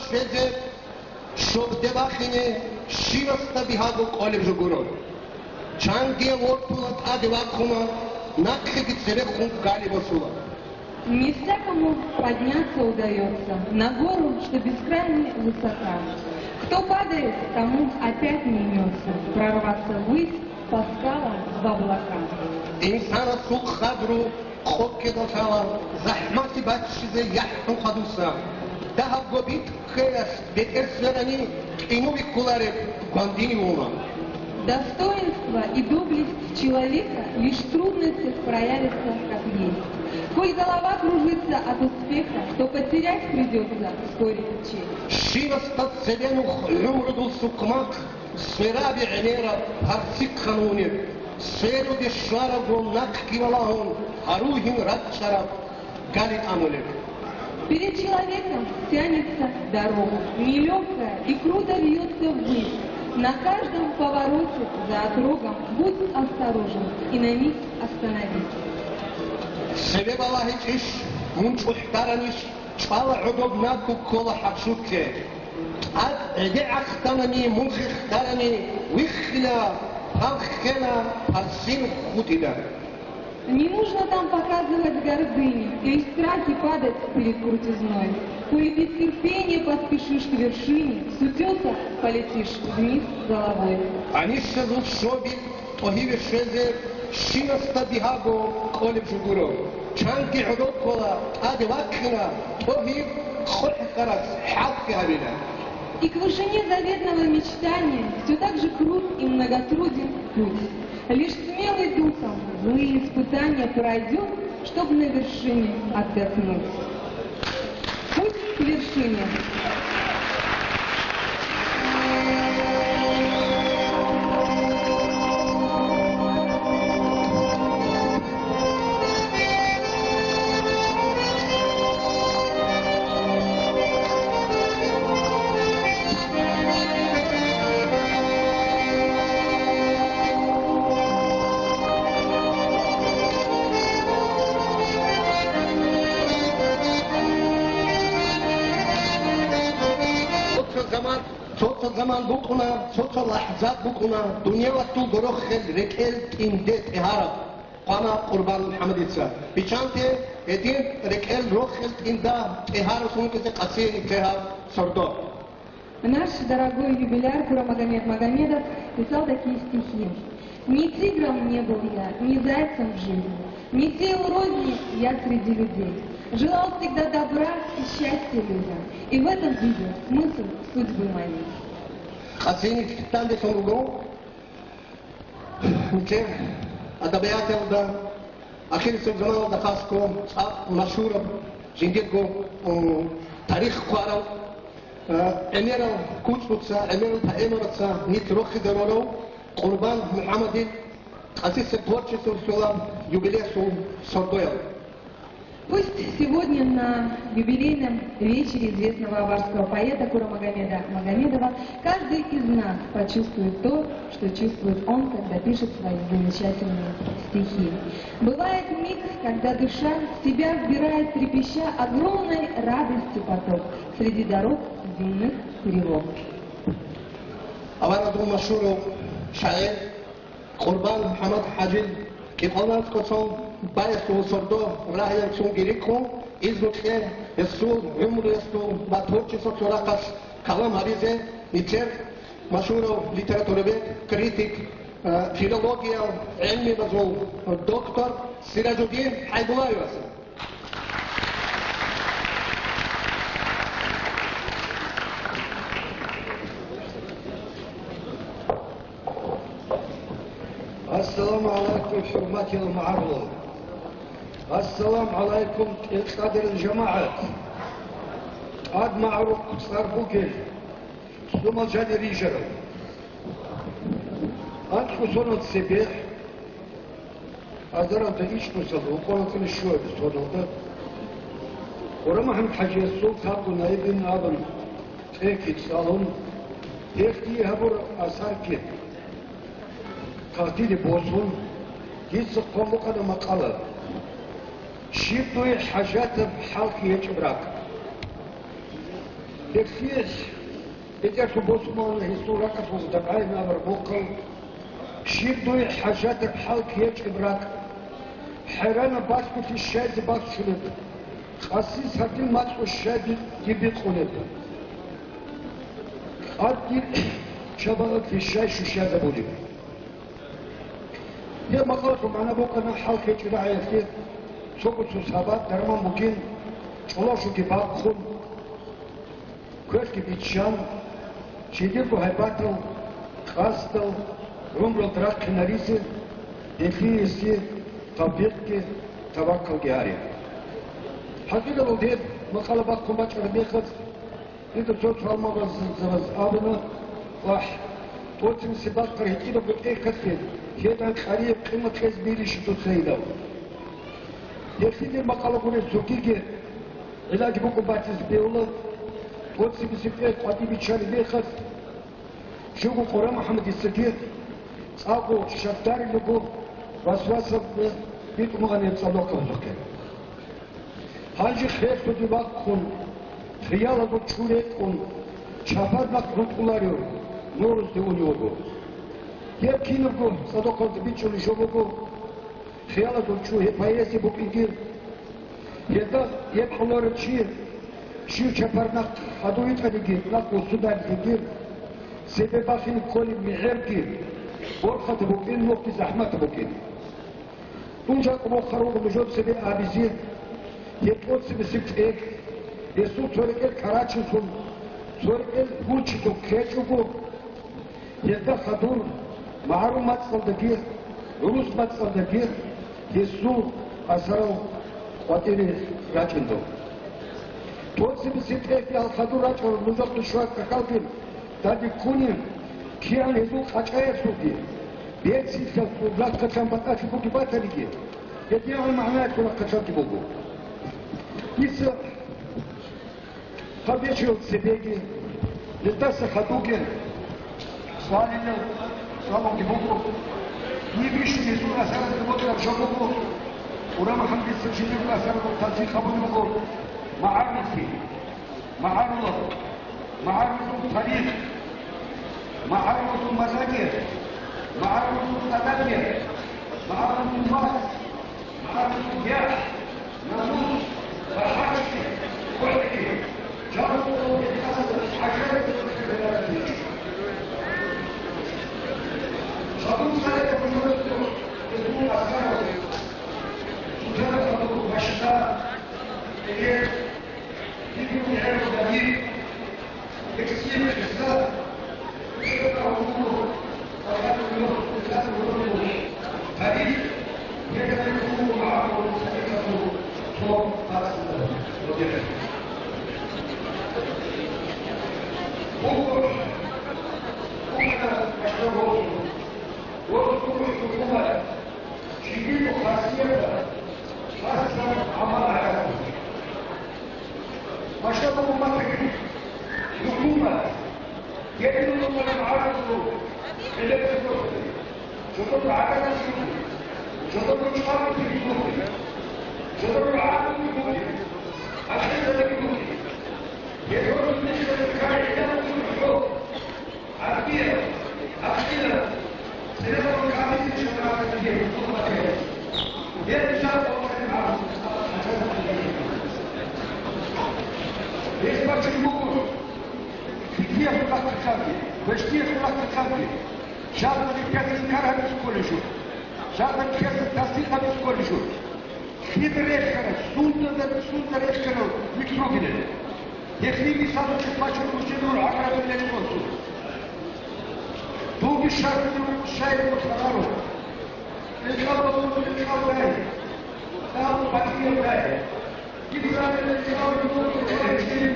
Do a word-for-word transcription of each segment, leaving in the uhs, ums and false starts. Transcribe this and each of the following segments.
Щвезе, щобде бахине, щивасда бигьаго кӀолеб жо гуро. Чанги вортула, тӀаде вахъуна, нахъеги церехун гали босула. Не всякому подняться удаётся на гору, что бескрайне высока. Кто падает, тому опять не имётся прорваться ввысь по скалам в облака. Инсанасул хадур къоккидал лъала, захӀмалъи баччизе яхӀун хадуса. Дагьабго битӀ ккеялъ бетӀер сверани, кӀинув биккулареб гвандинив вуна. Достоинство и доблесть человека лишь в трудностях проявятся как есть. Коль голова кружится от успеха, то потерять придётся вскоре честь. Щивасда цебе нух гӀумрудул сукъмакъ, свераби гӀемераб гьарцихъан вунеб, сверуде щварабго нахъги валагьун, гьарулгьин рачӀараб гали тӀамулеб. Перед человеком тянется дорога, нелёгкая и круто вьётся ввысь. На каждом повороте за отрогом будь осторожен и на миг остановись. Цебе балагьичӀищ, мун чӀухӀдаранищ, чӀвала гӀодоб, нахъе ккола хӀачутлъе. ТӀад гӀеде гӀахтанани, мун хехдарани, виххила, палхъена, парсин хутӀила. Не нужно там показывать гордыни или в страхе падать перед крутизной. Коли без терпения поспешишь к вершине, с утёса полетишь вниз головой. Гьанисезул щоби тӀогьиве щвезе, щивасда бигьаго кӀолеб жо гуро. Чанги гӀодоб ккола, тӀаде вахъина, тӀогьиб къохӀ хьарас хӀалхьи гьабила. И к вышине заветного мечтания всё так же крут и многотруден путь. Лишь смелый духом злые испытания пройдёт, чтоб на вершине отдохнуть. Путь к вершине. Цо-цо заман, цо-цо заман букӀуна, цо-цо лахӀзат букӀуна, дунялалъул горохел рекӀел тӀинде тӀегьараб. Хъвана Къурбан МухӀамадица. Биччанте гьедин рекӀел рохел тӀинда тӀегьарасун вукӀизе къасиеги тегьаб сордо. Наш дорогой юбиляр Курамагомед Магомедов писал такие стихи: «Ни тигром не был я, ни зайцем в жизни, ни сеял розни я среди людей. Желал всегда добра и счастья людям, и в этом видел смысл судьбы моей». Къасиеги данделъун руго. Нилъер адабияталда, ахирисеб заманалда хасго цӀакъ машгьураб, жиндирго, м, тарих хъварав, э, гӀемерал кучӀдуца, гӀемерал поэмаца нилъ рохизе рорав Къурбан МухӀамадил къасисеб творчествоялъул юбилеялъул сордояв. Пусть сегодня на юбилейном вечере известного аварского поэта Курамагомеда Магомедова каждый из нас почувствует то, что чувствует он, когда пишет свои замечательные стихи. Бывает миг, когда душа в себя вбирает, трепеща, огромной радости поток среди дорог земных тревог. Аварагасул машгьурав шагӀир Къурбан МухӀамад ХӀажил кӀикъоялда цӀикӀкӀун баясул сордо рагьаялъунги рикӀкӀун, изну кье гьесул гӀумруялъул ва творчествоялъул рахъалъ калам гьабизе нилъер машгьурав литературовед, критик, э, филологиял гӀелмуялъул доктор Сиражудин ХӀайбуллаевас. Ассаламу гӀалайкум, хӀурматиял магӀарулал! Ассаламу гӀалайкум, тӀадегӀанав жамагӀат! ТӀад магӀарухъ цӀар бугел, лъимал жанир рижарал. Анкьго сонал цебехъ, азаралда ичӀнусалда, ункъоялда щуабилеб соналда, Къурбан МухӀамад ХӀажиясул лъабго наибин абун, цӀехги цӀалун, гьелъ дие гьабураб асарги, тахлили босун, дица хъван букӀана макъала: «Щиб дуе хӀажатаб хӀалхьи гьечӀеб ракӀ?» Гьелъие БетӀерлъун босун буго гьесул ракӀалъулъ дагӀайин абураб мухъал, щиб дуе хӀажатаб хӀал ккечӀеб ракӀ, хӀайранаб балъголъи щайзе бахчунеб, къаси сардил мацӀго щай би-, дибикъунеб, къад дир шабагъатлъи щай щущазабулеб. Гьеб макъалалъул магӀна букӀана хӀал ккечӀеб рагӀиялъе цого цо сабат дарман бугин, чӀолошуги бахъун, квешлъи биччан, жидерго гьайбатал, къасдал, гӀумруялда рахъинаризе, гьелъие гьесие тавфикъги таваккалги гьаре. ХӀакъикъаталда гьеб макъала бахъун бачӀараб мехалъ, дида цо чӀалмагъазабаз абуна: «Вагь, тӀоцебесеб бахъараб гьитӀинабго тӀехьалъе гьедан къарияб къимат кьезе бегьилищ дуца гьедав?» Гьелъие дир макъала гуреб цогиги гӀиллаги букӀун батизе бегьула. ТӀоцебесеб тӀехь къватӀибе биччараб мехалъ, живго КъурагӀмухьамадицаги цӀакъго щакдарилаго васвасаб битӀун бугоан гьеб цӀадахъ гьабулеб. Гьанже херлъуде вахъун, хиялалда чӀу рекӀун, чапар нахъ рукӀуларев нурузде унев вуго. Гьеб кинабго цӀадахъалда бичӀчӀулеб жо буго. Хиялалда чӀу гьеб поэзия букӀинги, гьелда гьеб кьоларев чи, щив чапар нахъ хадув витӀаниги, нахъ вуссунарилъиги, цебе бахине кколеб мегӀерги борхатаб букӀин, нухги захӀматаб букӀин. Дун жакъа бохъарав вуго нужер цебе абизе, гьеб тӀоцебесеб тӀехь, гьесул цо рекӀел карачинлъун, цо рекӀел гьунчилъун ккечӀого, гьелда хадур магӀарул мацӀалдаги, гӀурус мацӀалдаги гьесул асарал къватӀире рачӀиндал. ТӀоцебесеб тӀехь гьал хадур рачӀарал нужехъе щвараб какалги данде ккуни, кигӀан гьезул къачӀаялъулги, берцинлъиялъул рахъалъан батӀалъи бугеб батаниги, гьедигӀан магӀнаялъул рахъалъанги буго. Дица гьаб бечиял цебеги, гьелдаса хадубги, цӀалулел цӀалулги буго. Гьеб бищун гьезул асаралда бокьараб жо буго, КъурагӀмухьамадица жиндирго асаралда тасдикъ гьабулеб буго магӀарулъи, магӀарулал, магӀарулазул тарих, магӀарулазул мазагер, магӀарулазул адабият, магӀарулазул мас, магӀарулазул яхӀ, намус, бахӀарчи, гӀорги, жаниб гьесул хӀажат. Шагьурат Салихов журналистов гьезул асарал, Султан Абдул Рашида, Эйе, Жиндирго хасияталъ хасго гӀамал гьаратун. Машалла, умматалъул хӀукумат, гьединлъун гӀарабазул гӀелеб бугони, жодор гӀадамазул, жодор чӀвазе бугони, жодор гӀадамазе бугони, ахирзабазе бугони, гьеб росулъ нилъеда ккараб гӀадамазул хӀал. Гьеб бачун буго, китияб хъулахъ кканги, вештияб хъулахъ кканги, жагьлъи ккезе инкар гьабизе кколеб жо, жагьлъи ккезе тасдикъ гьабизе кколеб жо. Кида рехараб, сунда, сунда рехараб микрогилан. Гьелъие мисалалъе бачун бучӀин буго гӀаграбил рекъон. Дуги щакдулев шайгу лъанаро. Рекъабазул рекъаб гай. Дагьаб батӀияб гай. Гьеб рекъабазул рекъаб гьечӀин.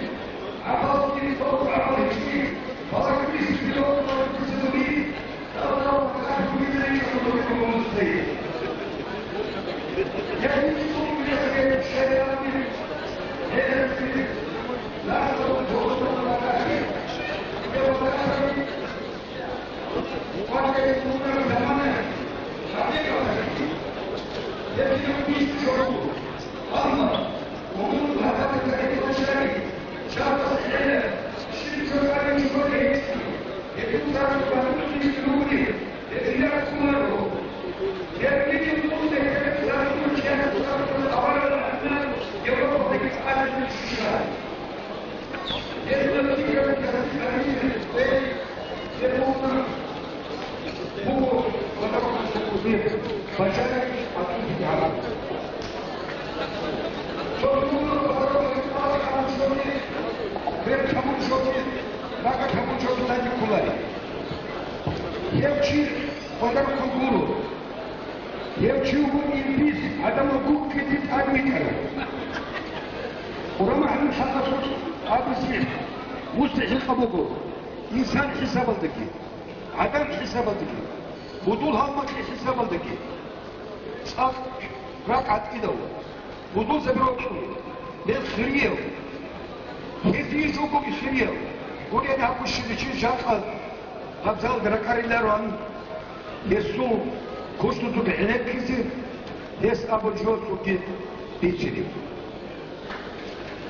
ГӀабал кири тӀокӀ гӀабал гьечӀин. Балагьбиси бирокъ балагьбиси бугин. Амма Гьев чи гьодар хъугуро. Гьев чи вугин бис гӀадамал гуккизе тӀадвитӀарав. Къуран гӀалимлъи абузе, мустахӀикъаб буго, инсан хӀисабалдаги, гӀадан хӀисабалдаги, будул гьалмагълъи хӀисабалдаги, цӀакъ ракӀ гӀатӀидав, будулзаби рокьун, гьел хирияв, гьезие жугьуги хирияв, гурен гьабущизе чи жакъа гьабзалда ракӀарилароан, гьесул кушлъузул гӀенеккизе, гьес абун жо цоги бицинев.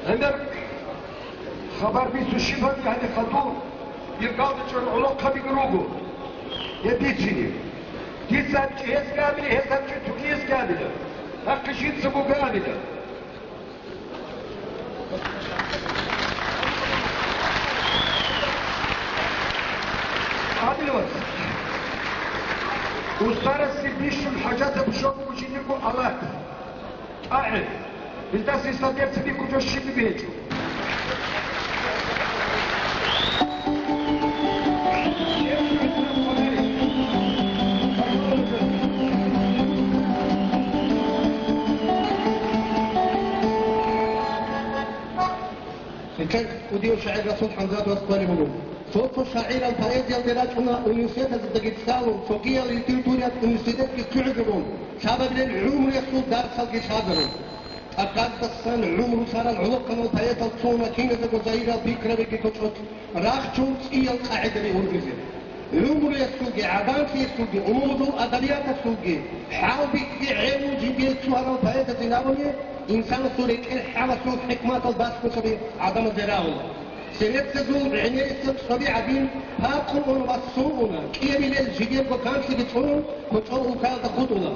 Гьаниб хабар бицун щиб гьаниб гьадин хадур, иргалда чӀун гӀолохъабиги руго, гьеб бицинев. Дица гьечӀо гьесги абила, гьес гьечӀо цогиясги абила. Нахъе жинца буго абила. Гьадинав устарасе бищун хӀажатаб жо буго жиндирго Аллагь. ТӀагӀи. Илдас гьесда берцинги кутакалда щибниги гьечӀо. Гьелъ кӀудияв шагӀир Расул ХӀамзатовас хъвалеб буго: цо-цо шагӀирал поэзиялде рачӀуна университетаздаги цӀалун, цогиял литературияб университетги лъугӀизарун, лъабабилеб гӀумруялъул дарсалги лъазарун. ТӀакъаздасан гӀумру лъарал гӀолохъанал поэтал цуна киназдаго загьирал пикрабиги кочӀолъ рахчун цӀиял къагӀидаби ургъизе. ГӀумруялъулги, гӀадамлъиялъулги, умумузул адабияталъулги, хӀалбихьи гӀелул жиндие лъугьарал поэтазин абуни, инсанасул рекӀел хӀалалъул хӀикматал балъголъаби гӀадамазде рагӀула. Церецазул гӀемерисеб цоби гӀадин, пакъун ун ва сун уна, кӀиабилел жидерго канлъиги цӀунун, кочӀол улкаялда хутӀула.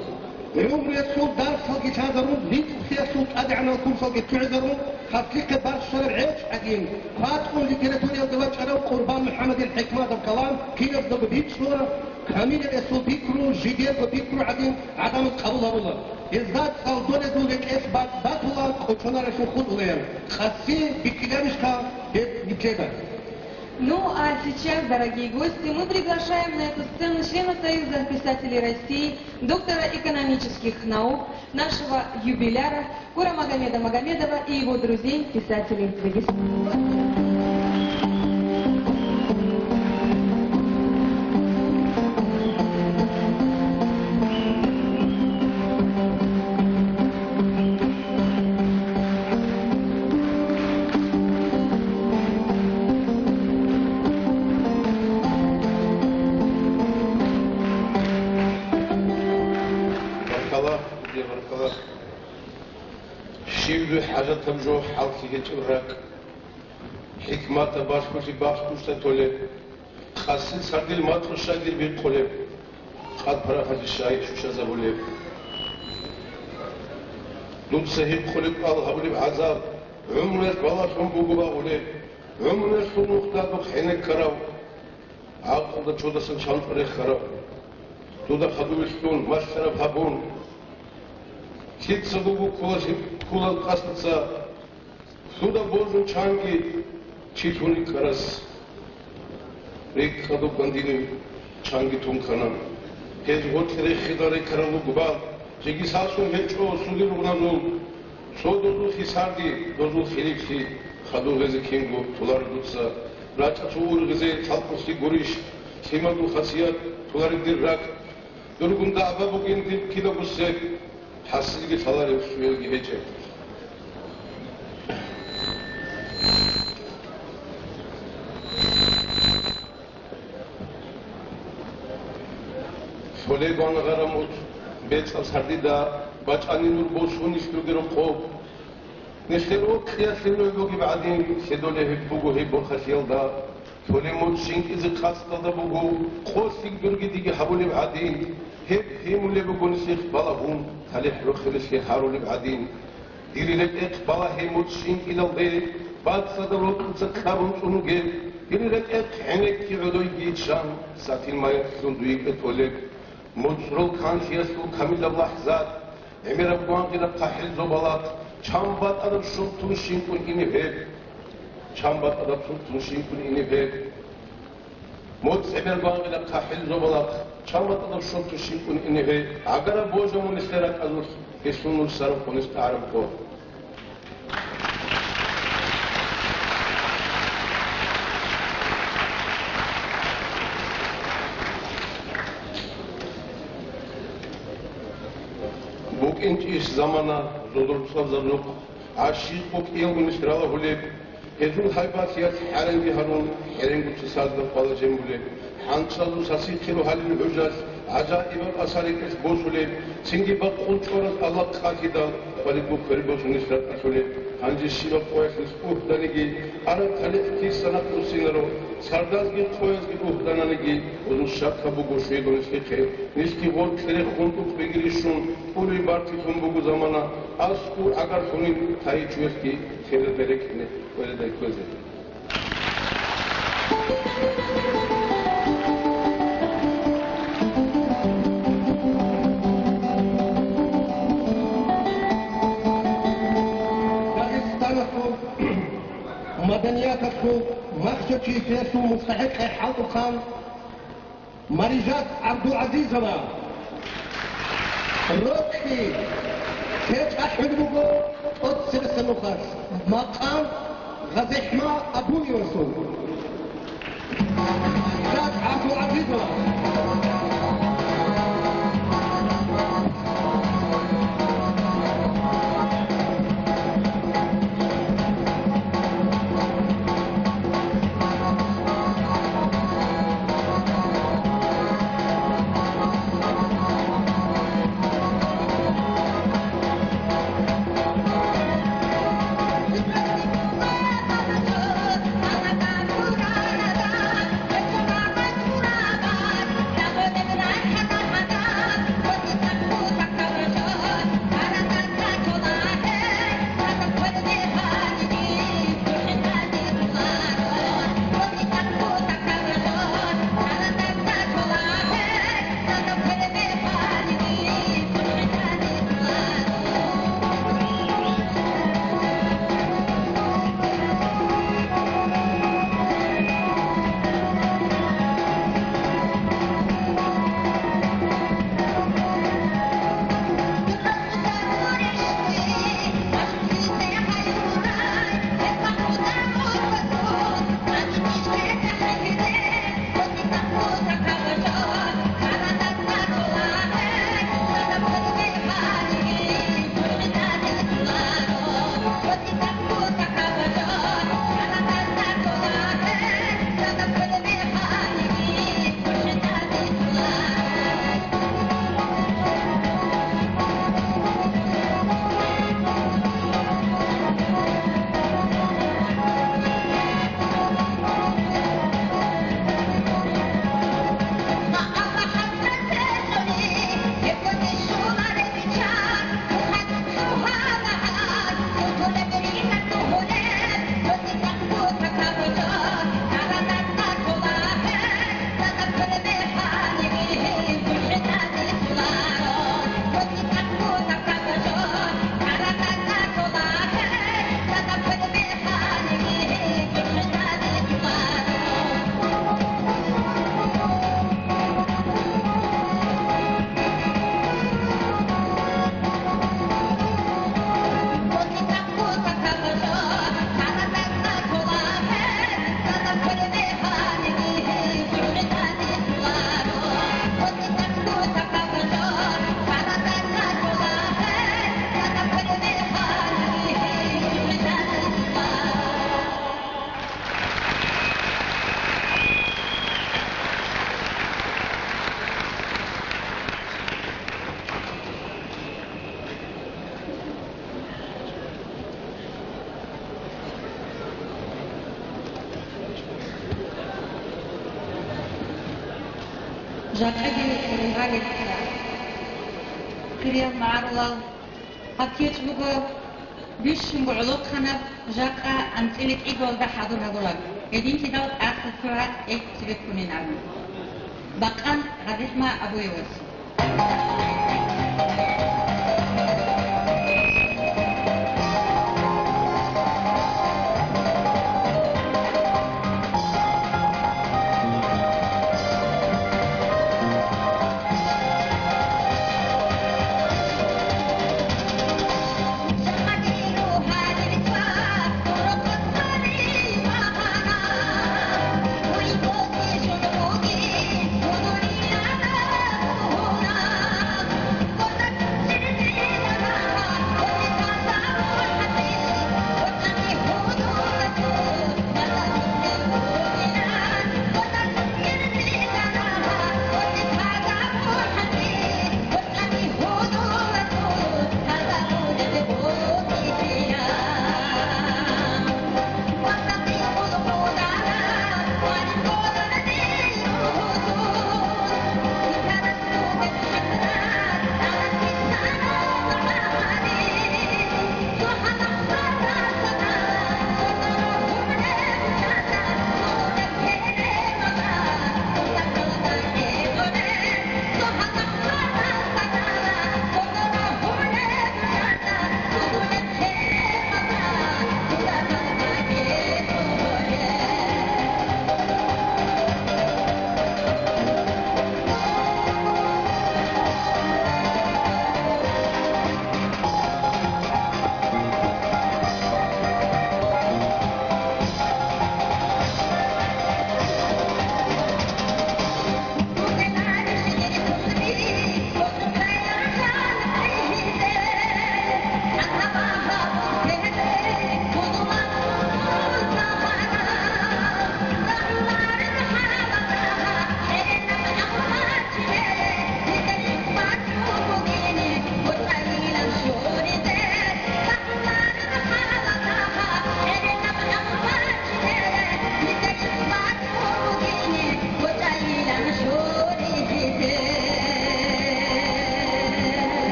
ГӀумруялъул дарсалги лъазарун, ризкъиялъул тӀадегӀанал курсалги лъугӀизарун, хасихъе барщараб гӀечӀ гӀадин, хъватӀун литературиялда вачӀарав Къурбан МухӀаммадил ХӀикматаб калам киназдаго бичӀчӀула, камилаб эсул пикру, жидерго пикру гӀадин гӀадамаз къабул гьабула. Гьезда цӀалдолезул рекӀелъ бакӀ батула, кӀочонарелъул хутӀулаян. Къаси бикьиларищха гьеб нилъеда? Ну, а сейчас, дорогие гости, мы приглашаем на эту сцену члена Союза писателей России, доктора экономических наук, нашего юбиляра Курамагомеда Магомедова и его друзей, писателей Дагестана. Баркала, баркала. Щиб дуе хӀажатаб жо, хӀалхьи гьечӀеб ракӀ. ХӀикматаб балъголъи бахъ гушта толеб. Къаси цардил макьу щай дир бихъулеб, къад парахалде щай щущазабулеб? Дуца гьикъулеб кӀал гьабулеб гӀазаб, гӀумруялъ балагьун буго багъулеб, гӀумруялъул нухда духъ гьенеккарав, гӀакълда чодасан чанчӀ рехарав, дуда хадув вилълъун, малъараб гьабун, лъица буго ккола, ккола къасдаса. Дуда божун чанги чи тун рикӀкӀарас, рикӀкӀадуб гандинив чанги тун ккана. Гьез гъоркье рехида рекарал лугба, жеги сасун гьечӀо судир гъуназул. Цо дозул хисарди, дозул хириблъи, хадув гъезе кинго толар дуца. РачӀа цо ургъизе цалкъуси гурищ, лъимадул хасият, толареб дир ракӀ. Дургун дагӀба бугин диб кидаго сек, хӀасилги лъаларев щуялги гьечӀеб. Лъолеб ван гъарамут бецӀал сардида, бачӀани нур босун нилъ ругел рокъоб. Нилъер рокьиялъе нугӀ бугеб гӀадин, лъедолеб гьеб буго гьеб борхалъиялда. Толеб муд щинкӀизе къасдалда буго, къосиги дурги диги гьабулеб гӀадин, гьеб гьимулеб буго нилъехъ балагьун, талихӀ рохелалъе гьарулеб гӀадин. Дир рекӀехъ балагье муд щинкӀиналде, бацӀцӀадаб рокьуца кьабун цӀунуге, дир рекӀехъ гӀенекки гӀодойги чан, сатил маялъун дуе толеб. МуцӀрул канлъиялъул камилаб лахӀзат, гӀемераб гвангъинаб хъахӀел зобалахъ, чан батӀараб шуртун щинкӀун инеб гьеб. Чан батӀараб шуртун щинкӀун инеб гьеб. МуцӀ гӀемераб гвангъинаб хъахӀел зобалахъ, чан батӀараб шуртун щинкӀун инеб гьеб. ГӀагараб божа мун нилъер ракӀазулъ, гьелъул нур сараб къонис тӀагӀараб къо. БукӀинчӀищ замана, зодорцӀазаб нухъ, гӀащикъ букӀиялгунищ ралагьулеб, гьезул гьайбатлъиялъ хӀаренги гьарун, хӀеренгучи садда хъвала жембулеб. ХӀанчӀазул сасихъе рогьалил гӀужалъ гӀажаибаб асар рекӀелъ босулеб, цинги бакъул чӀораз Аллагь къалъидал хвалибго квер босунищ ракӀалъулеб. Гьанже щибаб къоялъ нилъ ухьданиги, араб талихӀ киса нахъ буссинаро, сардазги къоязги ухьдананиги, гьезул щакаб буго щведун нилъехъе. Нилъги гъоркье рехун тӀукӀбегири щун, тӀури бартилъун буго замана, аскӀов гӀагарлъунин тайичӀоялъги хиралда рекӀине кӀвередай кквезе. Дагъистаналъул маданияталъул махщачиясул мустахӀикъи хӀалтӀухъан Марижат ГӀабдулгӀазизова. Рокьи кечӀ ахӀулеб буго тӀоцебесеб нухалъ, макъам ГъазихӀма Абуевасул. Марижат ГӀабдулгӀазизова. Жакъа дие къулгъалеб ккела. Хириял магӀарулал, гьаб кечӀ буго бищунго гӀолохъанаб, жакъа анцӀила кӀиголда хӀадур гьабураб, гьединлъидал тӀаса цо гьакъ тӀехь цебеккунин абун. Бакъан ГъазихӀма Абуевас.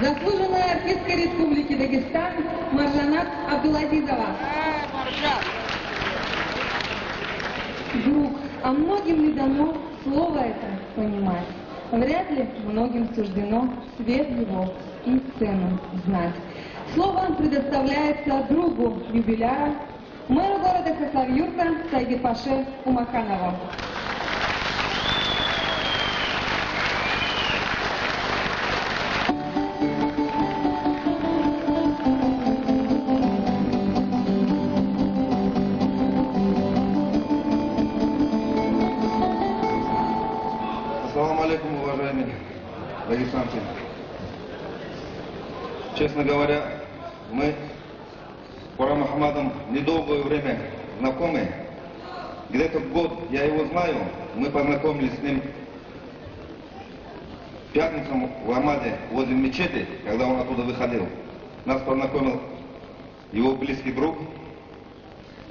Заслуженная артистка Республики Дагестан Маржанат Абдулазизова. Друг, а многим ли дано слово это понимать? Вряд ли многим суждено свет его и цену знать. Слово предоставляется другу юбиляра, мэру города Хасавюрта Сайдипаше Умаханову. Ассаламу алейкум, уважаемые дагестанцы. Честно говоря, мы с Курам Мухаммадом недолгое время знакомы. Где-то год я его знаю. Мы познакомились с ним в пятницу в Ламаде возле мечети, когда он оттуда выходил. Нас познакомил его близкий друг.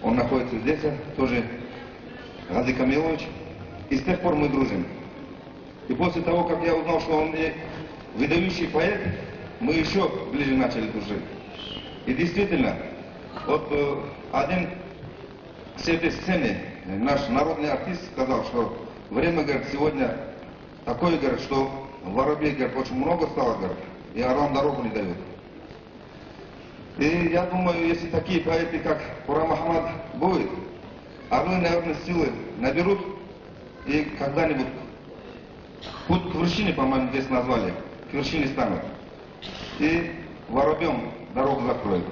Он находится здесь, а, тоже Гази Камилович. И с тех пор мы дружим. И после того, как я узнал, что он и выдающий поэт, мы еще ближе начали дружить. И действительно, вот, э, один с этой сцены, э, наш народный артист сказал, что время, говорит, сегодня такое, говорит, что воробей, говорит, очень много стало, говорит, и орлам дорогу не дают. И я думаю, если такие поэты, как Курам Ахмад, будут, орлы, наверное, силы наберут, и когда-нибудь путь к вершине, по-моему, здесь назвали, к вершине станут. И воробьём дорогу закроют.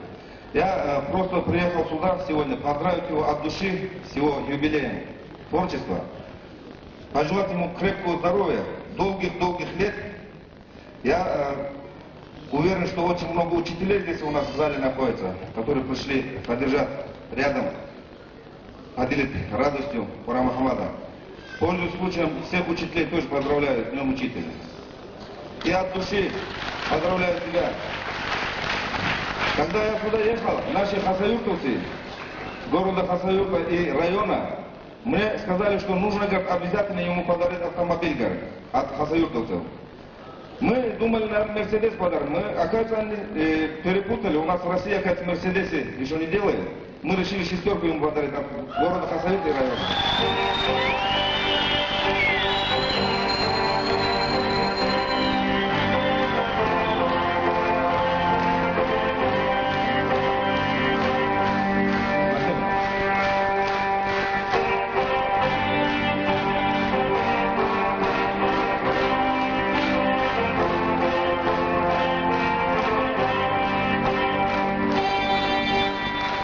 Я, э, просто приехал сюда сегодня поздравить его от души с его юбилеем творчества, пожелать ему крепкого здоровья, долгих-долгих лет. Я, э, уверен, что очень много учителей здесь у нас в зале находится, которые пришли поддержать рядом, поделить радостью Курама Ахмада. Пользуясь случаем, всех учителей тоже поздравляю с Днём Учителя. Я от души поздравляю тебя. Когда я сюда ехал, наши хасавюртовцы города Хасавюрта и района мне сказали, что нужно, говорит, обязательно ему подарить автомобиль, говорит, от хасавюртовцев. Мы думали, наверное, Мерседес подарим. Мы, оказывается, они, э, перепутали. У нас в России, оказывается, Мерседесы еще не делают. Мы решили шестерку ему подарить от города Хасавюрта и района.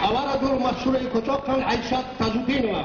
Аварагур машгьурай кочӀохъан ГӀайшат Тажутдинова.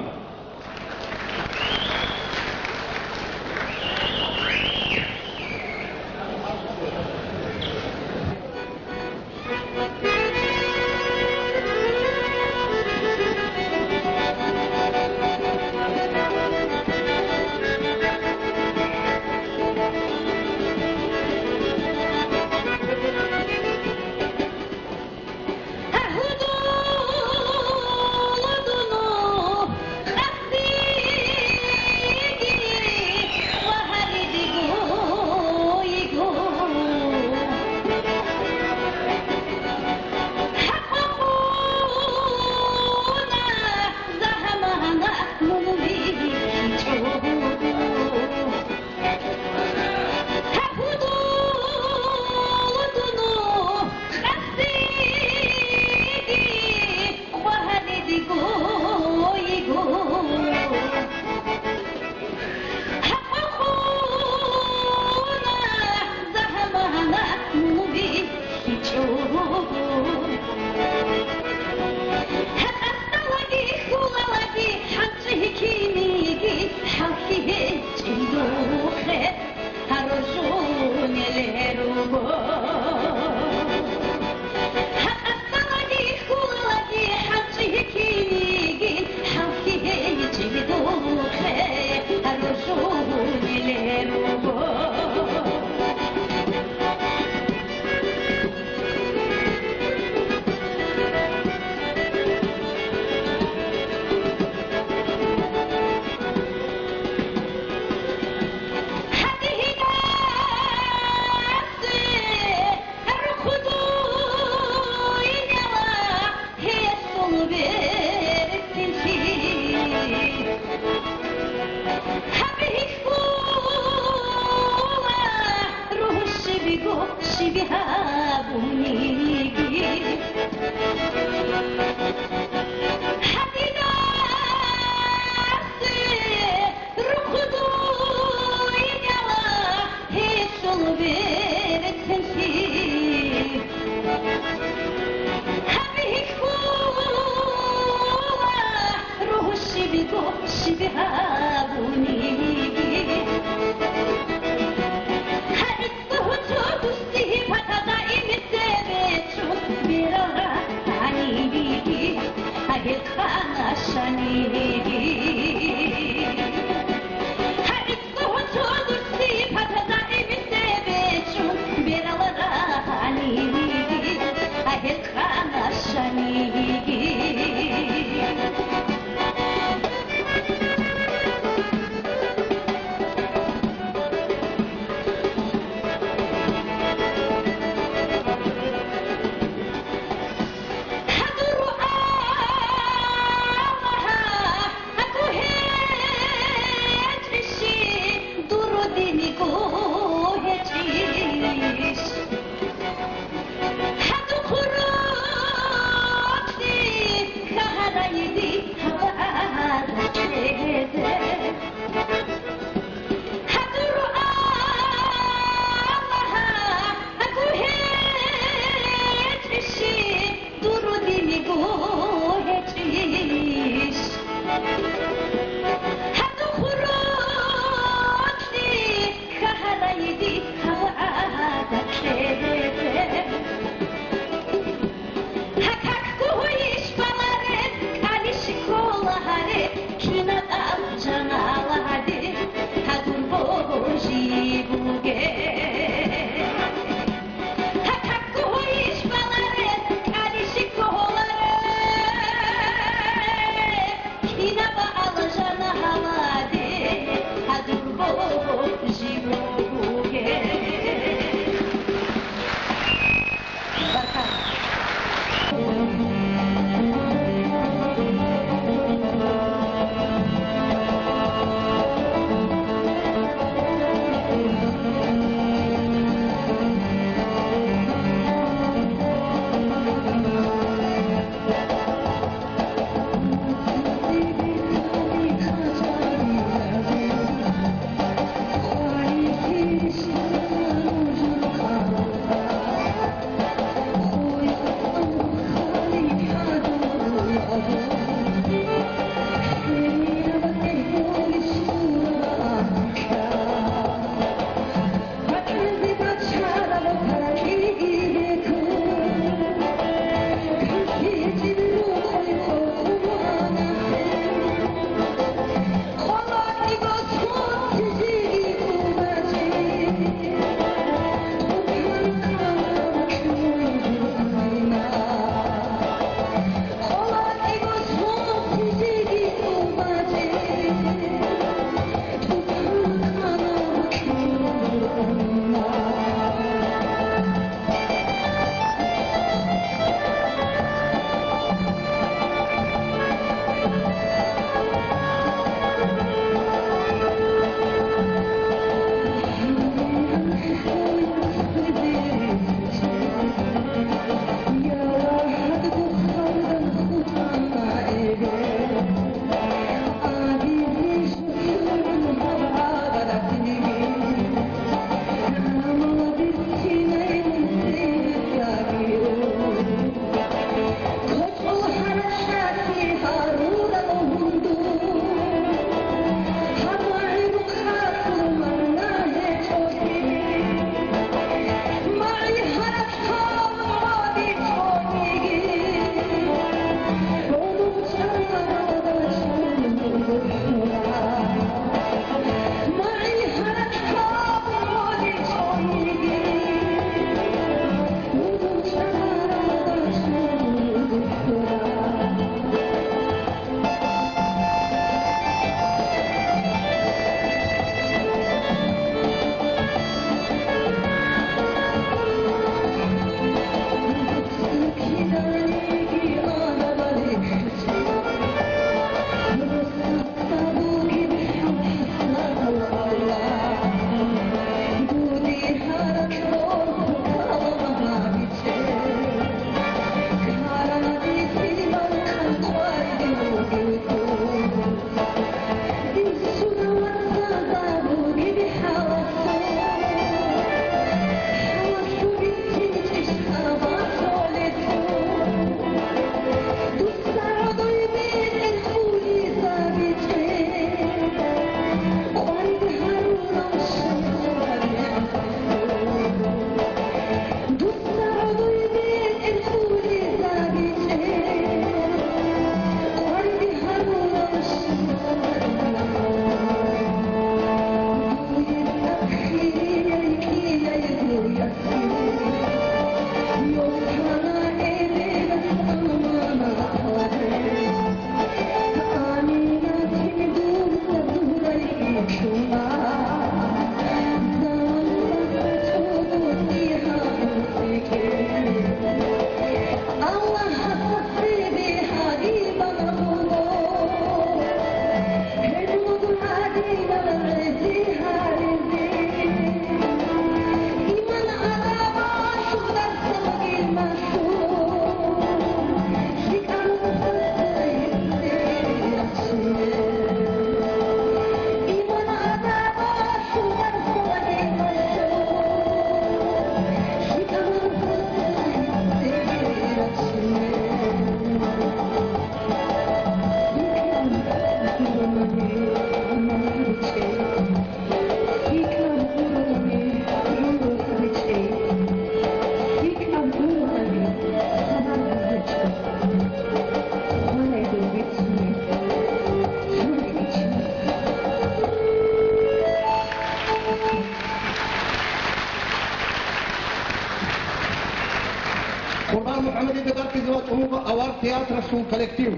Къурбан МухӀамадида бахъизе вачӀун вуго авар театралъул коллектив.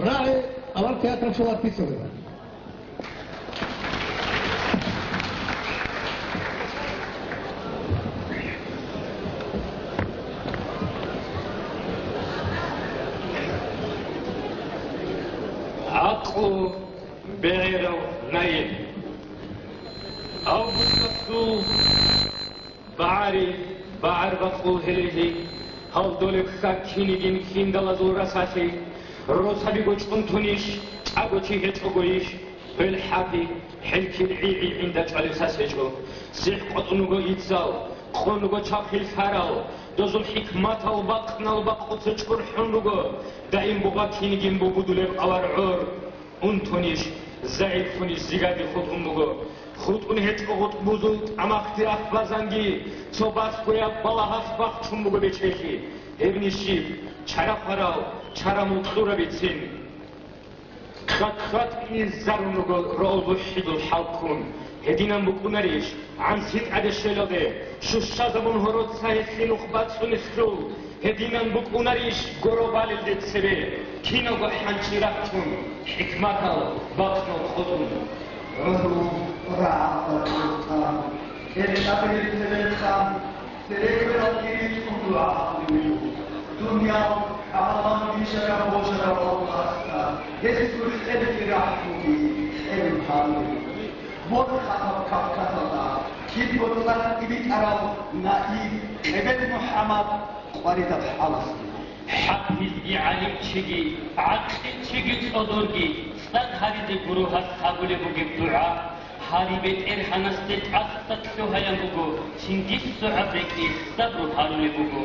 РагӀи авар театралъул артистазда. ГӀакълу бегӀерав наиб. Августалъул багӀари, багӀар бакъул гьелелъи, гьал долеб хьак кинигин хьиндалазул расалъи, росабиго чӀунтунищ, чӀаго чи гьечӀогойищ, хвел хӀаби, хӀелкил гӀи-гӀи гӀинда чӀвалеб сас гьечӀо. СихӀ къотӀун руго ицал, къон руго чахъил лъарал, дозул хӀикматал бакънал бакъуца чӀурхӀун руго, даим бугъа кинигин бугудулеб авар гӀор. Унтунищ, загӀиплъунищ зигаде хутӀун буго. ХутӀун гьечӀо гъутӀбузул тӀамахъги ахбазанги, цо балъгояб балагьалъ бахчун буго бечелъи. Гьебни щиб, чара хварал, чара мукьурабицин. Хъат-хъат изарун руго роузухӀидул хӀалккун. Гьединан букӀунарищ, гӀанси тӀаде щвелалде, щущазабун гьороца гьелъи нух бацӀцӀунелъул, гьединан букӀунарищ горо балелде цебе, киналго хӀанчи рахъун, хӀикматал бакънал къотӀун. ГӀумру рагӀаб бакӀуртан, гьеб тӀаде цебе хъан, церекъерал кири цӀун дугӀа гьабулеб буго. Дуниял гӀалам бижараб-божарав Аллагьасда гьесул хӀелги рахӀмуги хӀерун гьарулеб буго. Борхатаб Кавказалда кибго цӀакъ тӀибитӀарав наиб Къебед МухӀаммад къваридаб хӀалалъ. ХӀафизги, гӀалимчиги, гӀакълилчиги, цӀодорги, цӀакъ гьаризе гуро гьас гьабулеб бугеб дугӀа. Гьари БетӀергьанасде тӀаса лъугьаян буго, цинги согӀаб рекӀелъ сабру гьарулеб буго.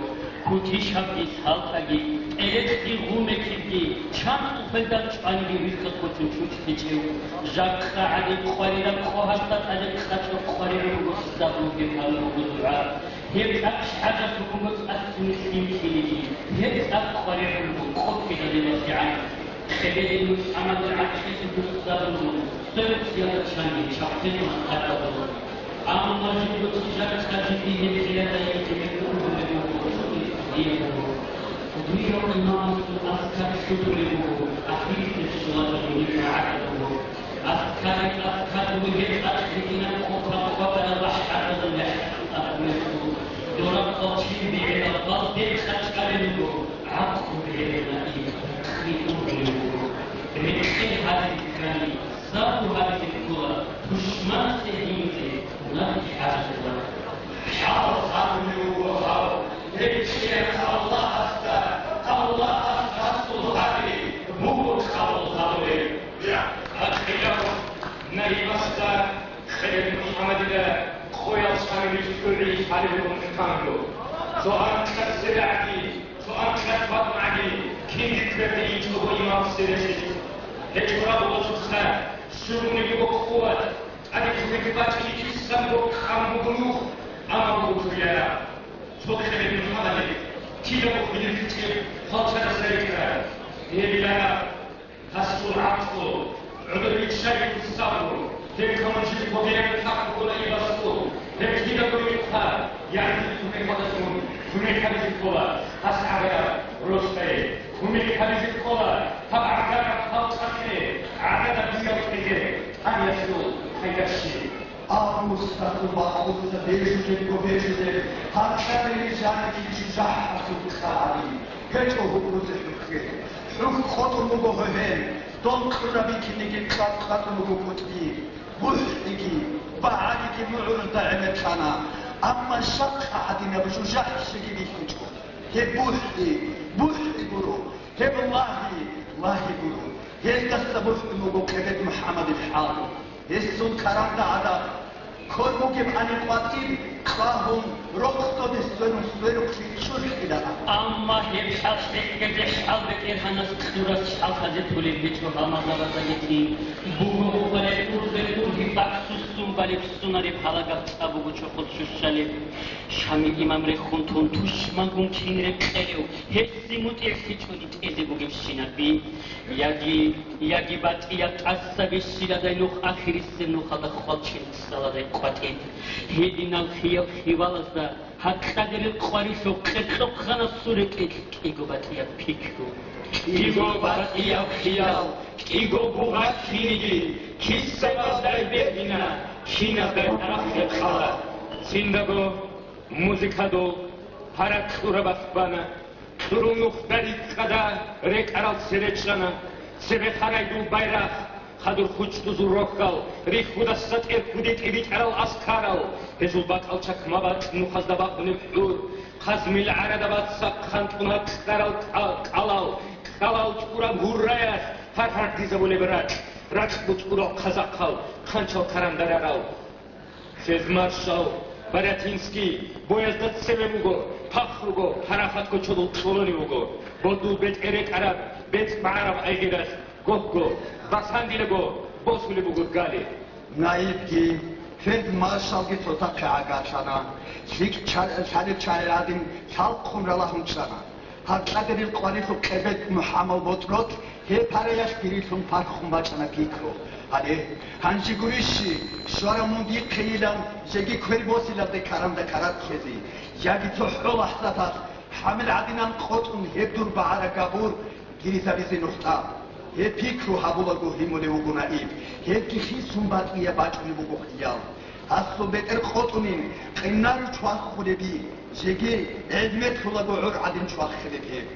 Кутишабги, салтӀаги, тӀерекьги, гъумекибги, чанго хвелдал чӀваниги вихха кочун чучӀ гьечӀев. Жакъа гӀадин къварираб къо гьасда тӀаде къачӀо къварираб буго сабруги гьарулеб буго дугӀа. Гьеб цӀакъ хӀажат буго цӀакъ цинги лъим ккелиги, гьеб цӀакъ къваригӀун буго къо ккелалебалъигӀан. Къебедин МухӀаммадил гӀакъидаялъул сабру, сверухъ чанги чахъе махтараб буго. Амма жиндир чӀужугӀаца жиндие гьеб кьеядай гьеб ургъулеб буго, чӀужу гьеб буго. Дуе имамасул аскар лъутулеб буго, ахирисеб щула жиндир рагӀатаб буго. Аскари аскар бугеб ахиринаб къо къваригӀараб хӀадалъ яхӀ абулеб буго. Дора къвачил бегӀераб балде къачӀараб буго, гӀакълу бегӀерила ин, хъи ургъулеб буго. РекӀел гьаризе ккани, сабру гьаризе ккола, тушманасде гьимизе мунагьи хӀажатила. ХӀал гьабулев вуго гьав, гьечӀеб Аллагьасда, Аллагьас гьасул гьари буго къабул гьабулеб. Гьаб кьелав наибасда Къебед МухӀаммадида къоял чанги лъугӀи лъалеб букӀун тӀамулъ. Цо анкьа сирагӀги, цо анкьа батӀмагӀги, кинги кверде инчӀого имам сиресилъ. ГьечӀо рагъулазухъа щугуни буго къуват, тӀаде кумек бачӀине кисан бокьун буго нух, амма буго ккола. Цо Къебед МухӀаммадил кидаго хвилихъичӀеб хвалчадаса рекӀараб. Гьеб ила гьасул гӀакълу, гӀодор риччарихъ сабру, гьеб камунчилъ гьобеян тӀад бугола ибасул, гьеб кидаго рикӀкӀа, ягьлу кумекалдалъун кумек гьабизе ккола гьас гӀагара росдае, кумек гьабизе ккола гьаб гӀагара халкъалъе гӀадада биялъезе тӀамиялъул пайда щиб? Августалъул бакъулца бежулебго бежулеб гьаркьа-бери жаниб чӀужугӀасул кьагӀаби гьечӀо гьукъузе хӀухье. ХӀухь къотӀун буго гьогьен, дол кьураб бикиниги кьакь-кьакьун буго кӀутӀби, бухӀиги, багӀариги мугӀрузда гӀемер ккана, амма жакъа гӀадинаб жужахӀлъиги бихьичӀо. Гьеб бухӀи, бухӀи гуро, гьеб лагьи, лагьи гуро. Гьелдаса бухӀун буго Къебед МухӀаммадил хӀал. Гьесул каранда гӀадаб, ккор бугеб гьаниб къватӀиб къагьун, рокъоде сверун сверухълъи чӀурхӀилаан. Амма гьеб хӀал лъехьезе хӀал БетӀергьанас кьурас хӀал хазетулеб гьечӀо гьалмагъзабаздаги цин. Буго гьукъараб ургъел ургьиб бакӀ сусун балеб сунареб гьалагаб цӀа буго чохол щущалеб. Шамил имам рехун тун туш Гун кин рекъелев, гьесие мутӀигӀлъичӀого тӀезе бугебщинаб би, яги, яги батӀияб тӀаса бищиладай нух ахирисеб нухалда хвалчен ксаладай къватӀиб. Гьединал хиял хиялазда гьаркьаде рекъварилъул къеркьохъанасул рекӀелъ кӀиго батӀияб пикру. КӀиго батӀияб хиял, кӀиго бугъа киниги, кисабаздай бегьина, кинабдай тарахъе ккала. Циндаго музыкадул гьаракь кьураб бахъ бана, кьурул нухда рикӀкӀада рекӀарал цере чӀана, цебе харайдул байрахъ, хадур хучӀдузул рохьал, рихьудаса тӀер кудетӀи битӀарал аскарал, гьезул бакӀал чакмабакь нухазда бахунеб гӀур, хъазмил гӀарадабаца хъантӀуна кьарал кӀа-, кӀалал, кьалал тӀураб гьурраялъ гьар-гьардизабулеб ракь, ракь бутӀурал хъазахъал, хъанчал карандарарал. Фельдмаршал Барятинский боязда цеве буго, пахруго, парахат кочодул цӀолонив вуго, бодул бетӀер рекӀараб, бецӀ багӀараб айгъиралъ гогго, басандилаго босулеб буго гали. Наибги, фельдмаршалги цоцахъе гӀагарлъана, лъикӀ ча-, лъалеб чагӀи гӀадин, лъалхъун ралагьун чӀана. Гьаркьаде рилкъварилъул Къебед МухӀамал БотӀрот гьеб параялъ кирилъун пархун бачӀана пикру. Гьале, гьанже гурищи, щварав мун дихъейилан жеги квер босилалде каранда карат ккезе, яги цохӀо лахӀзаталъ хӀамил гӀадинан къотӀун гьеб дур багӀараб габур гиризабизе нухда. Гьеб пикру гьабулаго гьимулев вуго Наиб, гьебги хисун батӀияб бачӀунеб буго хиял. Гьасул бетӀер къотӀунин, къинару чвахулеби, жеги гӀезметлъулаго гӀур гӀадин чвахилеб гьеб.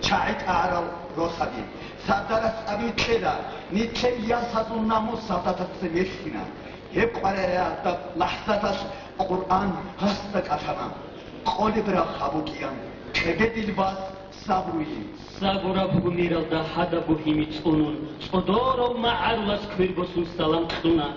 ЧагӀи тӀагӀарал росаби, сардарас абикьела, нилъер ясазул намус солдатаца мерлъина. Гьеб къваригӀараб лахӀзаталъ Къуръан гьасда кӀалъана. Къолеб рахъ гьабукӀиян, Къебедил вас Сабруе. Сабураб гьумералда гьадаб бугьими цӀунун, цӀодорав магӀарулас квер босун салам кьуна.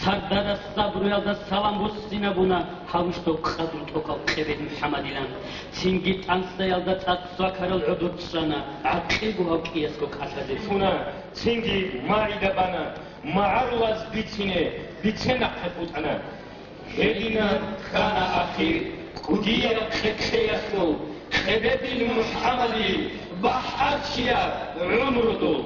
Сардарас Сабруялда салам буссинабуна гьавушдав къадру тӀокӀав Къебед МухӀамадилан. Цинги тӀансаялда цӀакъ свакарал гӀодор чӀана, гӀакъиго гьав кӀиясго кӀалъазе ккуна. Цинги марида бана, магӀарулаз бицине, бицен нахъе хутӀана. Гьединаб ккана ахир кӀудияб хъехъеялъул Къебедил МухӀамадил бахӀарчияб гӀумрудул.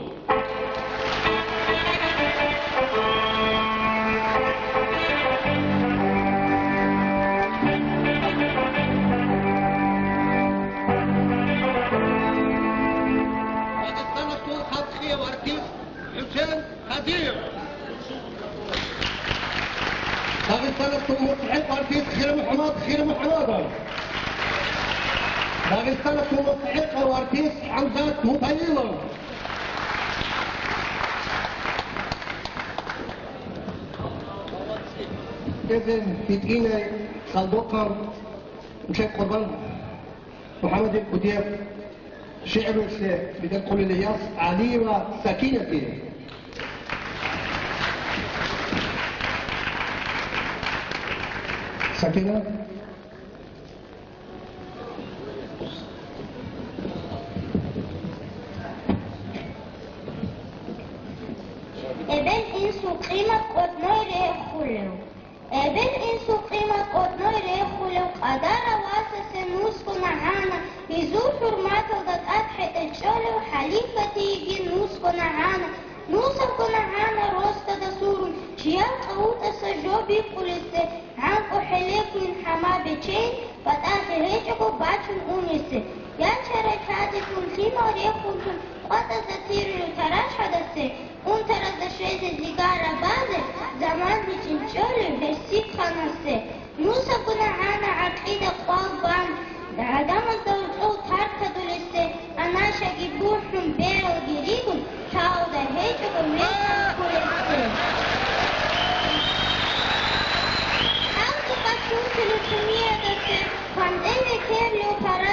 Дагъистаналъул халкъияв артист ХӀусен Хадиев. Дагъистаналъул муцӀгӀи артист ХирмухӀамад ХирмухӀамадов. Дагъистаналъул муцӀгӀи артист ХӀамзат Мутаилов. Эзен, итӀинай, цӀалдохъан, нилъер Къурбан МухӀамадил кӀудияб шигӀруялъе битӀакъулила яс ГӀалиева Сакинатие. Сакина. Эбел-инсул къимат къотӀной рехулев. Эбел-инсул къимат къотӀной рехулев, къадарав васасе нусго нагӀана, гьезул хӀурматалда тӀад хӀетӀе чӀолев, халифатиеги нусго нагӀана, нусабго нагӀана росдада сурун, чиял къавутӀаса жо бикъулесде, гӀанкӀу хӀелеклъин хӀама бечейин, батӀалъи гьечӀого бачун унесе, ячарай лъазе тун лъимал рехун тун къватӀазда тирулев тарашадасе, унтаразда щвезе зигара базе, заман гьечӀин чӀолев гьерсихъанасе. Нусабго нагӀана гӀакъида къвал бан, гӀадамазда гьоркьов тартадулесе, анашаги бухӀун, бералги ригун, тавда гьечӀого мехалъ кколесе. ХӀалкъи къачунтулев чумиядаса, хъван-тӀезе керлъев пара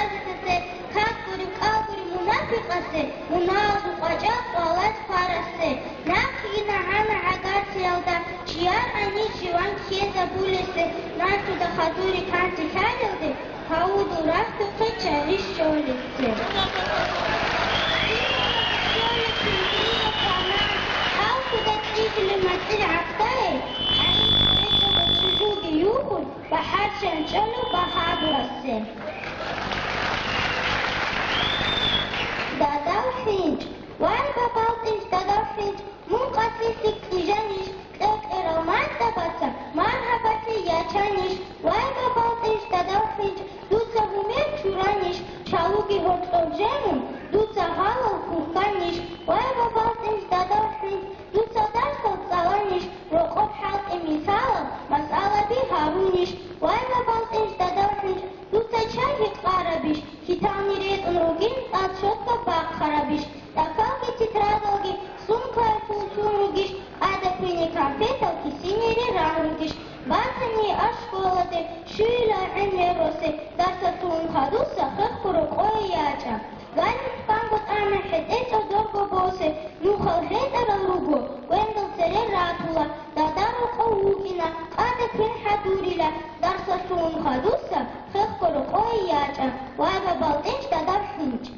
Гьоркьоб жемун, дуца гьалав кканищ, вай, БатӀинчӀ, дадав хӀинчӀ, дуца дарсал цӀаланищ, рокъоб хӀалтӀи мисалал масъалаби гьарунищ, вай, БатӀинчӀ, дадав хӀинчӀ, дуца чагьи къарабищ, хьитални ретӀун ругин, тӀад щотка бахъарабищ, тӀахьалги тетрадалги, сумкаялъул чун ругищ, тӀада квине кампетал кисинире ран ругищ, батани а школаде, щуила гӀемер росе, дарсалъун хадуса хехго рокъое ячӀа. Галихъанго тӀама хӀетӀе цӀодорго босе, нухал хӀетӀарал руго, гвендал цере ратула, дада рокъов вукӀина, къаде квен хӀадурила, дарсалъун хадуса хехго рокъое ячӀа, вай, БатӀинчӀ, дадав хӀинчӀ.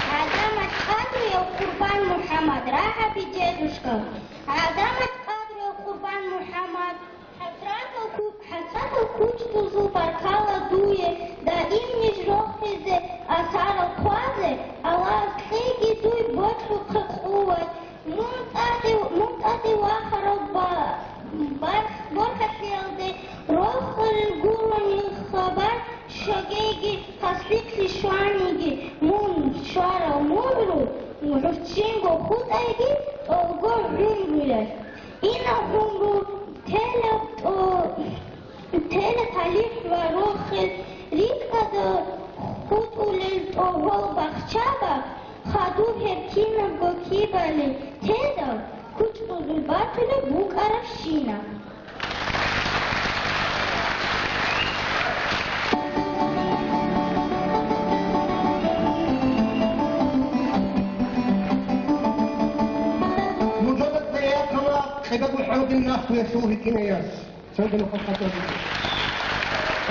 ГӀадамат къадруяв Къурбан МухӀаммад, рагӀаби дедушка. ГӀадамат къадруяв Къурбан МухӀаммад, хӀасратал ку-, хӀасратал кучӀдузул баркала дуе, даимнищ рохизе, асарал хъвазе, Аллагьас кьеги дуй бокьухъе къуват. Мун тӀаде, мун тӀаде вахарав ба-, барх-, борхалъиялде рохел гурони хабар, щогейги, тасдикълъи щваниги, мун щварав мугӀру, гӀурччинго хутӀайги, тӀолго гӀумруялъ. Инал гӀумру телеб тӀо-, телеб талихӀ ва рохел рикӀкӀад хутӀулел тӀогьол бахчаба, хадуб гьеб кинабго кибали тедал, кучӀдузул батулеб букӀарабщинаб. Нужеда цӀеякала къидаго хӀалгин нахъвесул рикӀкӀинаяс. Цоги нухалъ хъатӀа буго.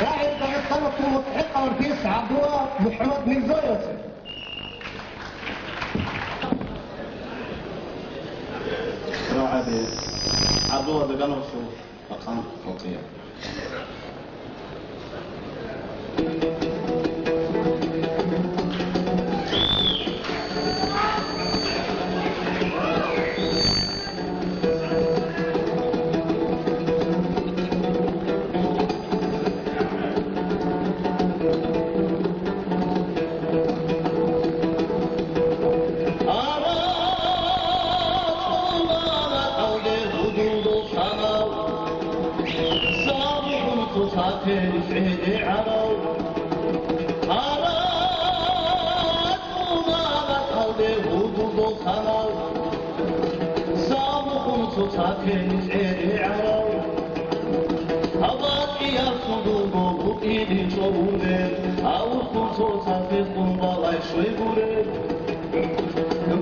РагӀи Дагъистаналъул мутӀигӀ арбис ГӀабдулла МухӀаммад Мирзоевасе. РагӀаби ГӀабдулла Дагановасул макъам халкъияб. АрацӀула ракӀалде гьудулдул санал, сабухъун цоцахъе рицӀеде гӀарав. АрацӀула ракӀалде гьудулдул санал, сабухъун цоцахъе рицӀеде гӀарав. Гьаб батӀияб сундулго букӀине чӀолулел, гьавухъун цоцахъе хун балай щвей гурел.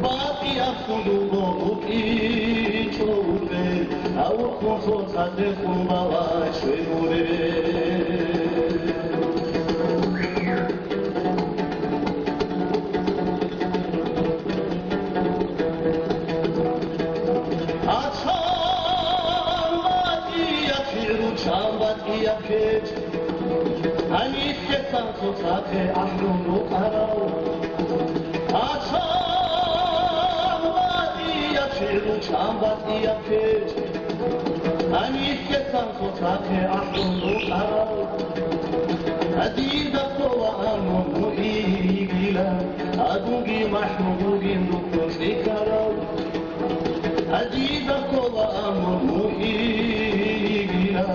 БатӀияб сундулго букӀинчӀо гьурбе, гьавухъун цоцазде хун балай щвей гурел. Ацан батӀияб шигӀру, чан батӀияб кечӀ. Гьаниб хесан цоцахъе ахӀун рукӀарав. Ацан батӀияб шигӀру, чан батӀияб кечӀ. Гьаниб хесан цоцахъе ахӀун рукӀарав. Дида ккола амру муигила, адуги махӀмуд вугин духъун цӀикарав. Дида ккола амру муигила,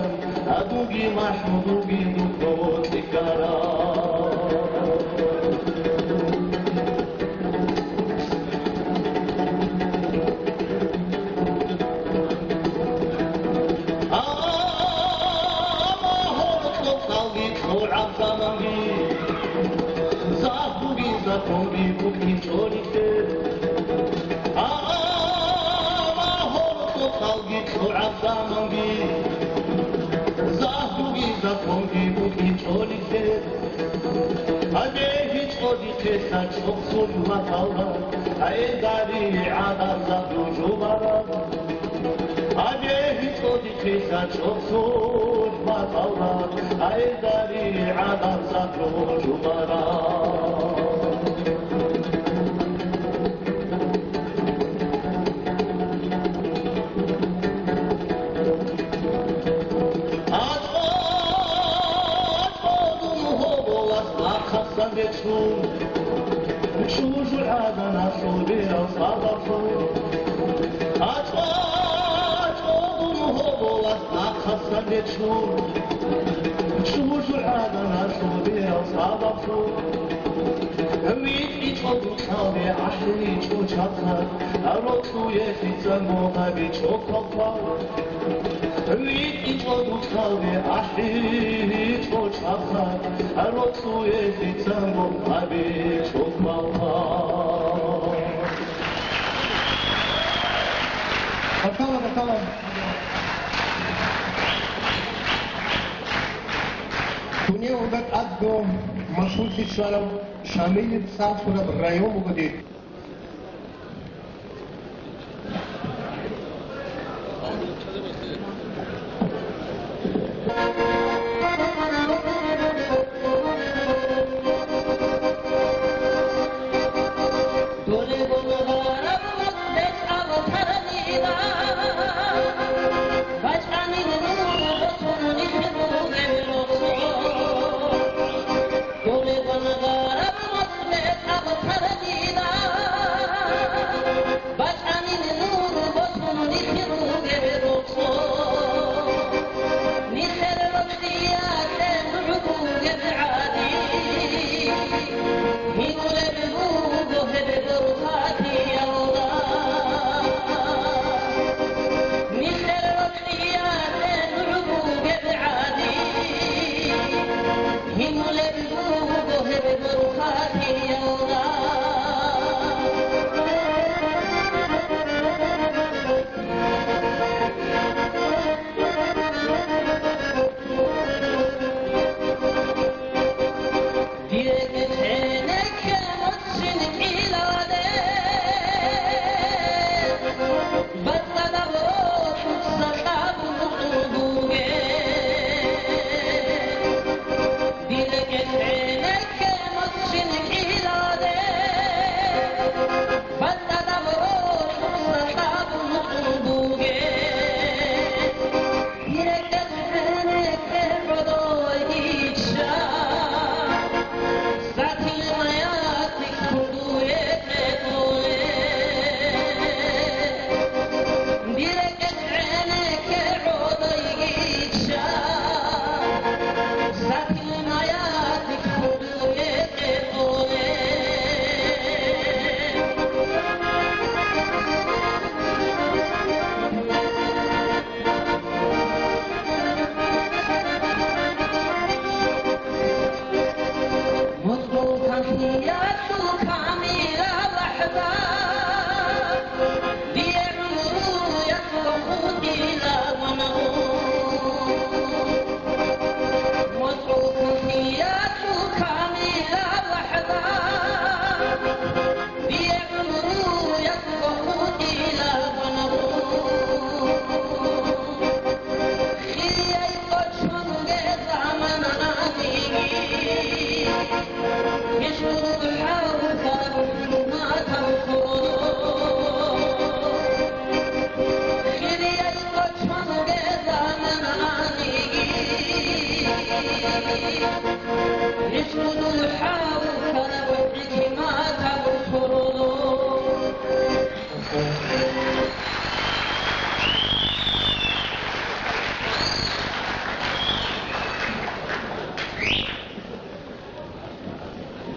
адуги махӀмуд вугин духъун цӀикарав. Амма гьоркьоб цӀалги лъугӀаб заманги, загьуги законги букӀинчӀо рихье. Амма гьоркьоб цӀалги лъугӀаб заманги, загьуги законги букӀинчӀо рихье. Гьабе гьечӀо дихъе лъачӀо хъулматалда, гӀелдари гӀадар загьру жубараб. Гьабе гьечӀо дихъе лъачӀо хъулматалда, гӀелдари гӀадар загьру жубараб. Чу-, чӀужугӀаданалъул берал сабаблъун, витӀичӀо духъалде ахӀичӀо чахъад, рокьуе лъицанго гьабичӀо квалквал. ВитӀичӀо духъалде ахӀичӀо чахъад, рокьуе лъицанго гьабичӀо квалквал. Батала, батала. Дуниял гьуда тӀадго машгьурлъи щварав Шамилил цӀар лъураб район буго дир. БачӀанин нур босун нилъер ругеб рокъо, нилъер рокъиялъе нугӀ бугеб гӀади, гьинулеб буго гьеб борхатиялда. Нилъер рокъиялъе нугӀ бугеб гӀади, гьинулеб буго гьеб борхатиялда. Дир рекӀелъ гӀенекке моцӀ щинкӀиладе, бацӀцӀадаб росулъ сакъаб мукъу бугеб. Дир рекӀелъ гӀенекке моцӀ щинкӀиладе, бацӀцӀадаб росулъ сакъаб мукъу бугеб. Дир рекӀелъ гӀенекке гӀодой ичча, сатил маятик кудуе кьекъоле. Дир рекӀелъ гӀенекке гӀодой ичча, сатил маятик кудуе кьекъоле.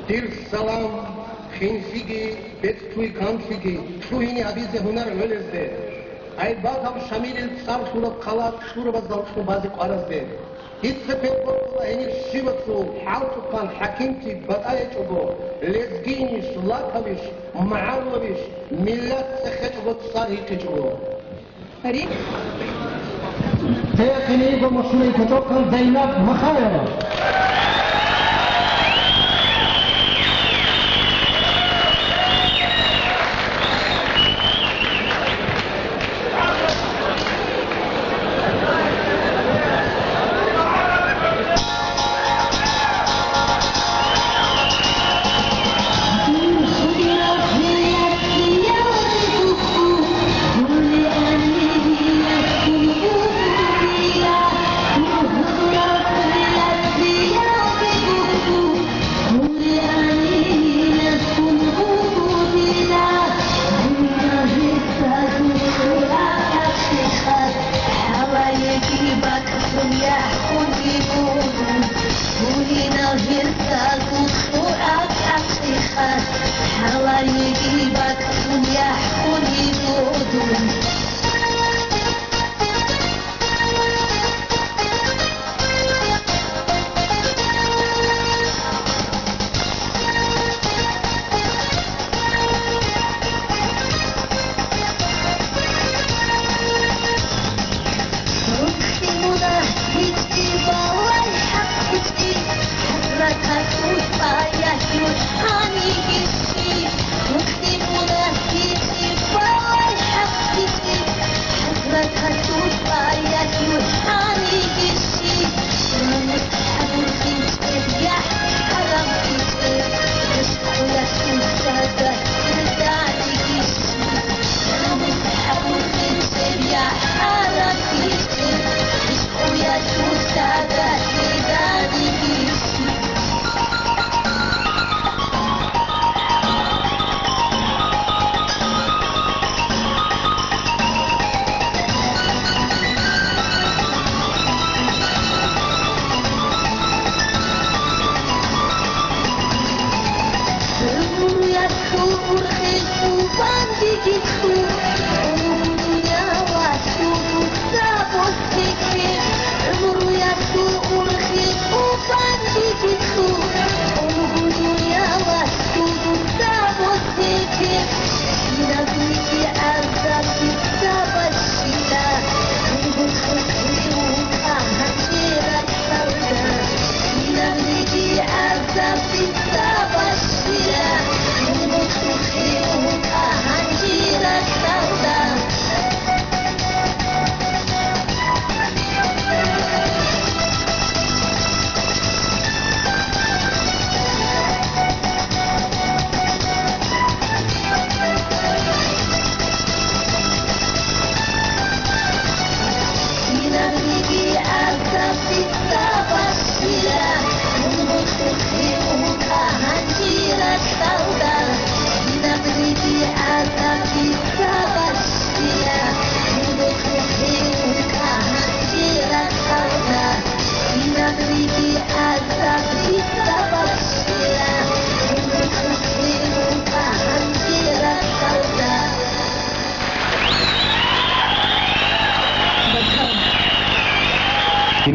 Дир салам, хинлъиги, бецӀлъуй канлъиги, лъугьине гьабизе гьунар гӀолезде. Айбагьаб Шамилил цӀар лъураб хъала кьурабаздал кьун базе къваразде. Дица пергъоркьула гьениб щибацул хӀалтӀухъан хӀакимти батӀа гьечӀого, лезгинищ, лакавищ, магӀарулавищ, миллат цӀехечӀого, цӀар гьикъичӀого. Гьеб къинего машгьурай кочӀохъан Зайнаб Махаева. ЯхӀ хъуни бугун, гьунинал гьесдазул цӀугӀа цӀакъиха, хӀалаеги баккун яхӀ хъуни бугун.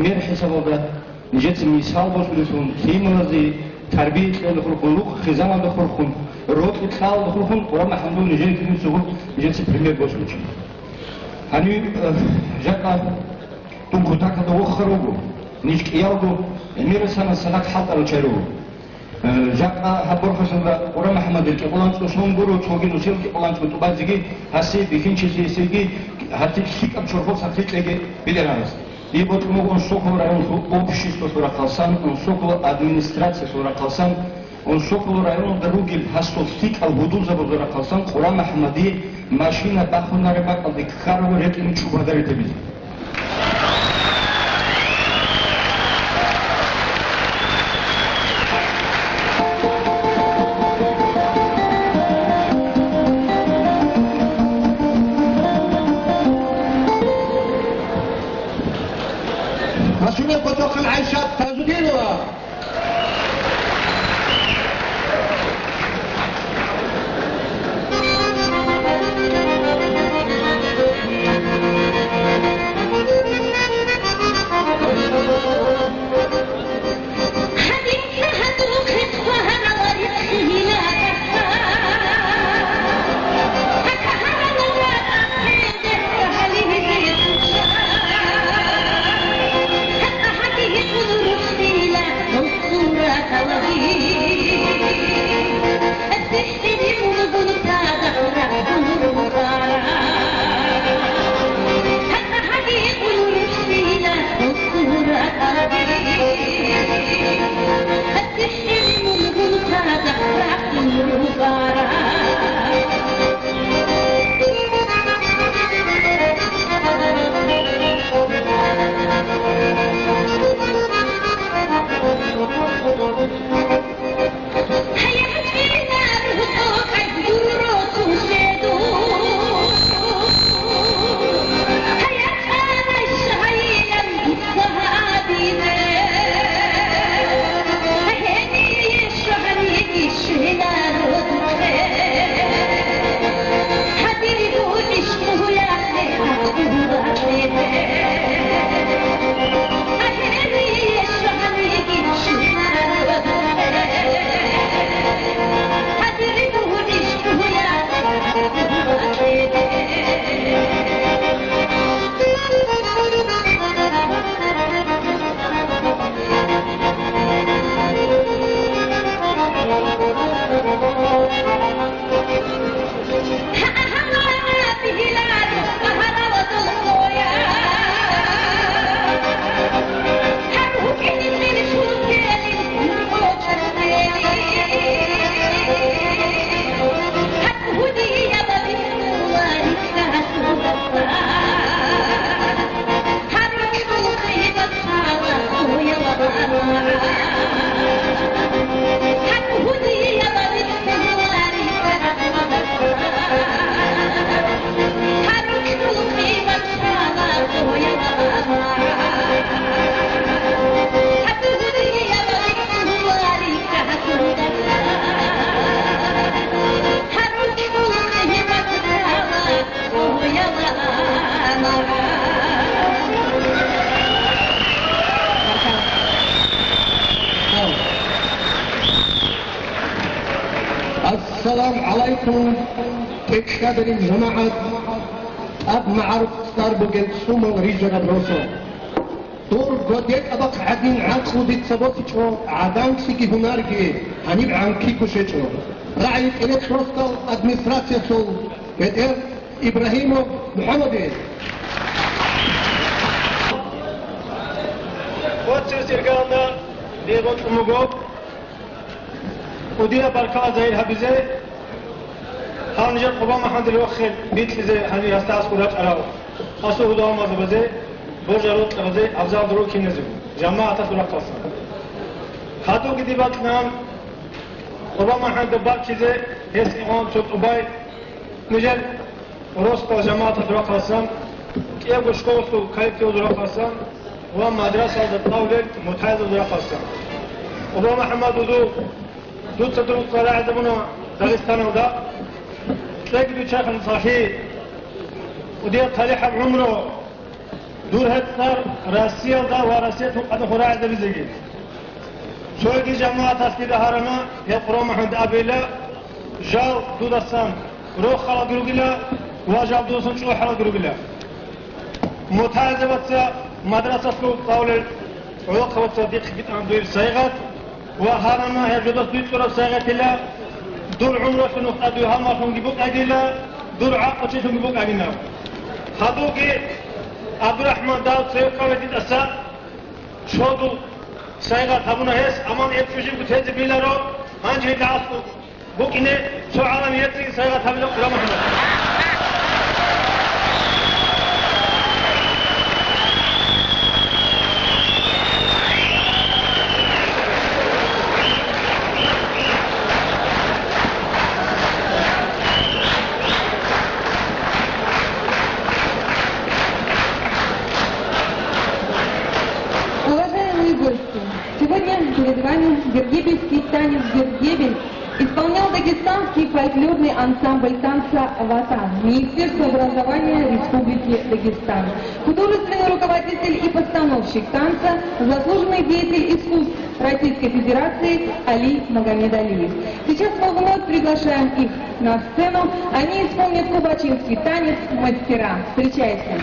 Гьеб хӀисабалда нижеца мисал босулелъун, лъималазе тарбия кьеялда хурхун, рукъ хъизаналда хурхун, рокьи кьалалда хурхун, Къурам МухӀамадул нижеца гьунсуго, нижеца пример босуличи. Гьанив, э, жакъа дун кутакалда вохар вуго, ниж кӀиялго гӀемерисанас цадахъ хӀалтӀарал чагӀи руго. Э, жакъа гьаб борхасалда Къурам МухӀамадил кӀикъоялда анцӀго сон гуро, цоги нусил кӀикъоялда анцӀго тӀубазеги гьасие бихьинчиясеги гьатӀи лъикӀаб чорхол сахлъи кьеги битӀараб гьас. Дие бокьун буго Унсоколо районалъул обществалъул рахъалсан, Унсоколо администрациялъул рахъалсан, Унсоколо районалда ругел гьасул лъикӀал гьудулзабазул рахъалсан Къурам МухӀамадие машина бахунареб бакӀалде ккараб ретӀине чӀугӀадаритабизе. Машина БатӀухъан ГӀайшат Тажудинова. Салам гӀалайкум, тӀекӀкӀадарин жамагӀат, тӀад магӀарухъ цӀар бугел сумал рижараб росо. Дур годекӀабахъ гӀадин гӀакълу дица босичӀо, гӀаданлъиги гьунарги гьаниб гӀанкиго щвечӀо. РагӀи Кьерекь росдал администрациялъул бетӀер Ибрагьимов МухӀаммадие. Хоццес иргалда дие бокьун буго. КӀудияб баркала загьир гьабизе, гьал нижер Къоба МухӀаммадил рохел бикьизе гьанир гьасда аскӀор рачӀарал асул гьудамазабазе, божарал рокьабазе, абзал дуру киназего, жамагӀаталъул рахъалъан. Хадубги диб бакьнан Къоба МухӀаммадда баккизе, гьес игъун цо тӀубай нижер росдал жамагӀаталъул рахъалъан, кӀиябго школалъул коллективалъул рахъалъан ва мадрасаялда тӀалаб мутагӀилзабазул рахъалъан. Къоба МухӀаммад, вузул, дуца дур цӀар рагӀизабуна Дагъистаналда. Кьеги дуе чархалъи, кӀудияб талихӀаб гӀумру, дур гьеб цӀар Россиялда ва Россиялъул къадахъ рагӀизабизеги. Цоги жамагӀаталъ дида гьарана, гьеб Къоба МухӀаммад абейила, жал дудасан рохалаги ругила ва жал дудасан чӀухӀалаги ругила. МутагӀилзабаца мадрасалъул цӀалулел гӀолохъабаца дихъ битӀана дуе сайгъат ва гьарана гьеб жодас дуе кьураб сайгъатила, дур гӀумруялъул нухда дуе гьалмагълъунги букӀагила, дур гӀакълучилъунги букӀагила. Хадубги ГӀабдурахӀман дав цеве ккарай дидаса, Щодул сайгъат гьабуна гьес, амма гьеб чӀужугу тезе биларо, гьанже гьелда аслу букӀине цо гӀалам гьецӀиги сайгъат гьабила Къоба МухӀаммад. Уважаемые гости, сегодня перед вами гергебельский танец «Гергебель» исполнял дагестанский фольклорный ансамбль танца «Ватан» Министерства образования Республики Дагестан, художественный руководитель и постановщик танца, заслуженный деятель искусств Российской Федерации Али Магомедалиев. Сейчас мы вновь приглашаем их на сцену. Они исполнят кубачинский танец «Мастера». Встречайте!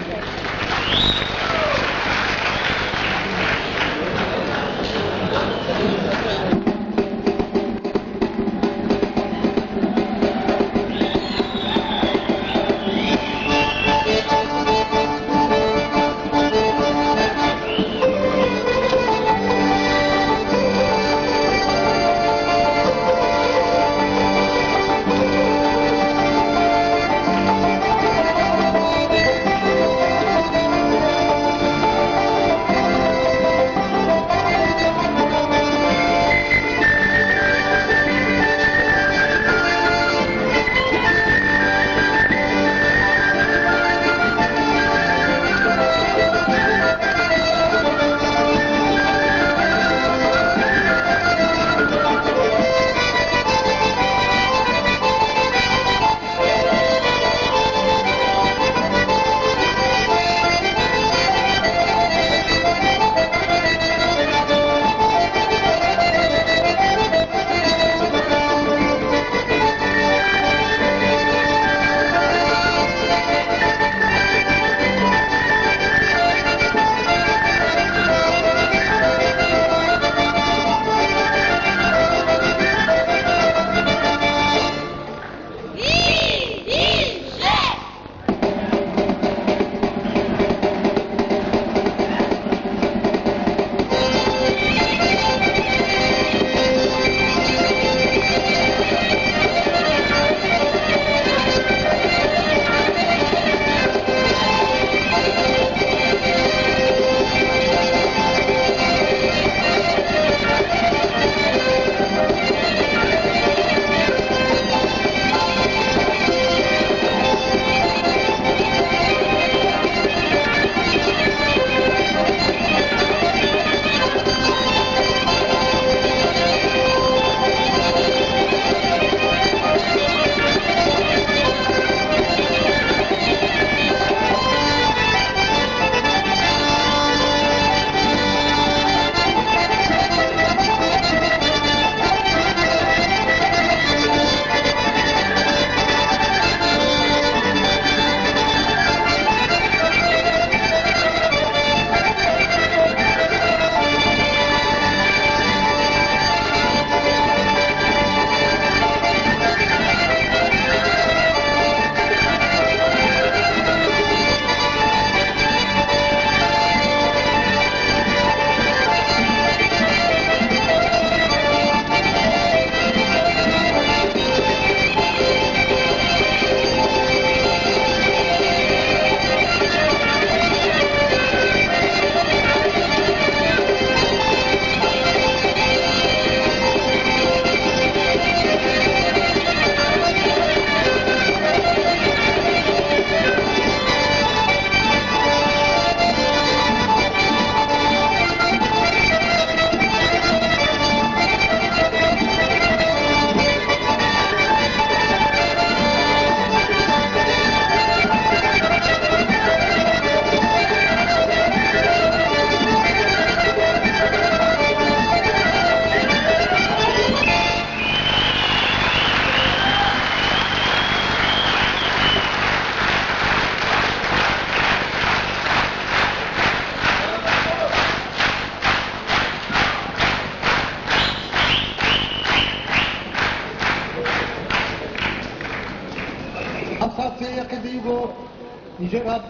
Жегаб,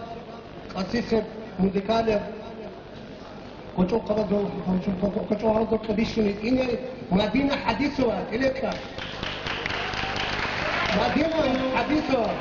къасисеб, музыкалеб, кочӀохъабазул, кочӀохъабазул къибищуни ине Мадина ХӀадисова, тӀилетӀа. Мадина ХӀадисова.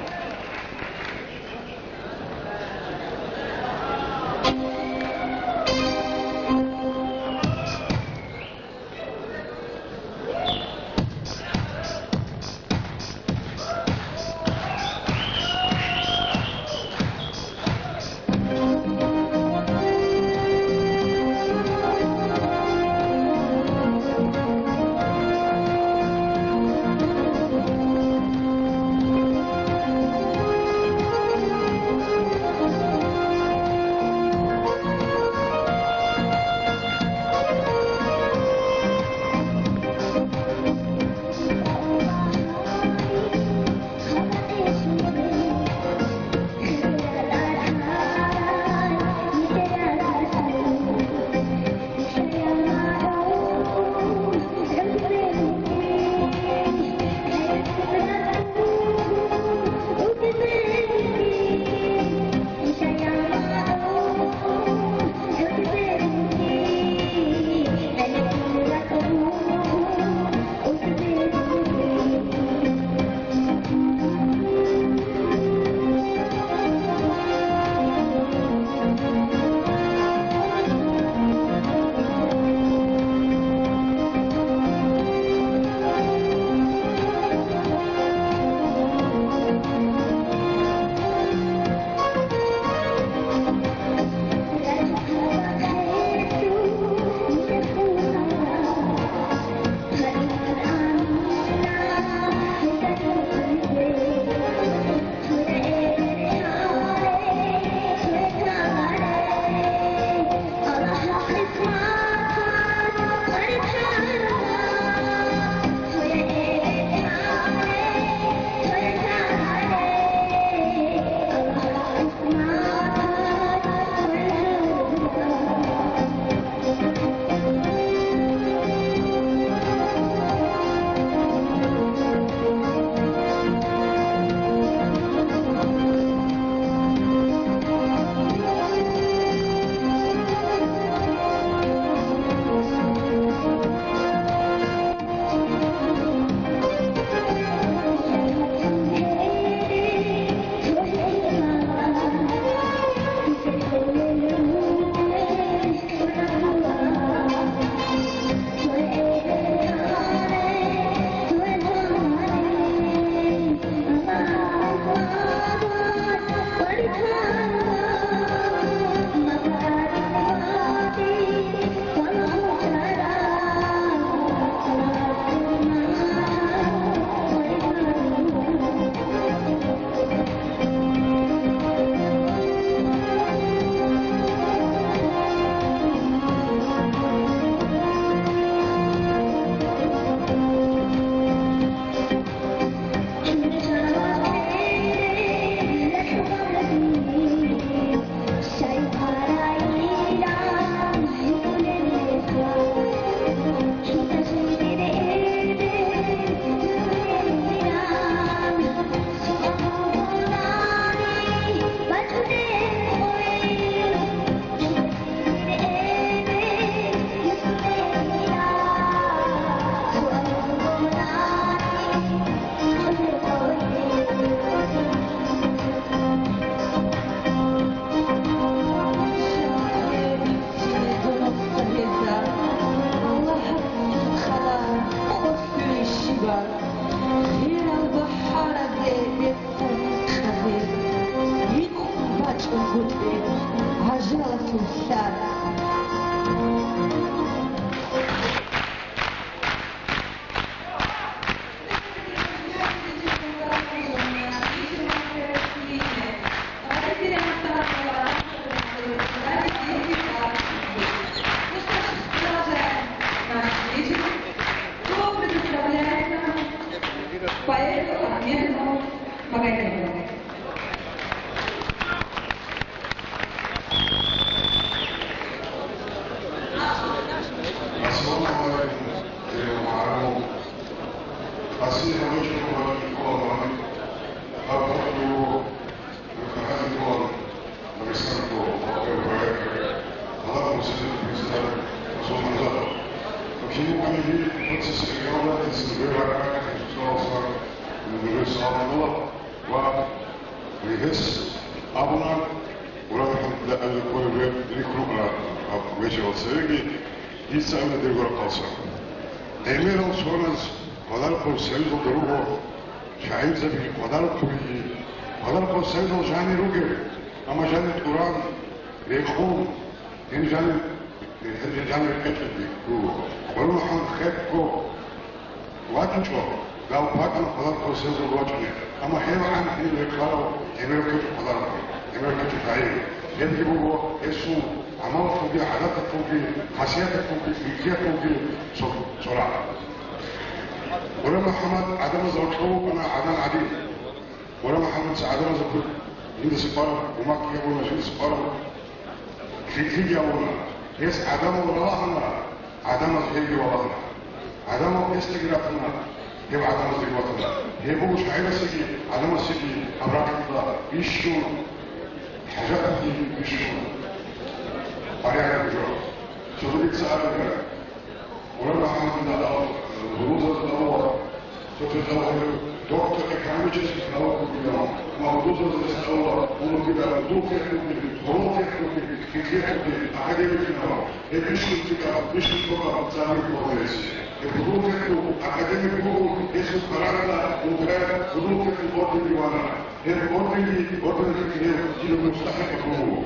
Гьес абуна, уралхӀамдулиллагь, абулеб кколеб рихьулареб гьаб вежарал цевеги, дица абуна дирго рахъалъан. ГӀемерал соназ Квадархъур союзалда руго, шагьидзабиги Квадархъубиги, Квадархъур союзал жанир ругел, амма жанир тӀуран, рекъон, Гьеб жанир, гьеб жанир кьечӀебги буго. ГӀумру хӀал хехго вачӀичӀо, гал пакъана Квадархъур союзалда вачӀине, амма гьев гӀан гьенив рекъарав гӀемерал кьечӀеб Квадархъур, гӀемерал кьечӀеб шагьид. Гьебги буго гьесул гӀамалалъулги, гӀадаталъулги, хасияталъулги, лъикӀлъиялъулги цо-, цо рагӀ. Гурам МухӀаммад гӀадамаз рокьов вукӀана гӀадан гӀадин. Гурам МухӀаммадица гӀадамазда жиндаса къвараб умакъги абуна, жиндаса къвараб лъикӀлъиги абуна. Гьес гӀадамал валагьана, гӀадамаз гьевги валагьана. ГӀадамал гьесдаги ратана, гьев гӀадамаздаги ватана. Гьеб буго шагӀирасеги гӀадамасеги гьаб ракьалда бищун, хӀажаталъе бищун. БарягӀи жо. Цо дица абуна. Гурам МухӀаммадица гьудулзабазда абула, цо-цо жавгьилъул доктор экономических наук бугилан, ва гьудулзабазда гьес абула, гьудул-хехги, гьудул-хехги, лъикӀлъиялъулги академик вугилан, гьеб бищун цӀикӀкӀараб, бищун цӀикӀкӀараб цӀар буго гьес. Гьеб гьудул-хехул академик вугев, гьесул къараралда ункъоялъ гьудул-хехул орденги вана. Гьеб орденги, орденги гьев кинабго мустахӀикъав вуго.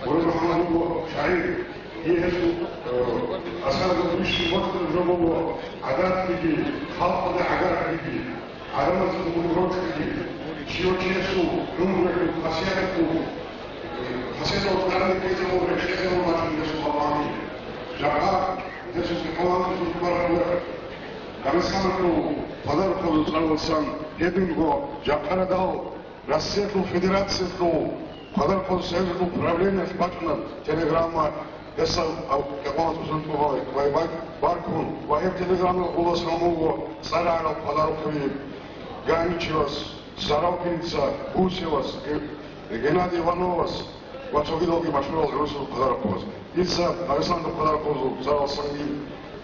Гурам МухӀаммад вуго шагӀир. Гьесул, э, асаралда бищун бокьараб жо буго гӀадатлъиги, халкъалда гӀагарлъиги, гӀадамазда гьункьролъиги, чи-, чиясул гӀумруялъул хасияталъул, э, хасиятал тӀаде ккезабун, рекъезабун бачӀун гьесул гьаб гьаби. Жакъа гьесул хӀалалъулъ бараб Дагъистаналъул Квадархъур цӀаралдасан гьединго жакъа радал Россиялъул Федерациялъул Квадархъур союзалъул правлениялъ бачӀунеб телеграмма, гьесда Кьекъоялда ТӀухьдузул ТӀубал байбак баркун ва гьеб телеграммаялъ гъуллъун буго цӀар рагӀарал Квадархъурияб Ганичевас, Сорокинца, Гусевас, Геннадий Ивановас ва цогидалги машгьурал гӀурусазул Квадархъуз. Дица Дагъистаналда Квадархъузул цӀаралдасанги,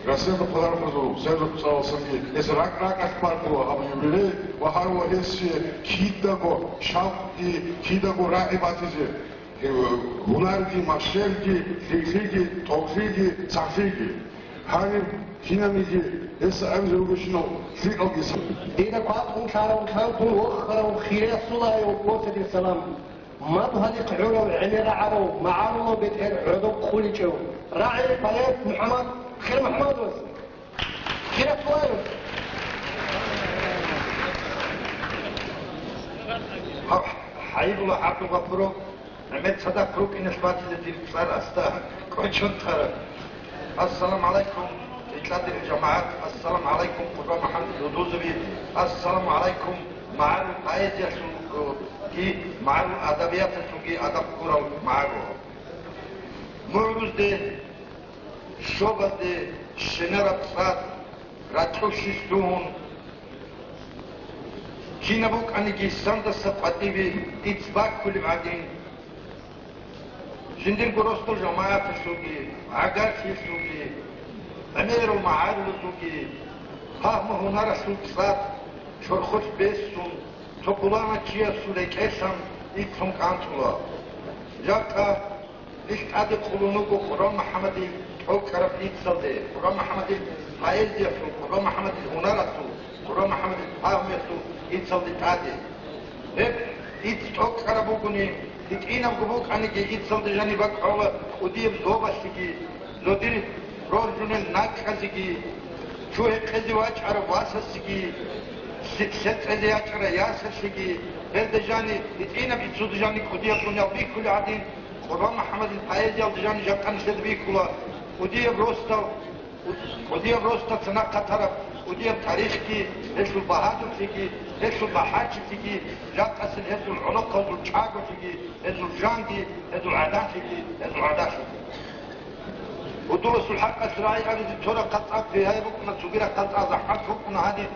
Россиялда Квадархъузул союзалъул цӀаралдасанги гьес ракӀ-ракӀалъ баркула гьаб юбилей ва гьарула гьесие кидаго шавкъги, кидаго рагӀи батизе, э, гьунарги, машгьурги, лъикӀлъиги, тӀокӀлъиги, сахлъиги. Гьаниб кинабниги гьесда абизе ругелщинал лъикӀалги са- Дида кватӀун лъарав, лъантун вохарав, хириясулаяв, Муртазир Салам. Мадугьалихъ гӀурав, гӀемер рагӀарав, магӀарулав бетӀер гӀодов кколичӀев, рагӀи поэт МухӀаммад Хирмухьаммадовас. Хират Тулаев. Гьаб, гьайибула ГӀабдулгъапуров, гӀемер цадахъ рукӀиналъ батила дир цӀар асда кӀочон тараб. Ассаламу гӀалайкум, рикьа дир жамагӀат! Ассаламу гӀалайкум, Къурбан МухӀаммад Гьудузови! Ассаламу гӀалайкум, магӀарул поэзиялъулги, магӀарул адабияталъулги адаб ккурал магӀарул! МугӀрузде, щобазде щинараб цӀар ракьулъе лъугьун, кинаб букӀаниги сандаса къватӀибе ицц баккулеб гӀадин, жиндирго росдал жамагӀаталъулги, гӀагарлъиялъулги, гӀемерал магӀарулазулги, пагьму-гьунаралъул цӀар чорхолъ бессун, цо пуланав чиясул рекӀелъан иццун кӀанцӀула. Жакъа ил тӀаде хъулун вуго Къурбан МухӀаммадил тӀокӀкӀараб иццалде, Къурбан МухӀаммадил поэзиялъул, Къурбан МухӀаммадил гьунаралъул, Къурбан МухӀаммадил пагьмуялъул иццалде тӀаде. Гьеб ицц тӀокӀкӀараб бугони, гьитӀинабго букӀаниги, иццалде жаниб бакӀ гӀола кӀудияб зобалъиги, зодир роржунел накӀкӀалъиги, чу гьекъезе вачӀарав васасеги, лъи-, лъецӀезе ячӀарав ясалъеги, гьелда жаниб, гьитӀинаб иццалде жаниб кӀудияб дуниял бихьулеб гӀадин, Къурбан МухӀаммадил поэзиялда жаниб жакъа нилъеда бихьула кӀудияб росдал, кӀудияб росдал цинахъ хъатараб кӀудияб тарихги, гьелъул багьадурлъиги, гьелъул бахӀарчилъиги, жакъасеб гьезул гӀолохъабазул чӀаголъиги, гьезул жанги, гьезул гӀаданлъиги, гьезул гӀадалъиги. Гьудуласул хӀакъалъ рагӀи абизе цо рахъалъ цӀакъ бигьаяб букӀуна, цогидал рахъалъ цӀакъ захӀмат букӀуна гьаниб.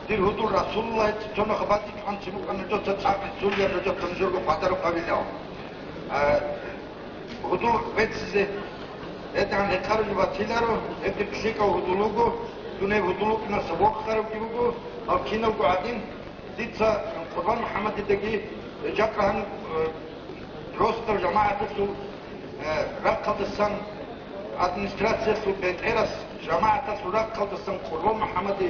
Дир гьудул Расулуллагьица цо нух бадибчӀванцин букӀана, жо цо цӀакъ бицунеб, жо цо нужерго хвадараб гьабилеб. А, гьудул беццизе гьедигӀан гьекъараб жо батиларо, гьеб дир лъикӀав гьудул вуго. Дуней гьудул вукӀинаса вокьарабги буго, гьал киналго гӀадин, дица Къурбан МухӀаммадидаги жакъа гьаниб, э, росдал жамагӀаталъул, э, рахъалдасан, администрациялъул бетӀерас жамагӀаталъул рахъалдасан Къурбан МухӀаммади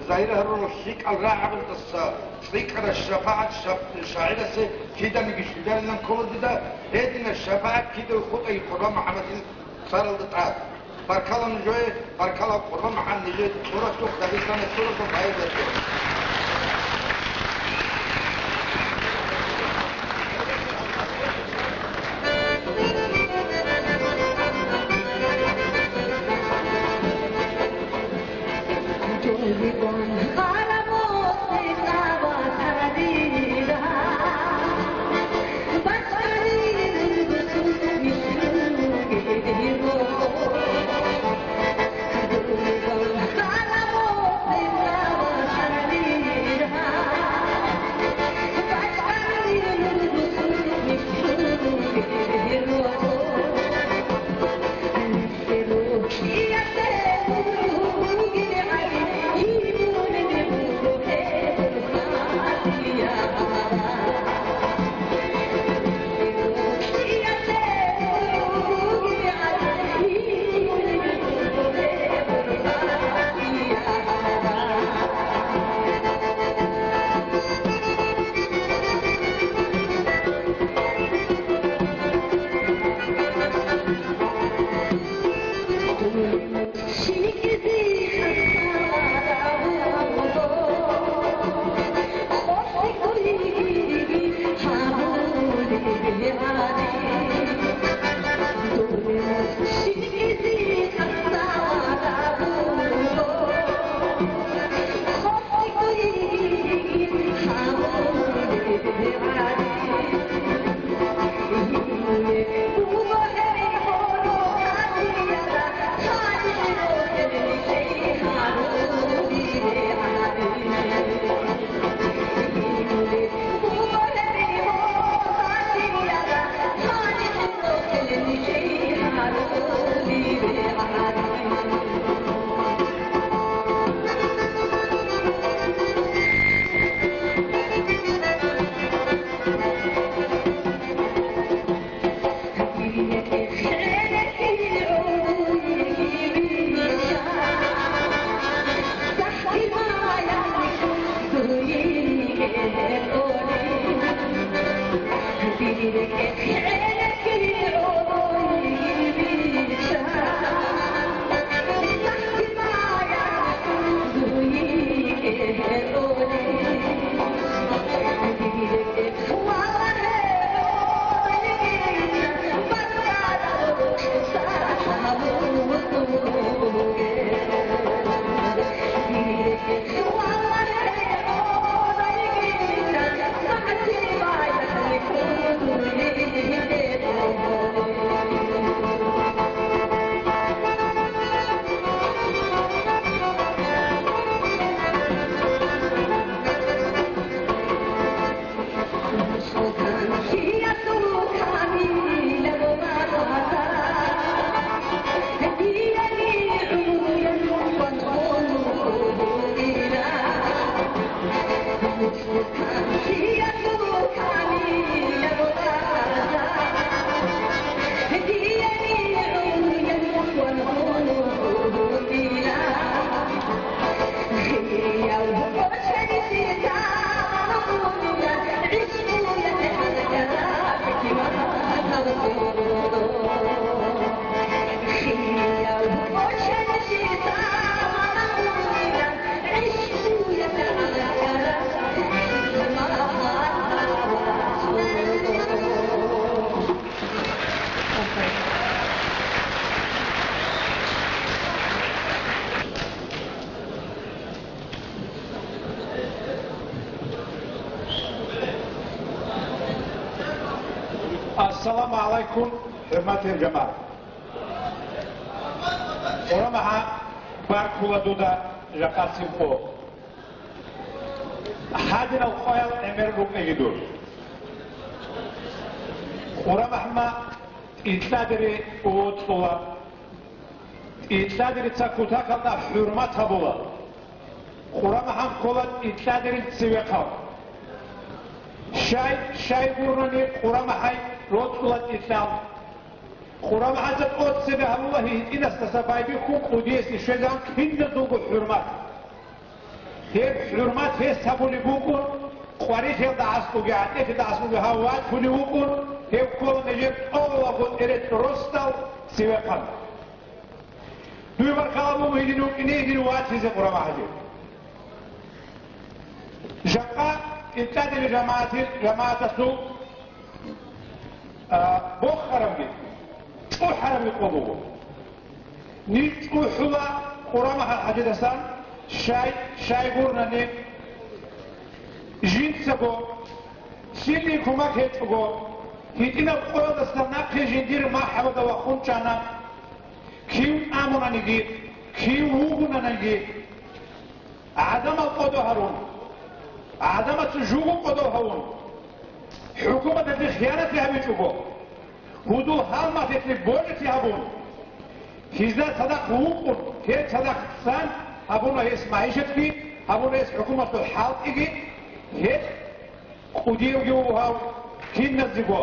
загьир гьарурал лъикӀал рагӀабаздаса цӀикӀкӀараб шапагӀат шап-, шагӀирасе киданиги щведарилан ккола дида, гьединаб шапагӀат кидаго хутӀаги Къурбан МухӀаммадил царалда тӀад. Баркала нужее, баркала Къурбан МухӀаммад, нижее цӀурасухъ Дагъистаналъ цӀурасухъ байбихье. Ассаламу гӀалайкум, хӀурматиял жамагӀат! Къурамагьа, баркула дуда жакъасеб къо. Гьадинал къоял гӀемер рукӀине дур. Къурамагьа, тӀилъаде ре оцӀула. ТӀитӀадирица кутакалда хӀурмат гьабула. Къурамахъан ккола ТӀитӀадирил цевехъав. Щай, щай гурнани Къурамахъай роцӀула ТӀитӀал. Къурамахъаца тӀоцебе гьабула гьитӀинасдаса байбихьун кӀудиясе щвезан киназулго хӀурмат. Гьеб хӀурмат гьес гьабулеб букӀун, къварилъиялда аскӀоги, гӀатӀехида аскӀоги гьав вачулев вукӀун, гьев ккола нижер тӀолабго тӀерецӀ росдал цевехъан. Дуе баркала буго гьедин вукӀине, гьедин вачизе Къурамахъаде. Жакъа ТӀитӀадирил жамагӀатил, жамагӀаталъул А, бохарабги, чӀухӀарабги къо буго. Ниж чӀухӀула Къурамахъа хӀажидасан, щай, щай гурнани, жинцаго, сильный кумак гьечӀого, гьитӀинаб къоялдаса нахъе жиндир махӀабада вахун чӀана, кив амунаниги, кив вугунаниги. ГӀадамал кӀодо гьарун, гӀадамаца жуго кӀодо гьавун, хӀукуматалъе хиянат гьабичӀого, гьудул гьалмагълъи божизе гьабун, гьезда цадахъ вукъун, гьел цадахъ цан гьабуна гьес магӀишатги, гьабуна гьес хӀукуматалъул хӀалтӀиги, гьел кӀудиявги вугьав киназего,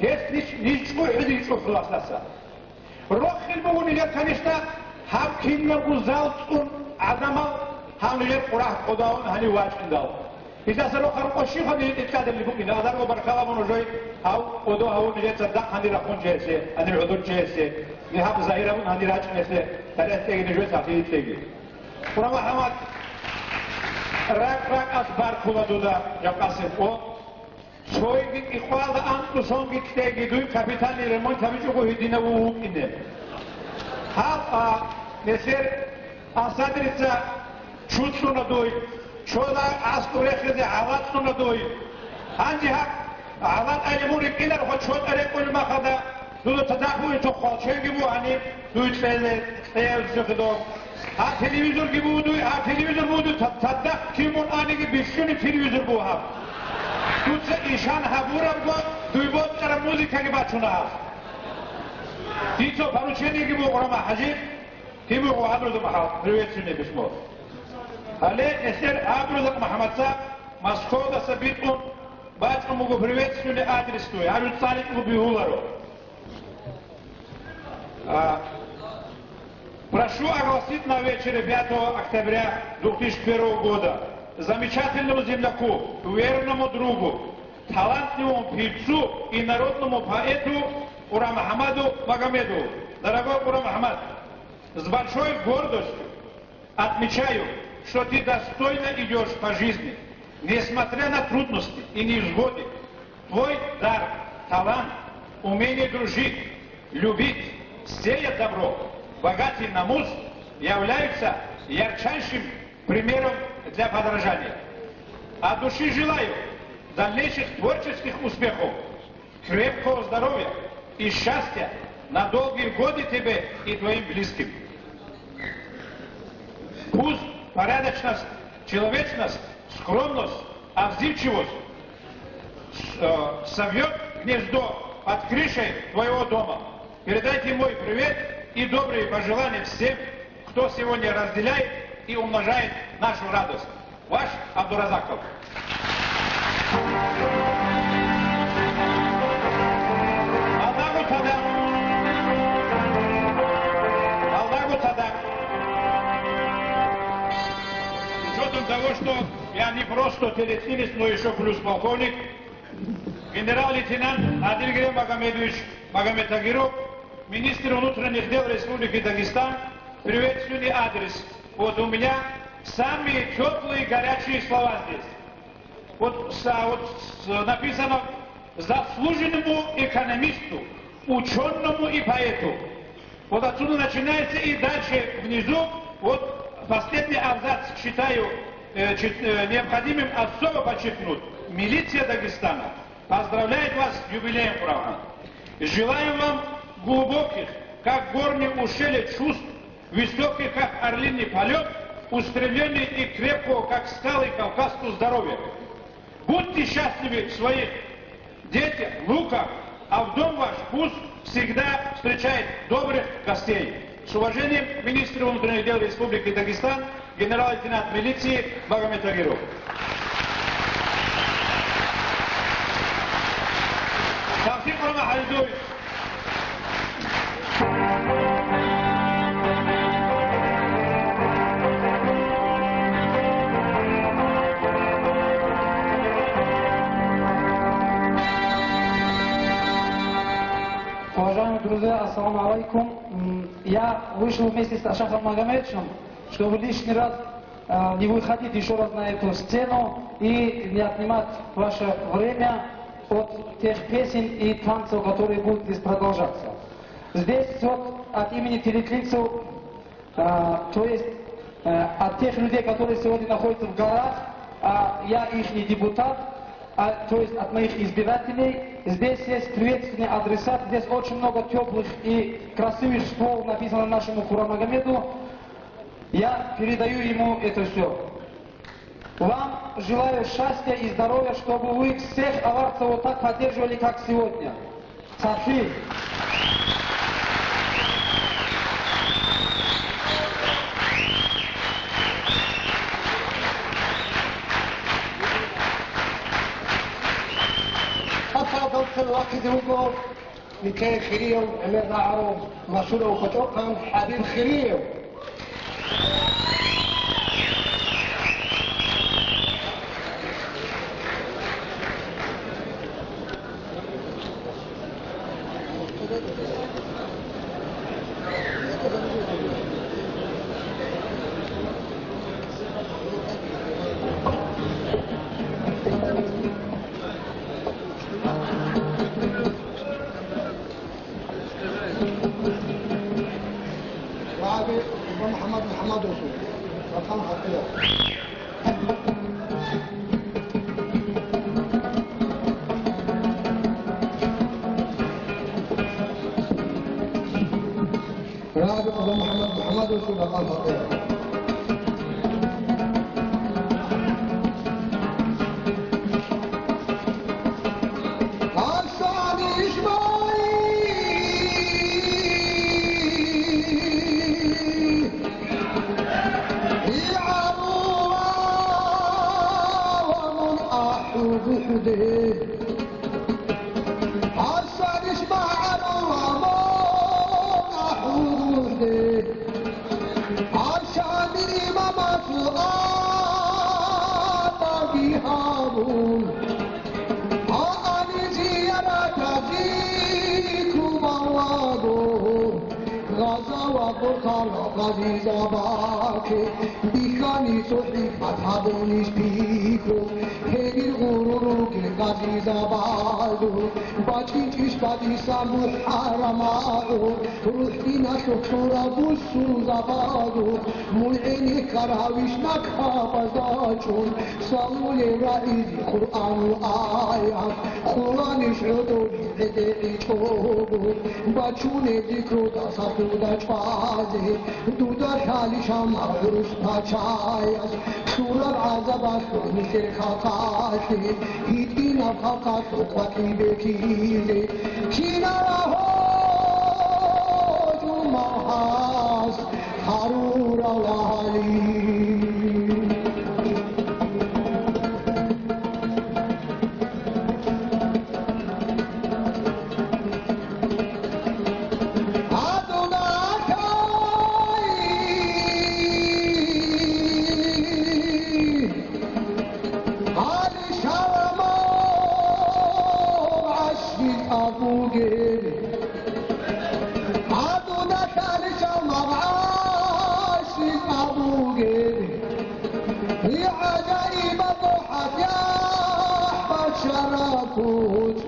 гьес ниж, ниж чӀухӀизе чӀухӀуласдаса. Рохел буго нилер, конечно, гьаб кинабго зал цӀун гӀадамал гьав нилер къурагь кӀодавун гьанив вачӀиндал. Гьелдаса рохел къо щибха нилер тӀадабли букӀина, азарго баркала буго жой гьав кӀодо гьавун нилер цадахъ гьанир рахун чиясе, гьанир гӀодор чиясе, нигьаб загьир гьабун гьанир рачӀинесе, тарихӀ кьеги нижер сахлъи кьеги. Къурамахъ гьамад ракӀ-ракӀалъ баркула дуда, жакъасеб къо. Цойги кӀикъвалда анкьусонги кьеги дуй капитальный ремонт гьабичӀого гьединав вукӀине. Гьаб, а, несер Асадрица чуцӀуна дуй, чола аскӀор рехизе гӀалатӀуна дуй. Гьанже гьаб гӀалатӀайилан мун рикӀкӀинарго чотӀа рекӀкӀунеб махалда, дуда цадахъ бугин цо хвалченги бугани, дуй кьезе, кьезе хидо. Гьаб телевизорги бугу дуй, гьаб телевизор бугу дуй, цадахъ кин мун аниги бихьунеб телевизор буго гьаб. Дуца ишан гьабурабго, дуй бокьараб музыкаги бачуна гьаб. Дица поручениеги буго, Къурама ХӀажи, гьеб буго Абруза МахӀал, приветственное письмо. Гьале несер Абруза МахӀамадца Москвадаса битӀун бачӀун буго приветственный адрес дуй, гьаб жо цӀаличӀого бегьуларо. А, прошу огласить на вечере пятого октября две тысячи первого года замечательному земляку, верному другу, талантливому певцу и народному поэту Курамухаммаду Магомедову. Дорогой Курамухаммад, с большой гордостью отмечаю, что ты достойно идёшь по жизни, несмотря на трудности и невзгоды. Твой дар, талант, умение дружить, любить, сеять добро, богатый намус являются ярчайшим примером для подражания. От души желаю дальнейших творческих успехов, крепкого здоровья и счастья на долгие годы тебе и твоим близким. Пусть порядочность, человечность, скромность, отзывчивость с-, э, собьёт гнездо под крышей твоего дома. Передайте мой привет и добрые пожелания всем, кто сегодня разделяет и умножает нашу радость. Ваш Абдуразаков. Аллагьу Таала, Аллагьу Таала, с учётом того, что я не просто телецинец, но ещё плюс полковник, генерал-лейтенант Адильгерей Магомедович Магомедтагиров, министр внутренних дел Республики Дагестан, приветственный адрес. Вот у меня самые тёплые, горячие слова здесь. Вот, с-, а, вот с-, написано: «Заслуженному экономисту, учёному и поэту». Вот отсюда начинается и дальше внизу, вот последний абзац считаю, э, чит-, э, необходимым особо подчеркнуть. Милиция Дагестана поздравляет вас с юбилеем, Курамухаммад. Желаем вам глубоких, как горные ущелья, чувств, высоких, как орлиный полёт, устремлений и крепкого, как скалы, кавказского здоровья. Будьте счастливы в своих детях, внуках, а в дом ваш пусть всегда встречает добрых гостей. С уважением, министр внутренних дел Республики Дагестан, генерал-лейтенант милиции Магомед Тагиров. Тавфикъ Рамахалидой. Уважаемые друзья, ассаламу алейкум. М, я вышел вместе с Ашахом Магомедовичем, чтобы лишний раз, а, не выходить еще раз на эту сцену и не отнимать ваше время от тех песен и танцев, которые будут здесь продолжаться. Здесь вот от имени тилитлинцев, а, то есть, э, от тех людей, которые сегодня находятся в горах, а я ихний депутат, а, то есть от моих избирателей, здесь есть приветственный адресат, здесь очень много теплых и красивых слов написано нашему Курамагомеду. Я передаю ему это все. Вам желаю счастья и здоровья, чтобы вы всех аварцев вот так поддерживали, как сегодня. Сахи. Хатабал цевлахъизе вуго. Никее хирияв гӀемер рагӀарав машгьурав гьоркьосан ХӀабиб Хириев. ВагӀаби ва МухӀаммад МухӀаммадовсул ватан гьатӀила. ВагӀаби ва МухӀаммад МухӀаммадовсул ватан гьатӀила. ГьабсагӀат ишбагӀаруламо ахӀулгурде, гьабсагӀат имамасул абаги гьабун, гьаниб зияратазе кумалаго, Гъазава къуртал гъазизабаке, бихьани цохӀи батабунищ пикру, гьенир гъуру ругел гъазизабазу, бачӀинчӀищ бадисан бухӀарамагӀу, рухӀ диналъухъ кьураб бусурзабазу, мун гӀенеккарав иш маккабазда чӀун, цӀалулев рагӀизе Къуръанул аят, къуранищ гӀодове гӀедегӀичӀого, бачунеб зикруда сахуда чӀвазе, дуда лъалищ гьаниб гӀурус пачаяс, лъураб гӀазабалъул нилъер халкъалъе, гьитӀинаб халкъалъул къватӀибе ккизе, кинара гьо жумагьас гьарурал гьали. Гьадуна лъалищал магӀаси абугеб, гӀажаибаб хӀасяхӀ бачараб куц,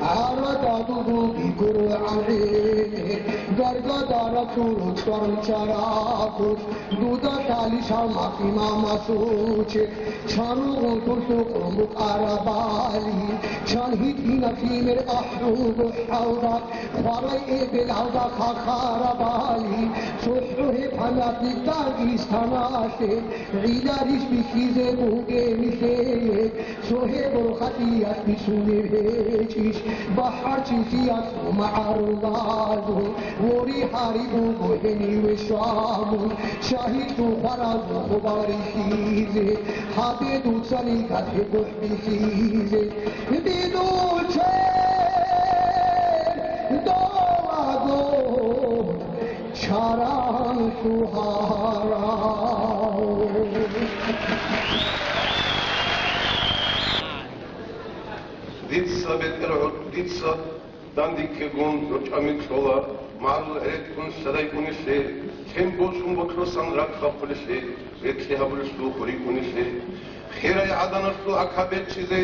гӀарада дугулги гургӀан гӀини, гаргадара куруцӀ варучараб куц, дуда лъалищал макъ имамасучи, чан ругъун тулъукъун букӀарабали, чан гьитӀинаб лъимер ахӀулго хӀалда, хварай эбелалда хахарабали, цохӀо гьеб Дагъистаналъе гӀиларищ бихьизе бугеб нилъее, цо гьеб борхатиялъ бицунеб гьечӀищ, бахӀарчилъиялъул магӀарулазул ворихӀари буго гьениве щвамун, шагьидлъул хваразул хабар рихьизе, гьабе дуцани гьеб гохӀ бихьизе. Бинучер долаго чаран лъугьарав. Дица бетӀер гӀур-, дица дандеккегун ручӀами кьола, магӀарул гӀереккун сарайгунелъе, тен босун бокьосан ракӀ бахъулелъе, рекьи гьабулелъул хурикӀунелъе, херай гӀаданалъул гӀака бечӀчӀизе,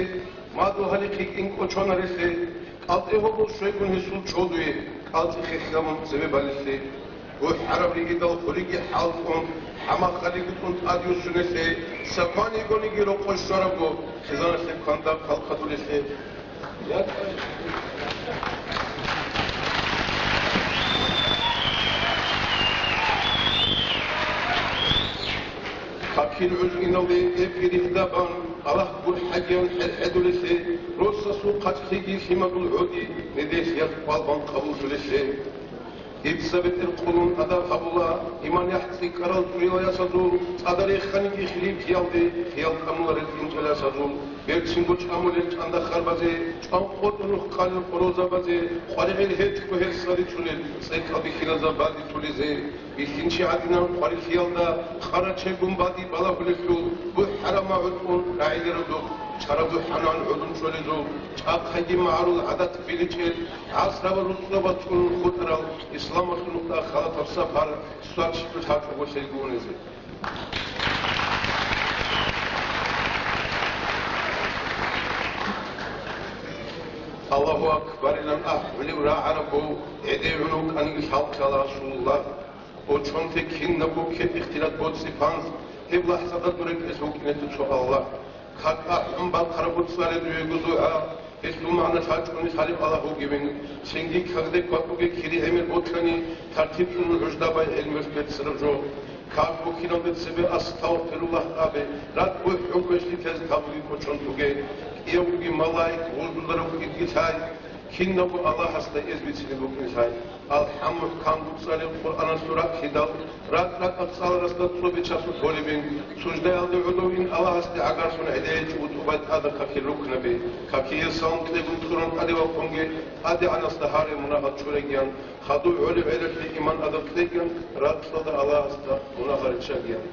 мадугьали хъикӀин кӀочонарелъе, кӀалтӀе гьобол щвейгун гьесул чодуе, кӀалцӀи хехьамун цебе балелъе, гухӀараб ригидал хуриги хӀалтӀун, хӀамахъалигутӀун тӀадюссунелъе, сакван йигониги рокъой щварабго, хизаналъе кванда хъалхъадулелъе. Какил гӀуж иналде эпги рихьдабан, Аллагь гурхӀагиян хӀерхӀедулелъе, росасул хъачӀлъиги лъимадул гӀоди, недес яхъ кӀвалбан къабуллъулелъе. Дица бетӀер къулун адаб гьабула, иман яхӀ цӀикӀкӀарал чӀурила ясазул, цӀадареханиги хилиплъиялде, хиял тӀамуларел инчӀел ясазул, берцинго чӀамулел чӀанда харбазе, чӀван къотӀун нух къалел къоролзабазе, къваригӀел гьечӀго гьерса рицунел, цӀекӀал бихьиназда бадитулезе, бихьинчи гӀадинан къварилъиялда, къарачегун бади балагьулелъул, бухӀараб магӀу тӀун рагӀилел рудухъ, чара бухӀанан гӀодун чӀолезул, чӀахъаги магӀарул гӀадат биличӀел, гӀасрабал руцӀцӀуба цӀунун хутӀарал, исламалъул нухда халатаб сапар, сварччулъ гьачӀого лъелгунезе. Аллагьу акбарилан ахӀулев рагӀарабго, гӀедегӀун вукӀаниги лъалкъала Расулуллагь. Очонте кинабго кеп ихтилат боцӀи-панз, гьеб лахӀзада дур рекӀелъ вукӀине дуца Аллагь. Как ахӀун бахъараб буцӀцӀалеб дуего дугӀа, гьелъул магӀна лъачӀони лъалеб Аллагь вугевин, цинги кагде квакӀуге кири гӀемер бокьани, тартиб цӀунун гӀужда бай гӀелмуялъ беццараб жо. Как бухьиналде цебе астагъфируллагь абе, ракӀ бухӀун квешлъи тез кагуги кочон туге, кӀиявги малаик гъуждуларев кӀитӀги лъай, кинабго Аллагьасда эз бицине букӀин лъай. АлхӀам мухӀкан буцӀцӀалеб Къуръаналъул ракӀлъидал, ракӀ-ракӀалъ цӀаларасда цо бичасул толебин, суждаялде гӀодовин Аллагьасде гӀагарлъун гӀедегӀечӀого тӀубай тӀада какил рукнаби, какие салам кьегун кьуран тӀаде вахъунге, ТӀадегӀанасда гьаре мунагьал чурегиян, хадув гӀолеб гӀелалъе иман адаб кьегиян, ракьалда Аллагьасда мунагьал риччагиян.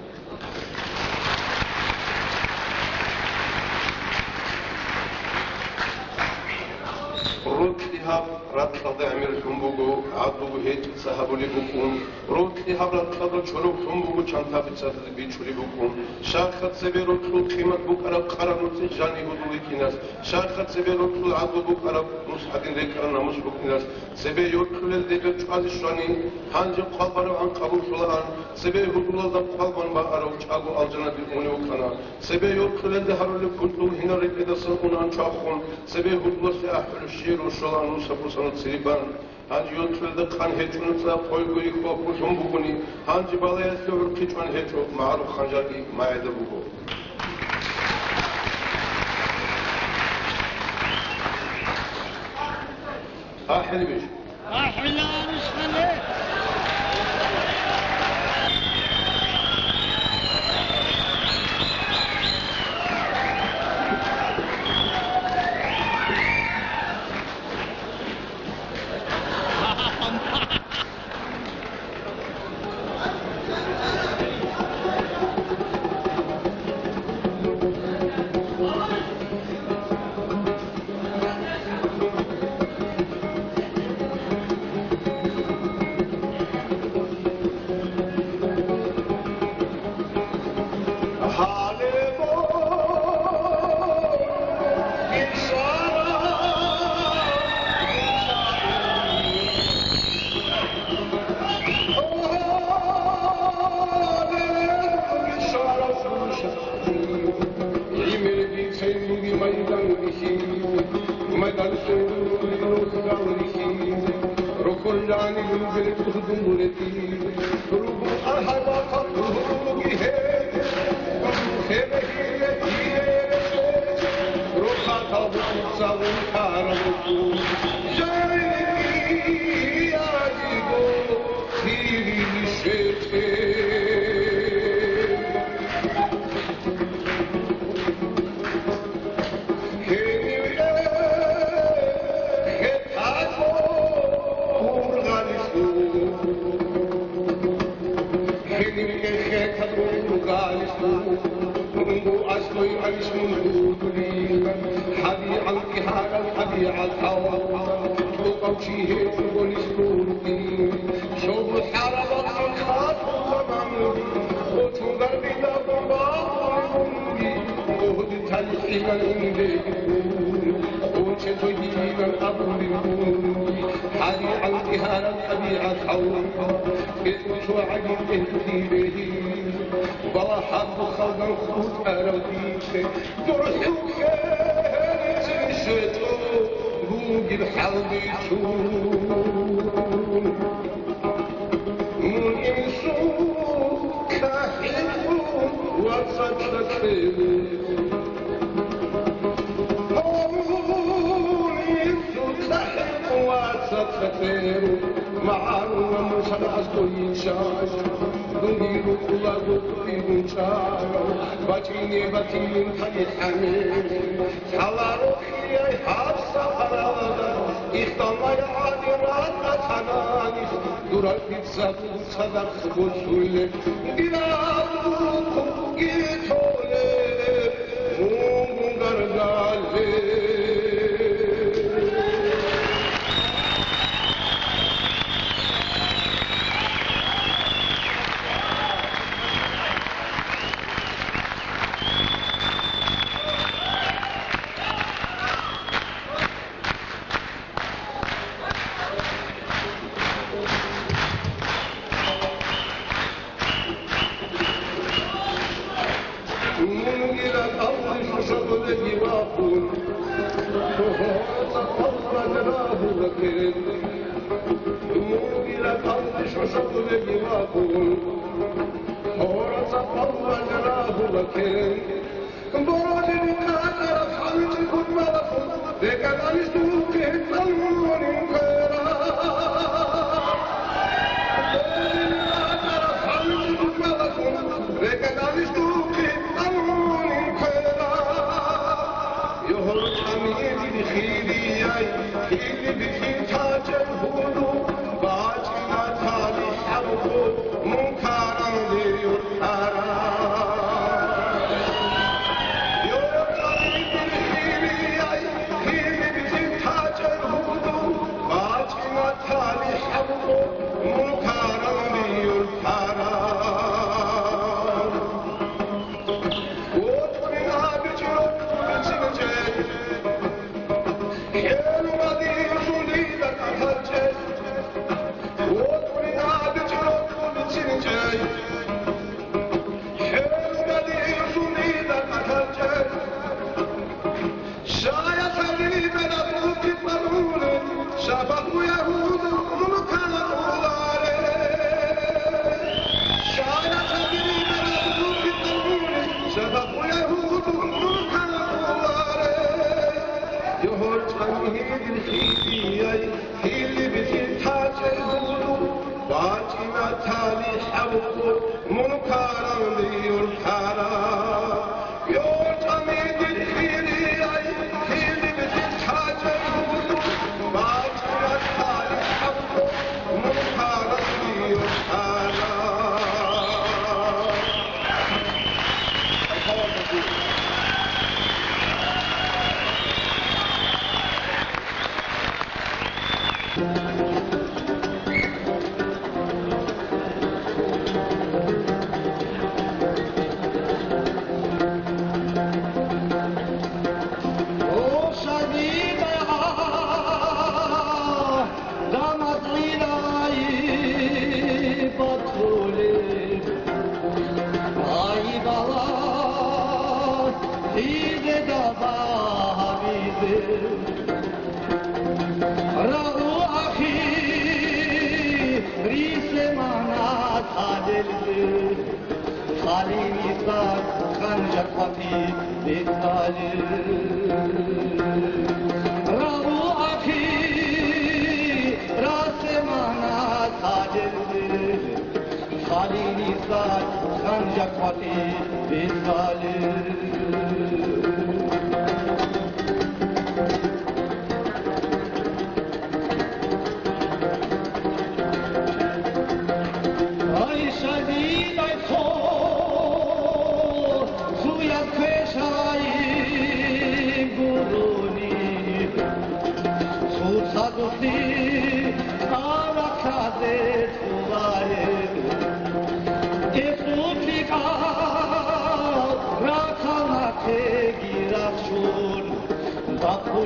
Рокьи гьаб ракьалда гӀемер лъун буго, гӀадлуго гьечӀица гьабулеб букӀун. Рокьи гьаб ракьалда чороб лъун буго, чантаби цадахъ бичӀчӀулеб букӀун. Щайха цебе рокьул къимат букӀараб къараб нуцӀи жанив гьудул йикӀиналъ? Щайха цебе рокьул гӀадлу букӀараб нус гьадин рекӀараб намус букӀиналъ? Цебе йокьулел дебер чӀвазе щвани, гьанже хъвал барабгӀан къабуллъулаан, цебе гьудулалда хъвал бан бакӀарав чӀаго алжанаде унев вукӀана. Цебе йокьулелде гьарулеб кунтӀул гьинал рекӀедасан унаан чвахун, цебе гьудулалъе ахӀулеб щиб рорщолаан нусаб-бусанаб церебан. Гьанже йокьулелда къан гьечӀо нуца, къойго йихьо хьулъун бугони, гьанже балаялъе гӀурхъи чӀван гьечӀо, магӀарул ханжарги магӀида буго. АхӀилебищ? АхӀиларищ гьале! Эх, хеталъун ругалищ мун, мунго аслуй гьанищ мун гьудулин, хӀаби гӀанкӀи гьарал хӀаби гӀатӀал, цӀукъав чи гьечӀо гонищ мун ругин, шобо хӀарабал хатӀул заман, гъоцун гарбида бомбабулеб мунги, гъоди талихӀилан индегун, гъоче цойгилан абулеб мунги, хӀаби гӀанкӀи гьарал хӀаби гӀатӀал. КӀицӀул цо гӀагил тӀехьги бегьи, балагьаб халдан хутӀарав дица, дурхӀулъе гьениб щвечӀо бугеб хӀал бицун. Мун инсул хӀинкъун вацалъа ккела. Гьавун инсул хӀинкъун вацалъа ккела. МагӀарулла мун садакъасда йиччай, дунги рукӀулаго дуригун чӀарав, бачӀине батилин талихӀ гьамел. Лъаларо хияй гьаб сахаралда, ихталмай гӀади ракъа цананис, дурал дица буго цадахъ босулеб, дирал бухъуги толеб, мунгун гаргалеб. Мунгила кавлиш шабулеги вахун, гьорца кавлан рагьула ккел. Мунгила кавлиш шабулеги вахун, гьорца кавлан рагьула ккел. Бородин къачӀараб хӀалчӀи хутӀбалахун, рекӀаданищ духъе цӀалунин квераб. Бородин къачӀараб хӀалчӀи хутӀбалахун, рекӀаданищ духъе цӀалунин квераб. Йогьор чӀамидин хирияй, хири бихьи тачел гьуду, бачӀина талихӀ гьабухъу, мун каранде юртара. Гьоркьан гьидин хитияй, хилиб хитачӀел гьуду, бачӀина талихӀ гьабухъу, мун каранде юртара. Гьоркьан гьидин хирияй, хилиб хитачӀел гьуду, бачӀина талихӀ гьабухъу, мун каранде юртара. Дамазгъирай батулеб, ай бала, гьезда багьабизе. Рагъу ахир, рисемана цадезе. Халиниса хъанжа къватӀи бетӀалел. Рагъу ахи расемана цадезе. Халиниса хъанжа къватӀи бетӀалел. Ай, шадида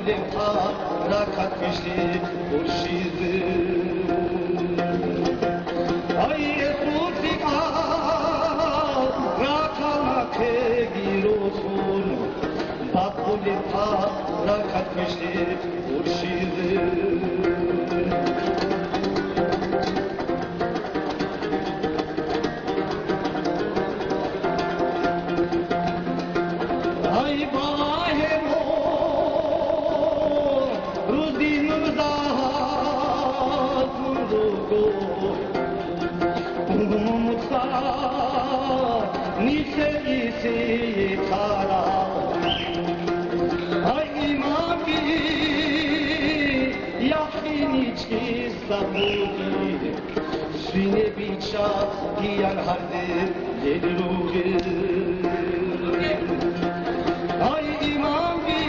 Ракат квешлъи уршизе. Ай, Эсул цӀикӀкӀал рахъал нахъеги росун, бакъулеб гьа ракат квешлъи уршизе. Ай, багьа гьеб рузинул загьазул руго, умумуца нилъер исие царал. Ай, имамги, якъиничӀи сабуги. Свине бича гиян гьарде лел ругел. Ай, имамги,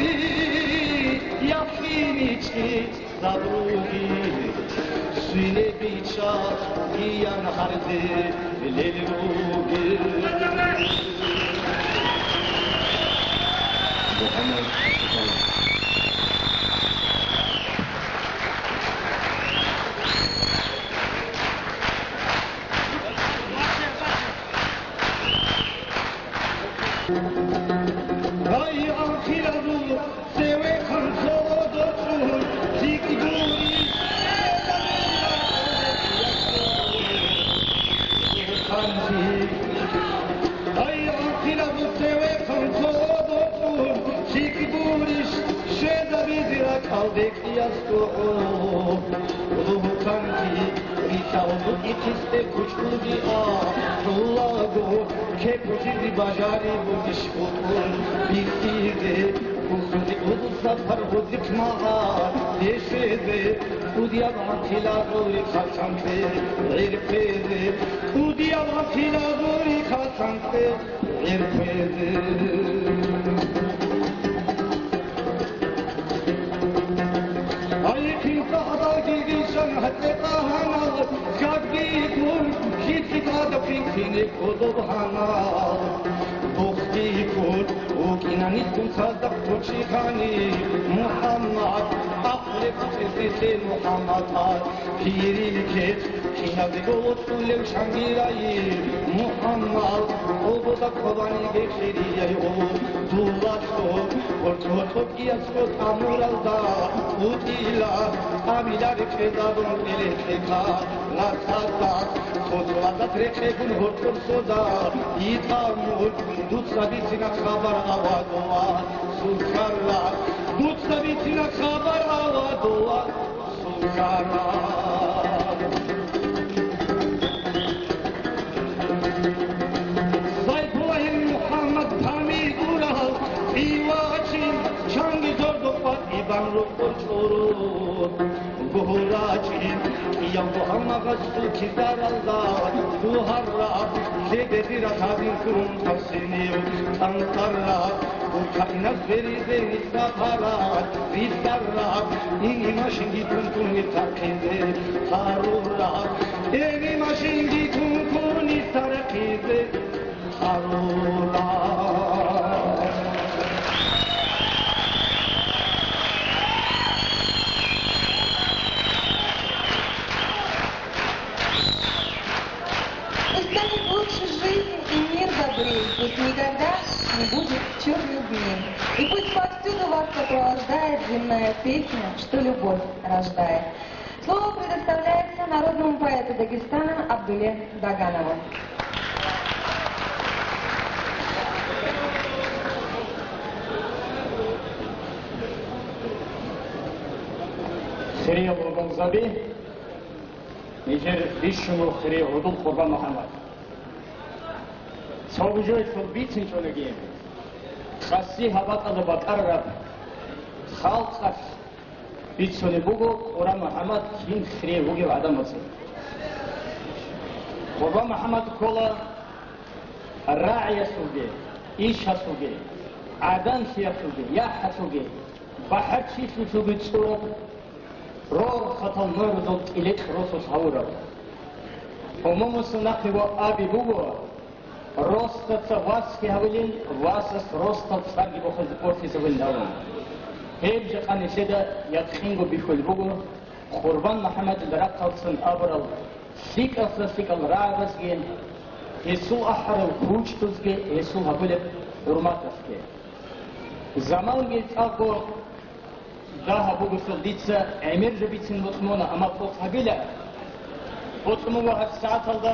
якъиничӀи сабруги. Свине бича гиян гьарде лел ругел. Гьай, анхъилазул цевехъан цо дорцӀун лъикӀ гурищ. Гьай, анхъилазул цевехъан цо дорцӀун лъикӀ гурищ, щвезабизе ракӀалде. Ясгогьу, гьудул-гьутанги, рилъа гьудул ихъисде кучӀулги ахӀулаго, кепужизе бажари бугищ букӀун бихьизе, кухьузе гьудул сапар гьудихъ магӀа дешезе, кӀудияб анхъилазул рихъа цанцӀе гӀерхъезе, кӀудияб анхъилазул рихъа цанцӀе гӀерхъезе. Гьайихъин сагӀдаги рижан гьатӀе къагьанал, хьагги ккун, хитӀи тӀадахъин кине кодоб гьанал. Бухги ккун, вукӀинанилъун цадахъ кочи хани, МухӀаммад, ахъулеб цӀесилъе МухӀаммад, пирил кец, киназего воцӀулев чангирайи, МухӀаммад, къобода къобаниге хирияй гъу, дулалъо, гьоркьо-гьоркьо кӀиясго тамуралда, утӀила, тӀамила рекъезабун кӀеле кьека, расадас, цо-цоладас рекъегун гьоркьор сода, итамур, дуца бицина хабар авадова, сукарла, дуца бицина хабар авадова. Сайфуллагьил МухӀаммад Памидурал ивачин, чанги зордо къватӀибан рукъур чӀуру. Гурачи, кӀиявго гьалмагъас сукизаралда, дугьарра, лебедира табин ккун къасинив, къантарра, Каинас беризе нилъ сапарат, рисарат, инимашинги кункуни тархъизе, гьарурат, инимашинги кункуни тархъизе, гьарурат. Пусть станет лучше жизнь и мир добрей, пусть никогда не будет черных дней. И пусть повсюду вас сопровождает земная песня, что любовь рождает. Слово предоставляется народному поэту Дагестана Абдуле Даганову. Хирияб гъобалзаби, нижер бищунго хири гьудул Къурбан МухӀаммад. Цо бугоялъул бицинчӀониги, къаси гьабатӀалда бакӀарараб халкъалъ бицунеб буго Къурбан МухӀаммад кин хирияб бугеб гӀадамазе. Къурбан МухӀаммад ккола рагӀиялъулги, ишалъулги, гӀаданлъиялъулги, яхӀалъулги, бахӀарчилъулъулги цӀураб, рорхатал моридал тӀиликь росулъ гьавураб. Умумуса нахъе ва аби буго, росаца васги гьавилин, васас росдал цӀарги бохиз-, бохизавилин абун. Гьеб жакъа нилъеда якъинго бихьулеб буго Къурбан МухӀаммадил рахъалцин абурал лъикӀалъа-лъикӀал рагӀабазги, гьесул ахӀарал кучӀдузги, гьесул гьабулеб хӀурматалъги. Заманги цӀакъго дагьаб бугелъул дица гӀемер жо бицин бокьун буго, амма цӀокъ гьабила, бокьун буго гьаб сагӀаталда.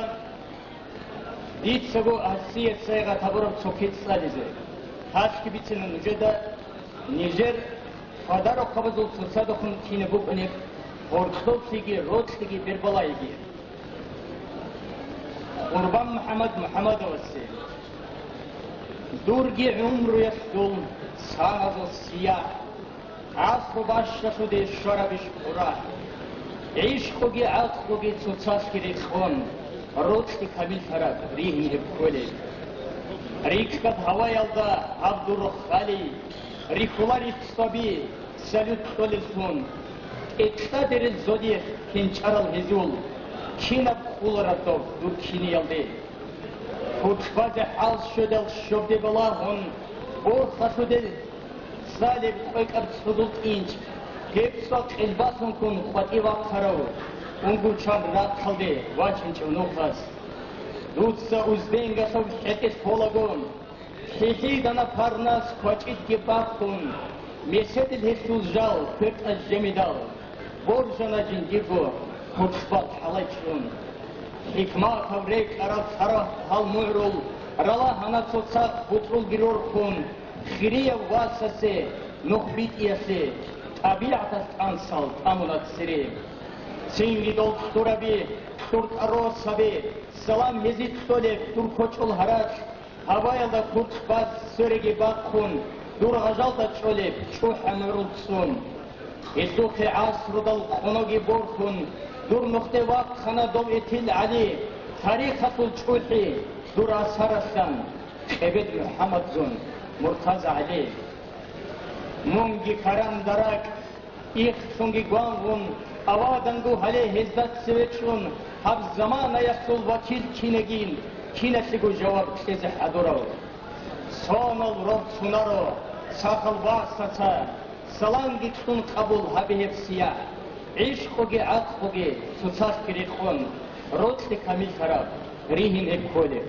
Дицаго гьасие сайгъат гьабураб цо кица цӀализе. Гьалъги бицина нужеда, нижер хвадарухъабазул цоцадехун кинаб букӀунеб гьоркьоблъиги, рокьиги, бербалайги. Къурбан МухӀаммад МухӀаммадовасе. Дурги гӀумруялъул саназул сиягь. ГӀасру бащалъуде щварабищ къура? ГӀишкъуги гӀакълуги цоцалъги рекъон, рокьи камиллъараб ригьин гьеб кколеб. РикӀкӀад гьаваялда гьаб дур рохали, рихьула риццаби салют кьолеллъун. ТӀекьладерил зодихъ хинчӀарал гьезул, кинаб кколараб доб дур киниялде? ХӀучбазе хӀал щведал щобде балагьун, борхалъуде цӀалеб къвекӀаб цӀудул тӀинчӀ, гьеб цӀакъ къилбалъун ккун къватӀив вахъарав, унго чан рахъалде вачинчӀев нухас. Дуца узденгалъуб хӀетӀе лъолаго, хӀилъидана парнас квачӀидги бахъун, меседил гьелъул жал квертӀа жемидал, боржана жиндирго хӀучбал хӀалай чӀун. ХӀикматав рекӀараб цара гьал мугӀрул ралагьана цоцахъ бутӀрулги рорхун, хирияв васасе, нух битӀиялъе, тӀабигӀаталъ тӀансал тӀамуна цере. Цинги дол кьураби, кьуртӀа росаби, салам гьезие кьолеб дур кочӀол гьаракь, гьаваялда куркь баз цереги бахъун, дур гъажалда чӀолеб чӀухӀа мугӀрул цӀун. Гьелъухъе гӀасрудал къоноги борхун, дур нухде вахъана дов Этил ГӀали, тарихалъул чӀухӀи дур асаралъан, Къебед МухӀаммадзун, Муртаза ГӀали. Мунги каранда ракӀ, ихцунги гвангъун, аваданго гьале гьезда цеве чӀун, гьаб заманаялъул вакил кинегин, киналъего жаваб кьезе хӀадурав. Сонал рорцунаро сахал васаца, саламги цӀун къабул гьабе гьеб сиягь. ГӀишкъуги гӀакълуги цоцалъги рекъон, рокьи камиллъараб ригьин гьеб кколеб.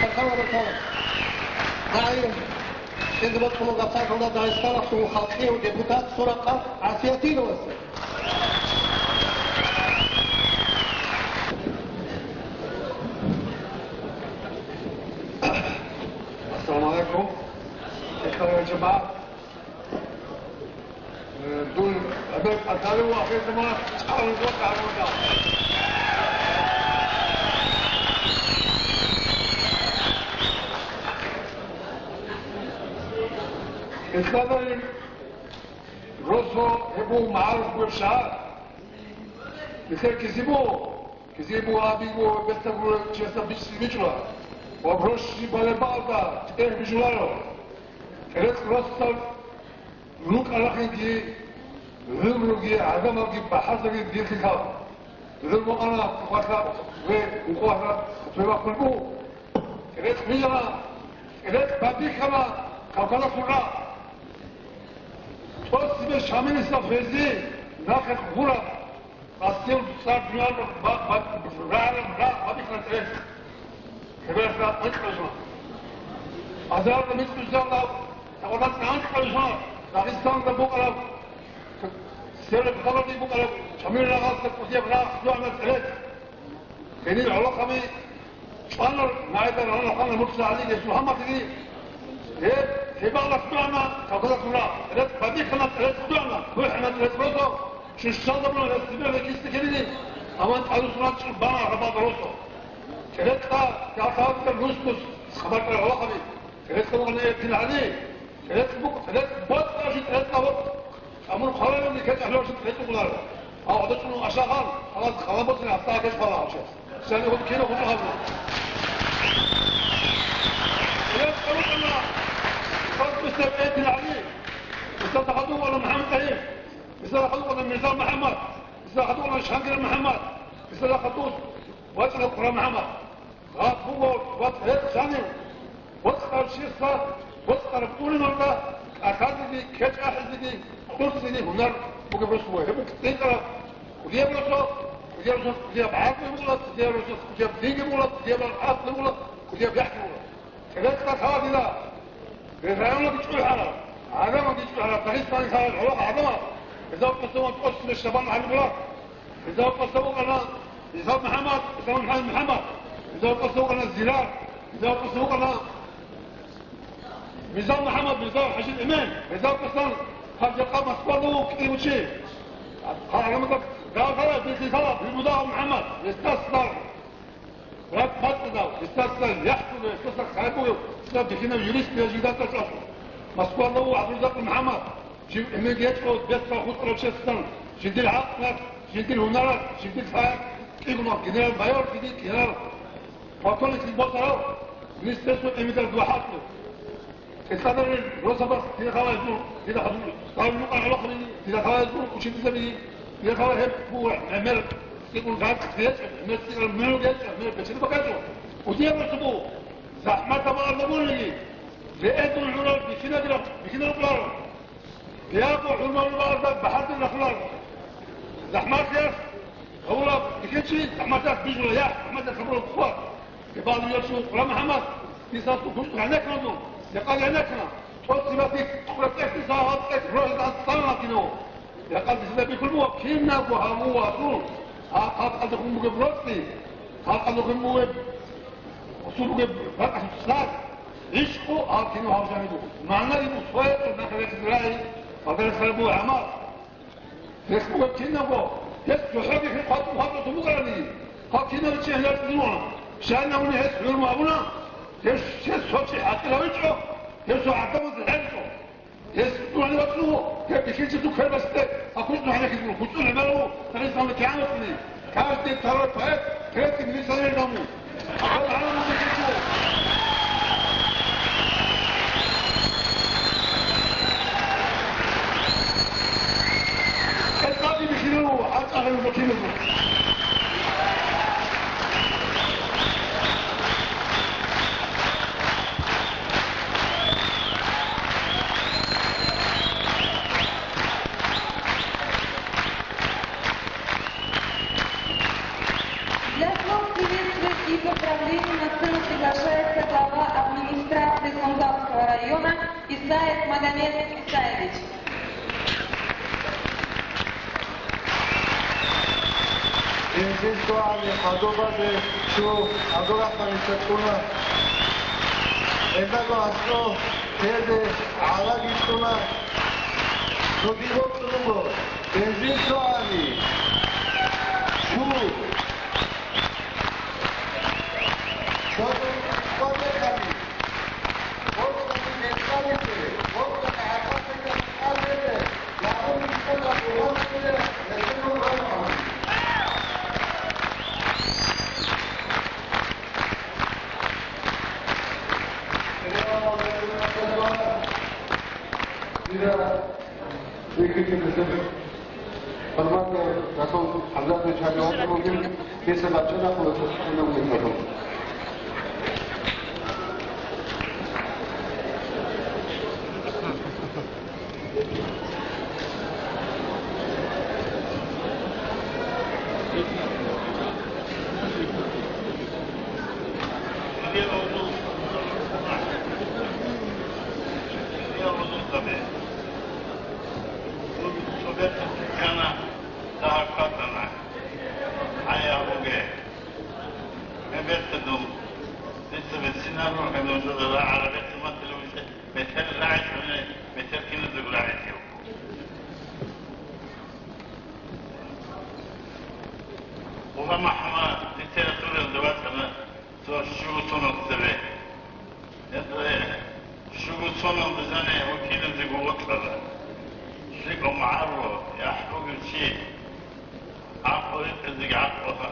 Баркала, баркала. Гьай, гьезда бокьула гапсаралда Дагъистаналъул халкъияв депутат Суракъат ГӀасиятиновас. Ассаламу гӀалайкум. Ихван ва жамагӀат. Э, дун абел къатарив ахирзаман чӀалго тӀагӀурда. Исламалин росо гьеб буго магӀарулъ гьеб шагьар. Нилъер кизи буго, кизи буго, абиго, бетӀер гуро, чиясда бичӀчӀи бичӀчӀула. Ва рос щиб балеб бакӀалда тӀегь бижуларо. ТӀерекъ росдал рукӀа рахинги, гӀумруги, гӀадамалги бахӀарзаги дихъе ккола. Гьел букӀана хъвалъа ве ункъоялда хутбе бахъулеб буго. ТӀерекъ бижана, тӀерекъ бабихьана Кавказалъул рагъ. ТӀоцебе Шамилица Фейзи нахъе гъураб, къасдел цӀар дунял ба-, ба-, рагӀараб рагъ бабихьана тӀерекъ. Хабаралда анкьабилеб жо. Азарда микьусиялда, тагъурда анкьабилеб жо, Дагъистанда букӀараб, Север Кавказалда букӀараб Шамил рагъалъа кӀудияб рагъ лъугӀана тӀерекъ. Гьенир гӀолохъаби чӀвана, нагӀида рагьана Мурса ГӀалиги Сурхамахиги. Гьеб, гьеб балагьалъ лъугӀана Кавказалъул рагъ, тӀерекъ бабихьана, тӀерекъ лъугӀана, бухӀана тӀерекъ росо, щущалда буна гьес цебе киса ккелин, амма тӀадвуссун рачӀун бана гьабалда росо. ТӀерекъа, ялъабазда рус-рус хабар кьарал гӀолохъаби. ТӀерекъ букӀана ГӀерпин ГӀали. ТӀерекъ букӀ-, тӀерекъ боцӀ-, тӀерекъ абу-, амур хъвалалевни кечӀ гьалъугьарщин тӀерекъ букӀунаро. Гьав гьадачӀун ашагъан, гьалаз хъала боцӀине гьабсагӀат кьола гьав чияс. Цониги гьуд кинаб хутӀа гьабуна. ТӀерекъ букӀана, хасбисеб ГӀерпин ГӀали. Мисалда хадув вукӀана МухӀаммад ТӀагьир. Мисалда хадув вукӀана Мирза МухӀаммад. Мисалда хадув вукӀана Шангиран МухӀаммад. Мисалда хадув вачӀана Къура МухӀаммад. Гьаб буго ва гьеб жанив, боцӀарав чиясда, боцӀараб урималда кӀалъазеги, кечӀахӀезеги, кьурцинеги гьунар бугеб рос буго. Гьеб буго цӀикӀкӀараб кӀудияб росо, кӀудияб росо, кӀудияб гӀакълу бугила, кӀудияб росо, кӀудияб динги бугила, кӀудияб ахӀи бугила, кӀудияб яхӀги бугила. ТӀерекъа лъала дила. Районалги чӀухӀарал, гӀадамалги чӀухӀарал, Дагъистаналъ гьарал гӀолохъ гӀадамал, гьезда вукӀана Шабан ГӀалибулат, гьезда вукӀана Мирза МухӀаммад, гьезда вукӀана МухӀаммад, гьезда вукӀана Зирар, гьезда вукӀана Мирза МухӀаммад, Мирза ХӀажил Эмен, гьезда вукӀана гьаб жакъа Москвада вукӀине вучи. Гьал гӀадамазда гьарал бихьизала Бирбудагьов МухӀаммад, гьесда сдал. Раб бацӀцӀадав, гьесдаса яхӀ бугев, гьесдаса хай бугев, гьесда бихьинав юрист я жидата чӀвалъу. Москвалда вуго ГӀабдурзакъ МухӀаммад, жив гӀемер гьечӀо, бетӀер хутӀарав чиясдасан, жиндир гӀакълу, жиндир гьунар, жиндир лъай, кӀигунав генерал-майор, кӀиги генерал-полковниклъи босарав, министерство имидар дугьалъув. ТӀадегӀанав росабаз дида хал гьезул, дида хадув цӀар рукъа гӀолохъаби, дида хал гьезул учительзаби, дида хал гьеб буго гӀемер цӀикӀкӀун гьечӀо, гӀемер цӀикӀкӀун мугӀ гьечӀо, гӀемер бечедаб гьечӀо. КӀудияб росу буго, захӀмат абун гьабуниги, регӀедун гӀурал бихьинаб-, бихьинаб рукӀунаро. Биягъго хӀурмалъул бакӀалда бахӀарда рахуларо. ЗахӀматиялъ гьавураб бихьинчи, захӀматиялъ бижула яхӀ, захӀматиялъ гьабураб хъван. Гьеб гьалаб яцун Къура МухӀаммад, дица гьесул гьучӀ гӀенеккана дун, рекъа гӀенеккана. ТӀоцебе бихьи, Къура тӀехьги сагьат тӀехь рогьида цӀалана кино. Рекъа дица бихьулеб буго, кинабго гьаву вацун, гьаб халкъалдехун бугеб роцӀцӀи, халкъалдехун бугеб, гьесул бугеб ракӀалъ цӀар, гӀишкъу гьаб кино гьав жаниб буго. МагӀнаги буго, цоясул нахъе рехизе рагӀи, ва берцинаб буго гӀамал. Гьес буго кинабго, гьес цохӀоги хӀинкъи хъватӀун хъватӀун букӀарани, гьав кинабго чи гьеларцӀизавуна. Щайин абуни гьес гӀумру абуна, гьес, гьес цо чи хӀакъир гьавичӀо, гьес цо гӀадамазе хӀерчӀо. Гьес дургьалил вацӀцӀуго, гьеб бихьинчи цо квербасде, гьаб хутӀун гьанеккизабун, хутӀун гӀемерав Дагъистаналда кигӀан вацӀцӀуни. Каждый второй поэт третий милиционер давно. Исаев Магомед Исаевич. Гьезул цояни хадубазе щун, Абдурахманица кьуна. Гьездаго аслу тезе гӀалаги кьуна. Цоги бокьун буго. Гьезул цояни щун. Гъоба МухӀаммад литературалда вачӀана цо щуго соналда цебе. Гьеб щуго соналда жаниб вукӀиназе гугъу кьола. ЛъикӀав магӀарулав, яхӀ бугев чи, гӀакълу рекъезеги гӀакълу гьа.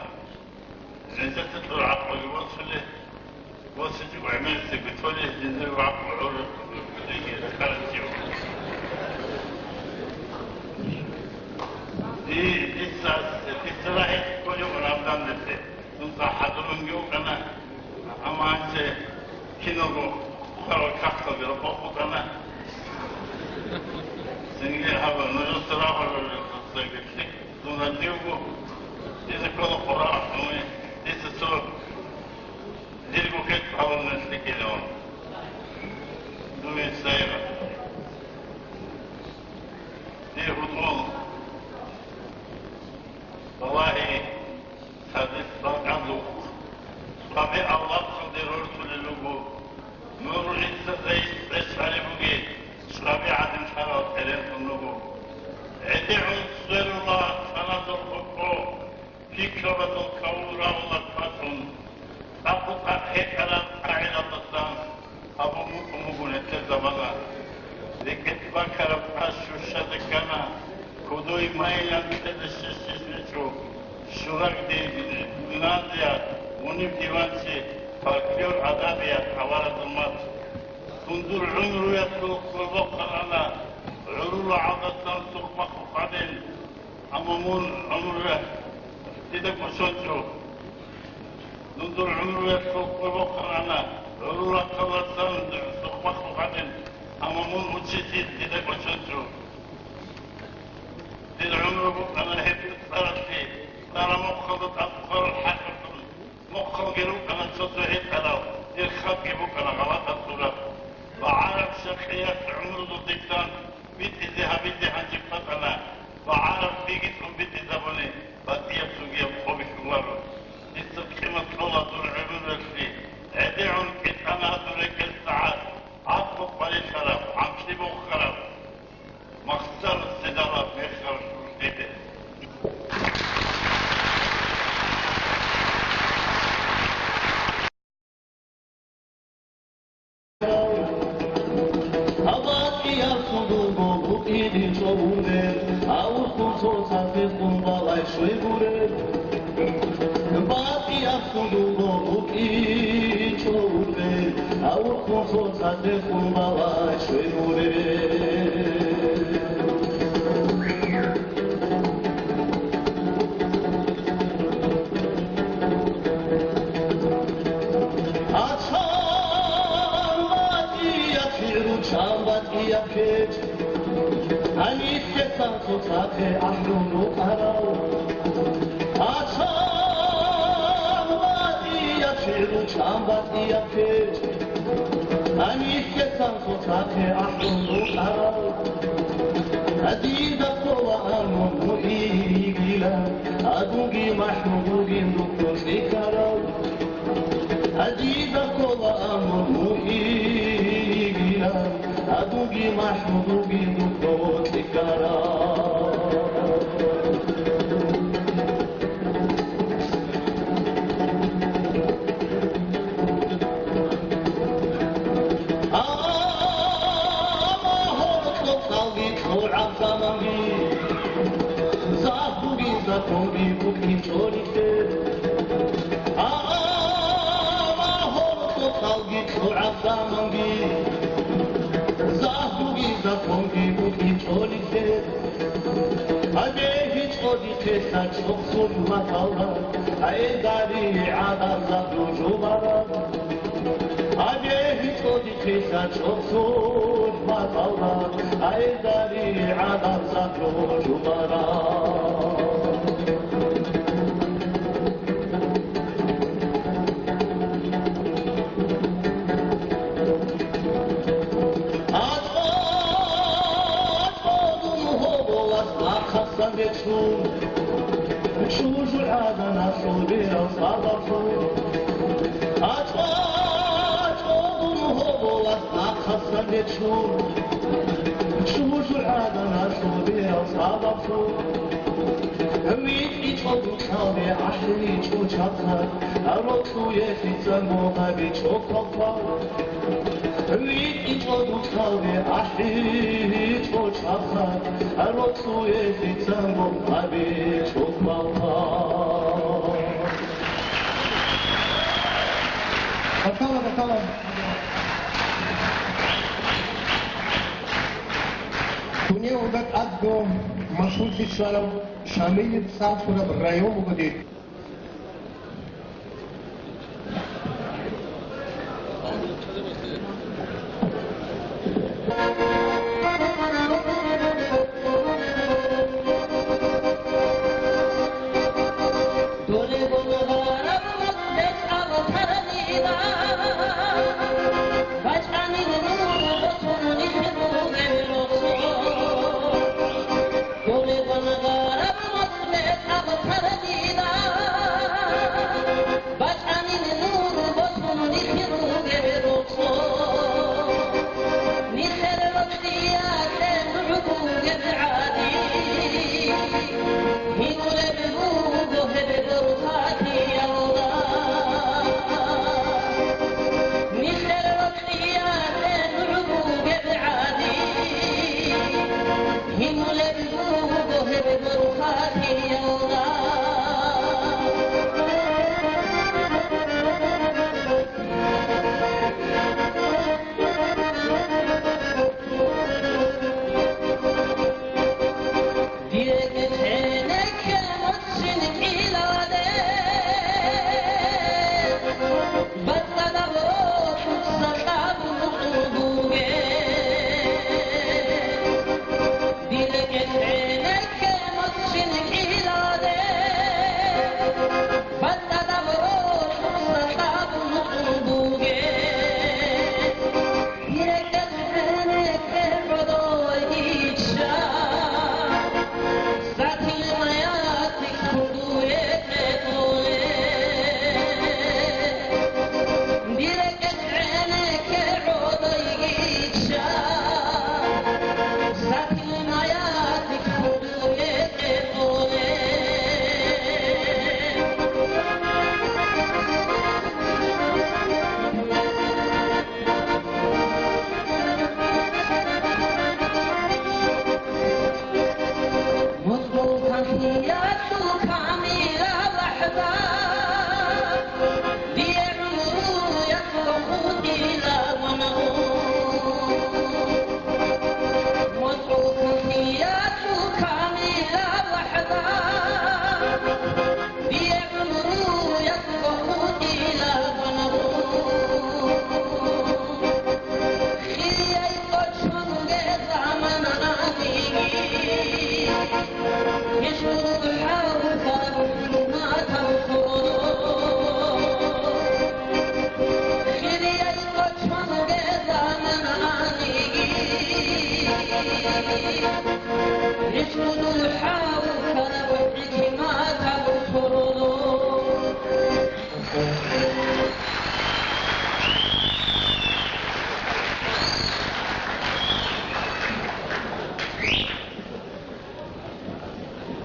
Жинца цо гӀакълуги босулеб, босичӀого гӀемерисеги толеб, жиндирго гӀакълу гӀур-, гӀурлъиги рекъарав чи вуго. Ди-, дица, дица рагӀи кколев Рамзан дица. Дун цӀакъ хӀадурунги вукӀана, амма гьанже киналго хъварал кагъталги рокъокъ букӀана. Цинги гьаб нужеца рагӀулел дун гьадивго, дица ккола къварагӀат, дица цо дирго хӀетӀ гьабун лъикӀилан. Дуе сайра. Дир гьудмул. Валлагьи, цадахъ бакӀалъухъ, цӀваби авлахъалде рорцулел руго. Нур ГӀиса зайс цӀеч гьариб бугеб, цӀваби гӀадин лъарал тӀеренлъун руго. ГӀедегӀун сверула саназул хӀукъу, пикрабазул кавул рагъула кватӀун. ТӀакъу-тӀакъ гьекъараб къагӀидалдасан гьабун букӀун буго нилъер замана. РекӀелъ бакараб къа щущазе ккана, кодой майилан кьезе щвезе щвечӀо, щурагде, гимназия, гьуниб диванчи, фольклор, адабият, аваразул мацӀ. Дундур гӀумруялъул кколбахъал ана, гӀурул гӀадатан сукъ-бахъ гьадин. Амма мун гӀумруялъ дида кӀочончӀо. Дундур гӀумруялъул кколбахъал ана, гӀурул рахъалдасан сукъ-бахъ гьадин, амма мун учитель дида кӀочончӀо. Дир гӀумру букӀана гьеб цӀаралъе, цӀара мухъалда тӀад хъварал хӀакъалъулъ. Мухъалги рукӀана цо-цо гьекъарал, дир хабги букӀана гъалатӀал сурат. БагӀараб щакъиялъ гӀумрудул диктант битӀизе гьабизе гьанже кватӀана, багӀараб биги цӀун битӀизабуни, батӀияб цогияб къо бихьуларо. Дица къимат кьола дур гӀумруялъе, гӀедегӀун кӀетӀана дур рекӀел сагӀат, гӀакълу къварилъараб, гӀанкъи бухараб. Махсар седараб мехалъ рушдеде. Гьаб батӀияб сундулго букӀине чӀобунде, гьавурхъун цо цадехун балай щвей гуреб. БатӀияб сундулго букӀинчӀо унде, гьавурхъун цо цадехун балай щвей гуреб. Ачам батӀияб чӀиру, чам батӀияб печь. Гьаниб Цоцахъе ахӀун рукъарав, ачам батӀияб чӀиру, чам батӀияб печь. Гьаниб Цохъе ахӀун рукӀарал, гьадида ккола амун муигила, гьадунги махӀрум бугин духъун цӀикарал. Гьадида ккола амун муигила, гьадунги махӀрум бугин духъун цӀикарал. Амма гьоркьоб кьалги кьогӀаб заманги, загьруги законги букӀин чӀолихъе. Амма гьоркьоб кьалги кьогӀаб заманги, загьруги законги букӀин чӀолихъе. Гьабе гьечӀо дихъеса чӀохъун маталда, гьайдари гӀадамзаб ружумараб. Гьабе гьечӀо дихъеса чӀохъун маталда, гьайдари гӀадамзаб ружумараб. АтӀа-, атӀа дун гьоболас нахъасан рецун, чӀужугӀаданалъул берал сабаблъун. АтӀа-, атӀа дун гьоболас нахъасан рецун, чӀужугӀаданалъул берал сабаблъун. ВитӀичӀо духъалде ахӀичӀо чахъа, рокьуе лъицанго гьабичӀо квалквал. ВитӀичӀо духъалде ахӀичӀо чахъа, рокьуе лъицанго гьабичӀо квалквал. Бакала, бакала. Дунияда тӀадго машгьурлъи щварав Шамилил цӀар лъураб район буго дир.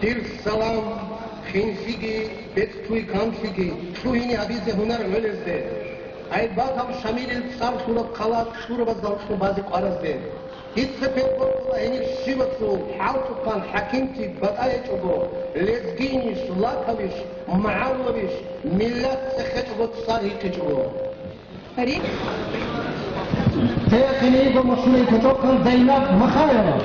Дир салам хинлъиги, бецӀлъуй канлъиги, лъугьине гьабизе гьунар гӀолезде. Гьайбатав Шамилил цӀар лъураб хъала кьурабаздалъун базе къваразде. Дица пекъон буго гьенир щибацул хӀалтӀухъан хӀакимти батӀа гьечӀого, лезгинищ, лакавищ, магӀарулавищ, миллат цӀехечӀого цӀар гьикъичӀого. Рик. Церехъине йиго машгьурай кочӀохъан Зайнаб Махаева.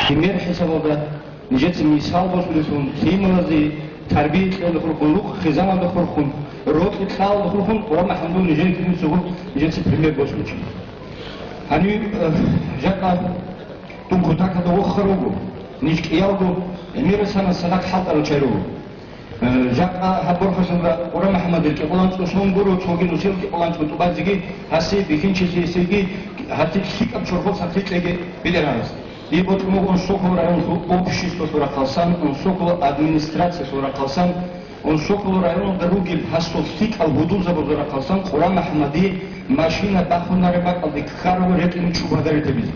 Пример хӀисабалда нижеца мисал босулелъун, лъималазе тарбия кьеялда хурхун, рукъ хизаналда хурхун, рокьи кьалалда хурхун, Къуран МухӀамадул нижеца гьуниб нижеца пример босулев чи. Гьанив, э, жакъа дун кутакалда вохар вуго, ниж кӀиялго гӀемерисанас цадахъ хӀалтӀарал чай руго. Э, жакъа гьаб борхасалда Къуран МухӀамадил кӀикъоялда анцӀго сон гуро, цоги нусил кӀикъоялда анцӀго тӀубазеги, гьасие бихьинчиясеги, гьатӀи лъикӀаб чорхол сахлъи кьеги билер гьарас. Дие бокьун буго Унсокол районалъул обществалъул рахъалсан, Унсокол администрациялъул рахъалсан, Унсокол районалда ругел гьасул лъикӀал гьудулзабазул рахъалсан Къуран МухӀамадие машина бахунареб бакӀалде ккараб рекӀин чӀугӀадаритабизе.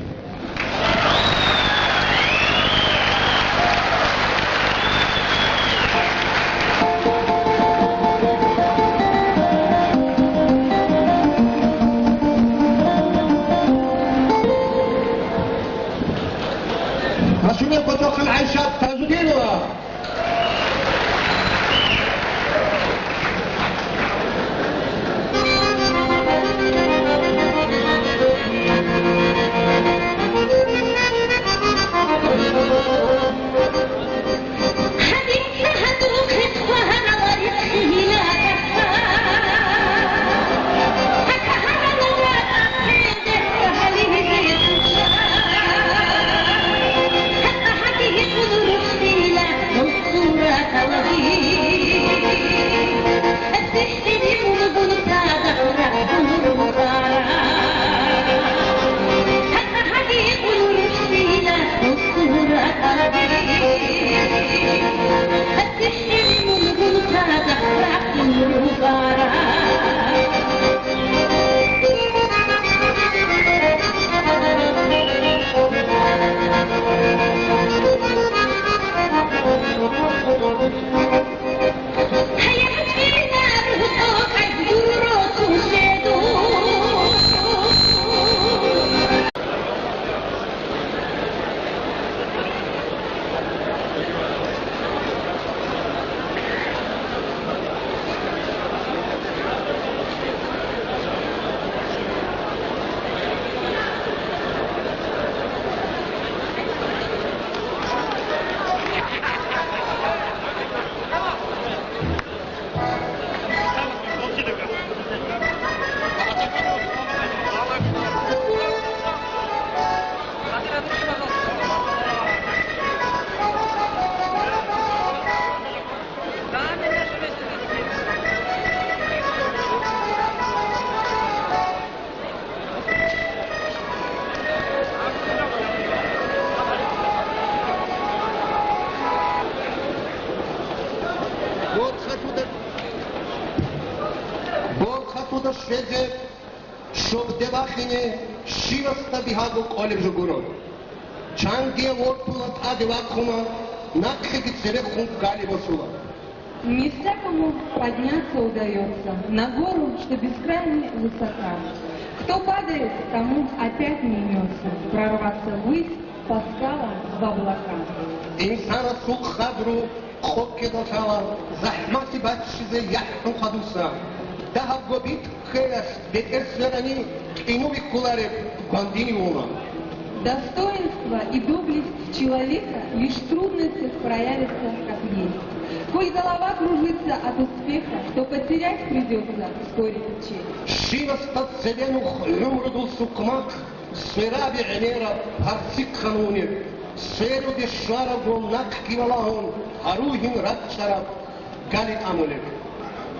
Борхатуда, борхатуда щвезе, щобде бахине, щивасда бигьаго кӀолеб жо гуро. Чанги вортула, тӀаде вахъуна, нахъеги церехун гали босула. Не всякому подняться удаётся на гору, что бескрайне высока. Кто падает, тому опять не имётся прорваться ввысь по скалам в облака. Инсанасул хъадру къоккидал лъала, захӀмалъи баччизе яхӀун хадуса. Дагьабго битӀ ккеялъ бетӀер сверани, кӀинуби кколареб гвандинивуна. Достоинство и доблесть человека лишь в трудностях проявятся как есть. Коль голова кружится от успеха, то потерять придётся вскоре и честь. Щивасда цебе нух гӀумрудул сукъмахъ, свераби гӀемераб гьарцихъан унеб, сверуде щварабго нахъги валагьун, гьаругьин рачӀараб гали тӀамулеб.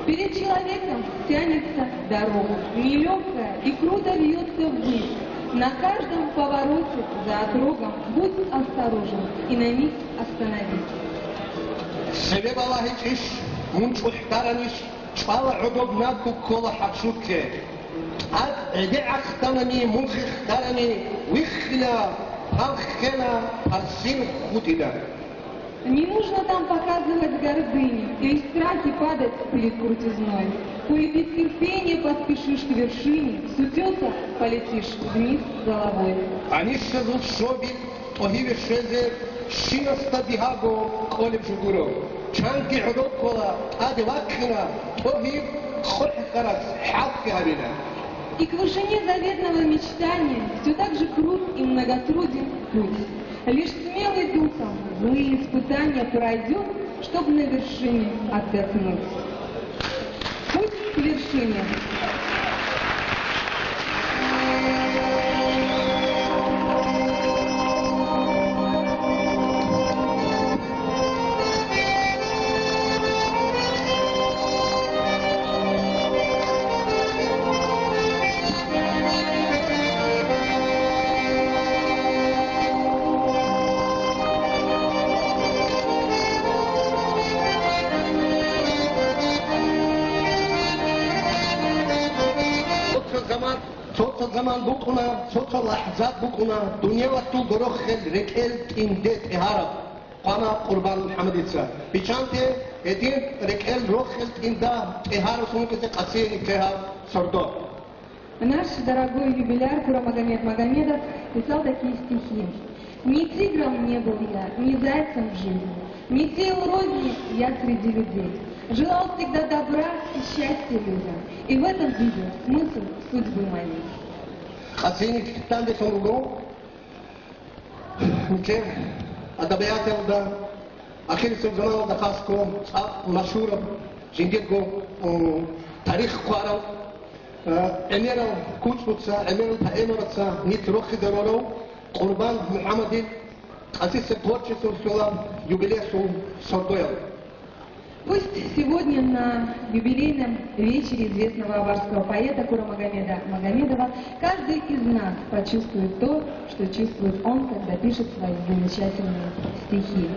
Перед человеком тянется дорога, нелёгкая и круто вьётся ввысь. На каждом повороте за отрогом будь осторожен и на миг остановись. Цебе балагьичӀищ, мун чӀухӀдаранищ, чӀвала гӀодоб наггу ккола хӀачуке. ТӀад гӀеде гӀахтанани, мун хехдарани, виххила, палхкена, парсин хутӀила. Не нужно там показывать гордыню и в страхе падать перед крутизной. Коли без терпения поспешишь к вершине, с утёса полетишь вниз головой. Гьанисезул щобил тӀогьиве щвезе, щинасда бигьаго кӀолеб жо гуро. Чанги гӀодоб ккола, тӀаде вахъина, тӀогьиб къохӀехарас хӀалхьи гьабила. И к вышине заветного мечтания всё так же крут и многотруден путь. Лишь смелый духом злые испытания пройдёт, чтоб на вершине отдохнуть. Путь к вершине. Цо-цо заман, цо-цо заман букӀуна, цо-цо лахӀзат букӀуна, дуневалъул горохел рекӀел тӀинде тӀегьараб. Хъвана Къурбан МухӀаммадица. Биччанте гьедин рекӀел рохел тӀинда тӀегьаралъун вукӀизе къасияниб тегьав сордо. Наш дорогой юбиляр Курамагомед Магомедов писал такие стихи: «Ни тигром не был я, ни зайцем в жизни, не сеял розни я среди людей. Желал всегда добра и счастья людям, и в этом видел смысл судьбы моей». Къасияниб данделъун руго. Нилъер адабияталда ахирисеб заманалда хасго цӀакъ машгьураб, жиндирго, м, тарих хъварав, э, гӀемерал кучӀдуца, гӀемерал поэмаца нилъ рохизе рорав Къурбан МухӀаммадил къасисеб творчествоялъул юбилеялъул сордояв. Пусть сегодня на юбилейном вечере известного аварского поэта Курамагомеда Магомедова каждый из нас почувствует то, что чувствует он, когда пишет свои замечательные стихи.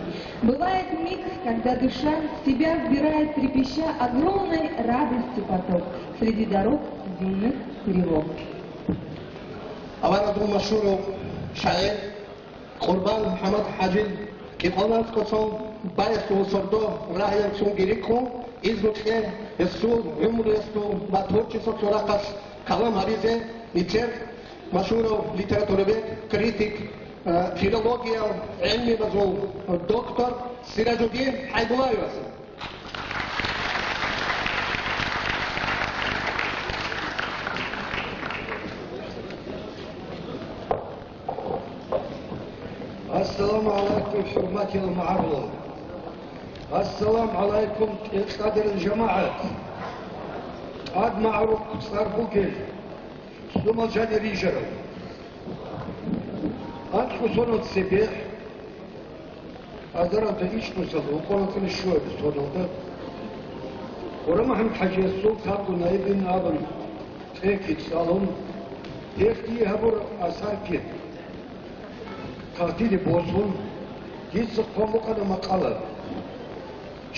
Бывает миг, когда душа в себя вбирает, трепеща, огромной радости поток среди дорог земных тревог. Аварагасул машгьурав шагӀир Къурбан МухӀаммад ХӀажил кӀикъоялда цӀикӀкӀун баясул сордо рагьиялъунги рикӀкӀун, изну кье гьесул гӀумруялъул ва творчествоялъул рахъалъ калам гьабизе нилъер машгьурав литературовед, критик, э, филологиял гӀелмуялъул доктор Сиражудин ХӀайбуллаевасе. Ассаламу гӀалайкум, хӀурматиял магӀарулал! Ассаламу гӀалайкум, тӀекъадирал жамагӀат! ТӀад магӀарухъ цӀар бугел, лъумал жанир рижарал! Анкьго соналъ цебе азаралда ичӀнусалда, ункъоялда цӀунищуабилеб соналда, Къурбан МухӀаммад ХӀажиясул лъабго наибин абун, цӀехги цӀалун, гьелъ дие гьабураб асарги тахтиде босун, дица хъван букӀана макъала.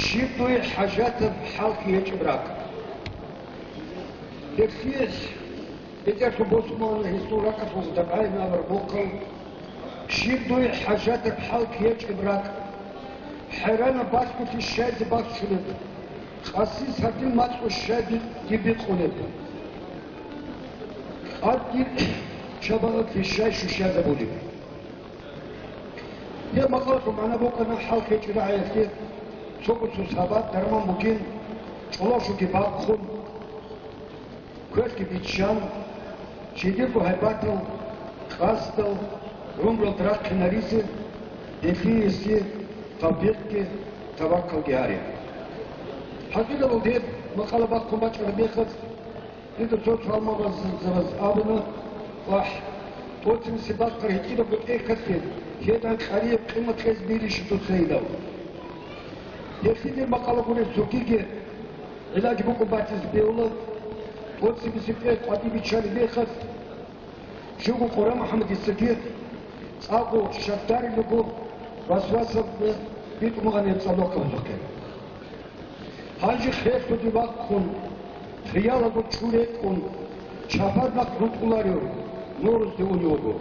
Щиб дуе хӀажатаб хӀалхьи гьечӀеб ракӀ? Гьеб лъиялъ БетӀерлъун босун бугони гьесул ракӀалъулъ дагӀайин абураб мухъал, щиб дуе хӀажатаб хӀалхьи гьечӀеб ракӀ? ХӀайранаб балъголъи щайзе бахчунеб? Къаси сардил мацӀу щай би-, дибикъунеб? Къад дир шабагъатлъи щай щущазабулеб? Гьеб макъалалъул магӀна букӀана хӀалхьи гьечӀеб рагӀиялъе цого-цо сабаб дарман бугин, чӀолошуги бахъун, квешлъи биччан, жидерго гьайбатал, къасдал, гӀумруялда рахъинаризе, гьелъие гьесие тавфикъги таваккалги гьаре. ХӀакъикъаталда гьеб макъала бахъун бачӀараб мехалъ, дида цо-цо гӀалимзабаз абуна, вагь, тӀоцебесеб бахъараб гьитӀинабго тӀехьалъе гьедан къарияб къимат кьезе бегьилищ дуца гьедав. Гьелъие дир макъала гуреб цогиги гӀилаж букӀун батизе бегьула, тӀоцебесеб тӀехь къватӀибе биччалеб мехалъ, живго Къурамухьамадицаги цӀакъго щакдарилаго васвасалде битӀун бугони гьеб цӀадахъ гьабизехъе. Гьанже херлъуде вахъун, хиялалда чӀу рекӀун, чапар нахъ гьунтӀуларев нурузде унев вуго.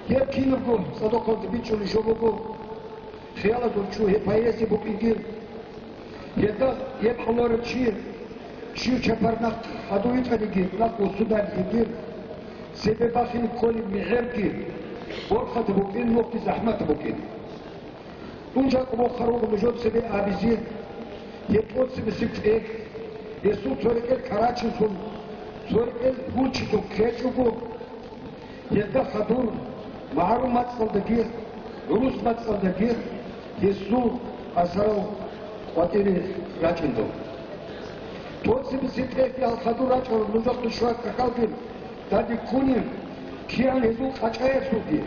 Гьеб кинабго цӀадахъалда бичӀчӀулеб жо буго, хиялалда чӀу гьеб поэзия букӀинги, гьелда гьеб кьоларев чи, щив чапар нахъ хадув витӀаниги, нахъ вуссунаниги, цебе бахине кколеб мегӀерги борхатаб букӀин, нухги захӀматаб букӀин. Дун жакъа бухъарав вуго нужер цебе абизе, гьеб тӀоцебесеб тӀехь, гьесул цо рекӀел карачинлъун, цо рекӀел гьунчилъун ккечӀого, гьелда хадур магӀарул мацӀалдаги, гӀурус мацӀалдаги гьесул асарал къватӀире рачӀиндал. ТӀоцебесеб тӀехь гьал хадур рачӀарал нужехъе щвараб какалги данде ккунеб, кигӀан гьезул къачӀаялъулги,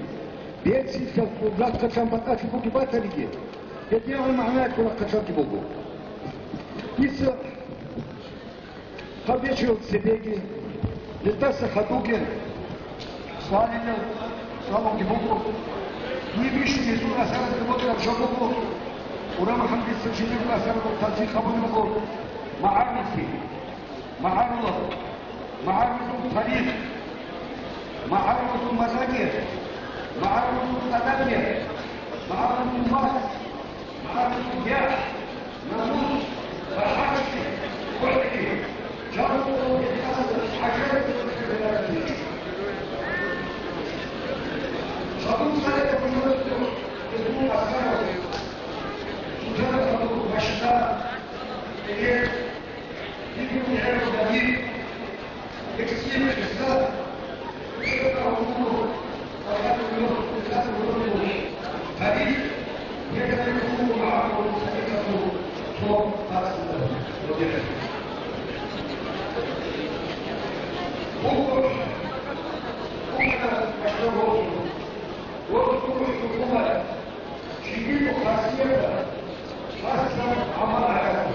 берцинлъалъул рахъалъан батӀалъи бугеб батаниги, гьедигӀан магӀнаялъул рахъалъанги буго. Дица гьаб бечӀарал цебеги, гьелдаса хадубги, цӀалулел цӀалулги буго. Дие бищун гьезул асаралда бокьараб жо буго, ГӀурамухӀамадица жиндирго асаралда тавсих гьабулеб буго магӀаруллъи. МагӀарулал, магӀарулазул тарих, магӀарулазул мазагер, магӀарулазул адабият, магӀарулазул мас, магӀарулазул яхӀ, намус ва хӀакъги, гӀорги, жавабалъул ихтияр, хӀажат. Шадум царай гьабулеб гьезул асарал, суждана машина, эгер Жиндирго хасиятал, хасаб гӀамал гьаракат.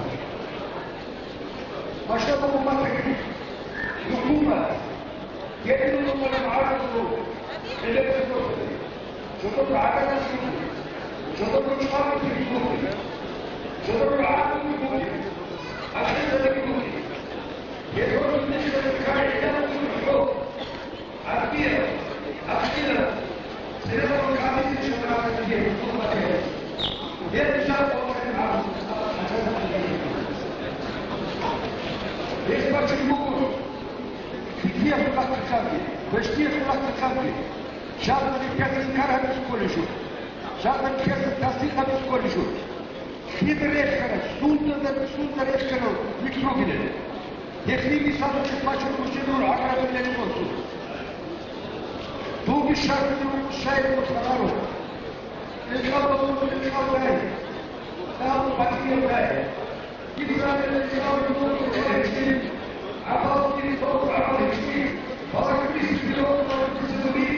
Машалла, умматги, хӀукумат, гьединал умматал гӀарабазул гӀелеб жодор гӀадаталъ буго, жодор чӀваби буго, жодор гӀадаталъ буго, гӀакъидаялъ буго. Гьединал умматалъ ккарай гӀелеб буго. Жагьилияталда квешлъиялъул рахъалъанги, жагьилияталда квешлъи инкар гьабизе кколеб жо, жагьилияталда квешлъи тасдикъ гьабизе кколеб жо. Кида рехараб, сунда, сунда рехараб микругилан. Гьелъие мисалалъе бачун, муслимал гӀагарлъулел гьесул. Дуги шагьидул шагьидул хабару. Ил кьабулул ил кьалдай. Кьабул батиялдай. Ибрагьим ил кьабулул ил кьалдай. ГӀабал ил кьабул гӀабал гьечӀи. Балагьбис биров балагьбис буги.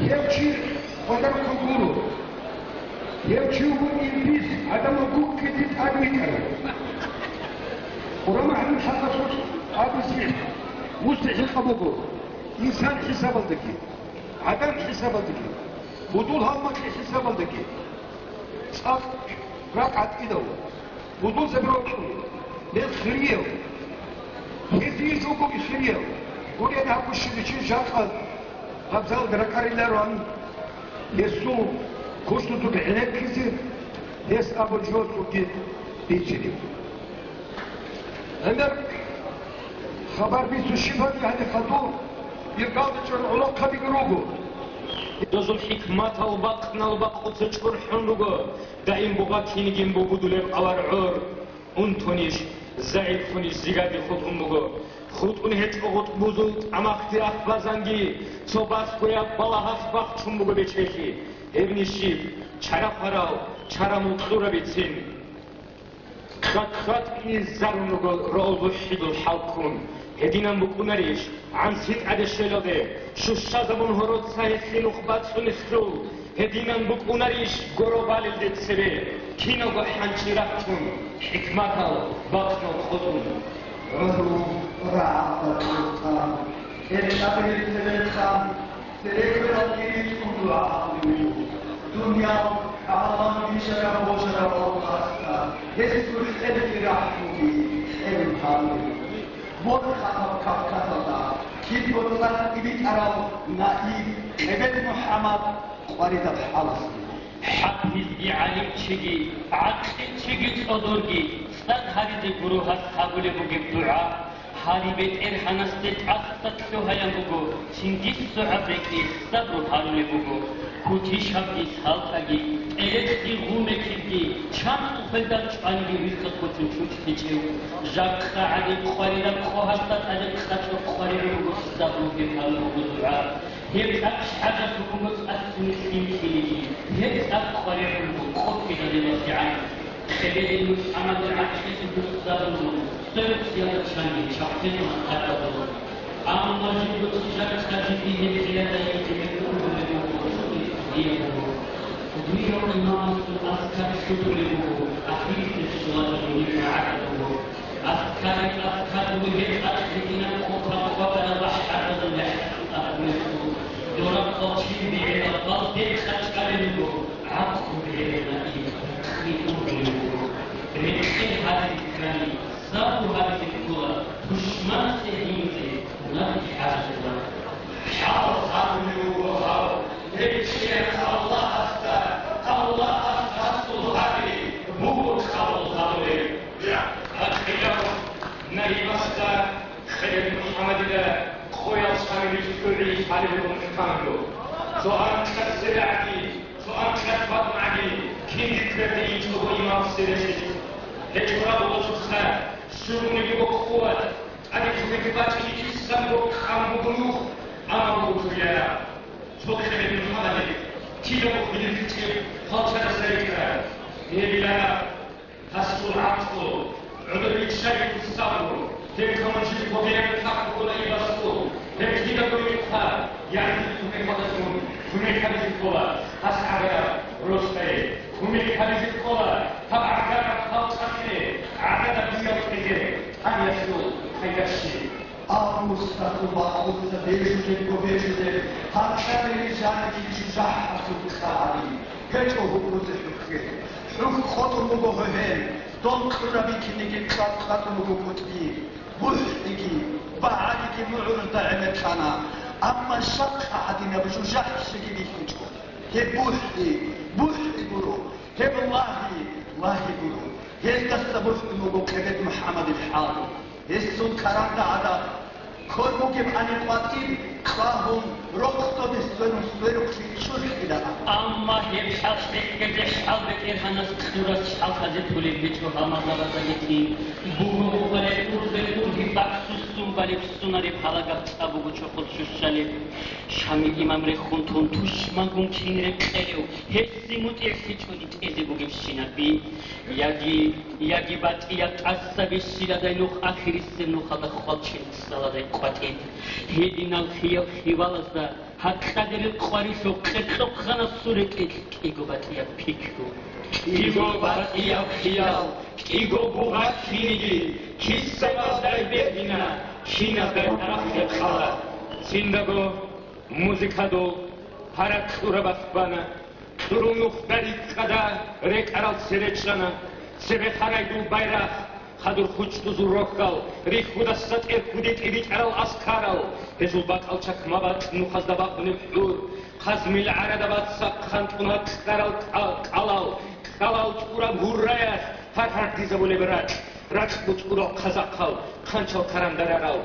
Гьев чи гъодар ккун гуро. Гьев чи вуго илбис, гӀадамал гуккизе тӀадвитӀарав. Къурбан МухӀаммад хӀакъалъулъ абизе, мустахӀикъав буго, инсан хӀисабалдаги, гӀадан хӀисабалдаги, будул гьалмагъи хӀисабалдаги. ЦӀакъ ракӀ гӀатӀидав, будулзаби рокьун, гьел хирияв, гьезие жо буго хирияв, гуреб гьаб щиб чи жакъа гьабзалда ракӀарилароан, гьесул кушлъузул гӀенеккизе, гьес абураб жоялъулги бичӀчӀизе. Гьаниб хабар бицун щиб гьаниб гьаниб хадур, иргалда чӀун гӀолохъабиги руго. Дозул хӀикматал бакънал бакъуца чӀурхӀун руго, даим бугъа кинигин бугудулеб авар гӀор, унтунищ, загӀипхунищ зигаде хутӀун буго. ХутӀун гьечӀо гъутӀбузул тӀамахъги ахбазанги, цо басгояб балагьалъ бахчун буго бечелъи. Гьебни щиб, чара хварал, чара мукьурабицин. Хъат-хъат изарун руго раузухӀидул хӀалкун. Гьединан букӀунарищ гӀанси тӀаде щвелалде, щущазабун гьороца гьелъи нух бацӀцӀунелъул? Гьединан букӀунарищ горо балелде цебе, киналго хӀанчи рахчун, хӀикматал бакънал къотӀун? ГӀуру рагӀаб бацӀцӀулъан, кӀерчӀабилеб цебехъан, церекъералги рицун дугӀа гьабулеб буго. Дуниял гӀалам бижараб-божараб Аллагьасда гьесул хӀерги рахӀмуги хӀерун гьабулеб буго. Борхатаб Кавказалда кибго цӀар тӀибитӀарав наиб Къебед МухӀаммад къваридаб хӀалалъ буго. ХӀапизги, гӀалимчиги, гӀакълилчиги, цӀодорги, цӀад гьаризе гуро гьас гьабулеб бугеб дугӀа. Гьари БетӀергьанасде тӀаса лъугьаян буго, цинги согӀаб рекӀелъ сабру гьарулеб буго. Кутишабги, салтӀаги, тӀерецӀги, гъумекибги, чанго хвелдал чӀваниги вихъа ккоцин чучӀ гьечӀев. Жакъа гӀадин къварилаб къо гьасда тӀаде къачӀо къварилеб буго сабру гьеб гьарулеб буго дугӀа. Гьеб цӀакъ хӀажат буго цӀакъ цуни лъим лъилиги, гьеб цӀакъ къваригӀун буго къо ккезе гӀанасеб. Къебедин МухӀаммадил гӀакъидаялъул дурсабазул сверухълъиялда чанги чахъе тӀун хъатӀа буго. Амма жибго цӀикӀкӀараб жиги гьеб къиядайин гӀемер ургъулеб буго, цоги дие буго. Дуе имамасул аскар лъутулеб буго, ахирисеб щула жугьутӀ магӀарулеб буго. Аскари аскар буго гьеб цӀакъ гьитӀинаб къо кватӀараб бахӀарзабун яхӀ абулеб буго. Дора къвалчин бегӀераб бал гьеб къачӀалел руго, гӀакълу бегӀераб наиб кьи ургъулеб буго. Рекъел гьаризе ккани, сабру гьаризе ккола, душманасде гьимизе мунагьи хӀажатила. ХӀал гьабулев вуго гьав, гьечӀеб Аллагьасда, Аллагьас гьасул гьари буго къабул гьабулеб. Гьаб кьелав наибасда Къебед МухӀаммадида къоял цӀами рицӀцӀугӀи лъалеб буго мухӀканго. Цо анкьа цебегӀги, цо анкьа батӀмагӀги, кинги кверде инчӀого имам цебе лъичӀо. ГьечӀо рагъулачуца щугьунеб буго къуват, тӀаде кумек бачӀине кисанго къан буго нух, амма буго кколареб. Цо Къебед МухӀаммадил кидаго хвилихъичӀеб хвалчадаса рикӀкӀараб. Гьеб илараб. Гьасул гӀакълу, гӀодобиччайилан сабру, гьеб камунчил къогияб тӀахь буго наибасул, гьеб кидаго рукъа, ягьлу кумек гьабизун, кумек гьабизе ккола, гьас гӀагараб росдае кумек гьабизе ккола, гьаб гӀагараб халкъалъе гӀадада биялъезе, гьаниб ясул пайда щиб? Августалъул бакъулца бежулебго бежулеб гьаркьа-бери жаниб жужахӀалъул кьагӀаби, гьечӀо гьукъузе хӀухье. ХӀухь къотӀун буго гьогьен, дол кьураб бикиниги кьатӀ-кьатӀун буго кӀутӀби. БухӀиги, багӀадиги мугӀрузда гӀемер ккана, амма щакъа гӀадинаб жужахӀлъиги бихьичӀо. Гьеб бухӀи, бухӀи гуро, гьеб лагьи, лагьи гуро. Гьелдаса бухӀун буго Къебед МухӀаммадил хӀал. Гьесул каранда гӀадаб, ккол бугеб гьаниб къватӀиб кьвагьун, рохъ доде сверун сверухълъи чурхӀила абун. Амма гьеб хӀал хӀехьезе хӀал БетӀергьанас кьурас хӀалхазе толеб гьечӀо гьалмагъзабаздаги кин. Буго гъубалел ургъел ургъел БахӀсуссун балеб сунареб гьалагаб цӀа буго чохол щущалеб. Шамил имам рехун тун тушмангун кин рекъелев, гьесде мутӀигӀлъичӀони тӀезе бугебщинаб би. Яги, яги батӀияб тӀаса бищиладай нух ахирисеб нухалда хвалчен цӀаладай къватӀиб. Гьединал хиял хивалазда гьаркьаде рекъварилъул къеркьохъанасул рекӀелъ кӀиго батӀияб пикру. КӀиго батӀияб хиял, кӀиго бугъа киниги, кисамаздай бегьина, киназдай тарахъе ккала. Циндаго музыкадул гьаракь кьураб бана, кьурул нухда рикӀкӀада рекӀарал цере чӀана, цебе харайдул байрахъ, хадур хучӀдузул рохьал, рихьудаса тӀерхьуде тӀибитӀарал аскарал, гьезул бакӀал чакмабакь нухазда бахъунеб хӀур, хъазмил гӀарадабаца хъантӀун гьаркьарал кӀа-, кӀалал, кӀалал тӀураб гьурраялъ гьар-гьардизабулеб ракь, ракь бучӀурал хъазахъал, хъанчал карандарарал.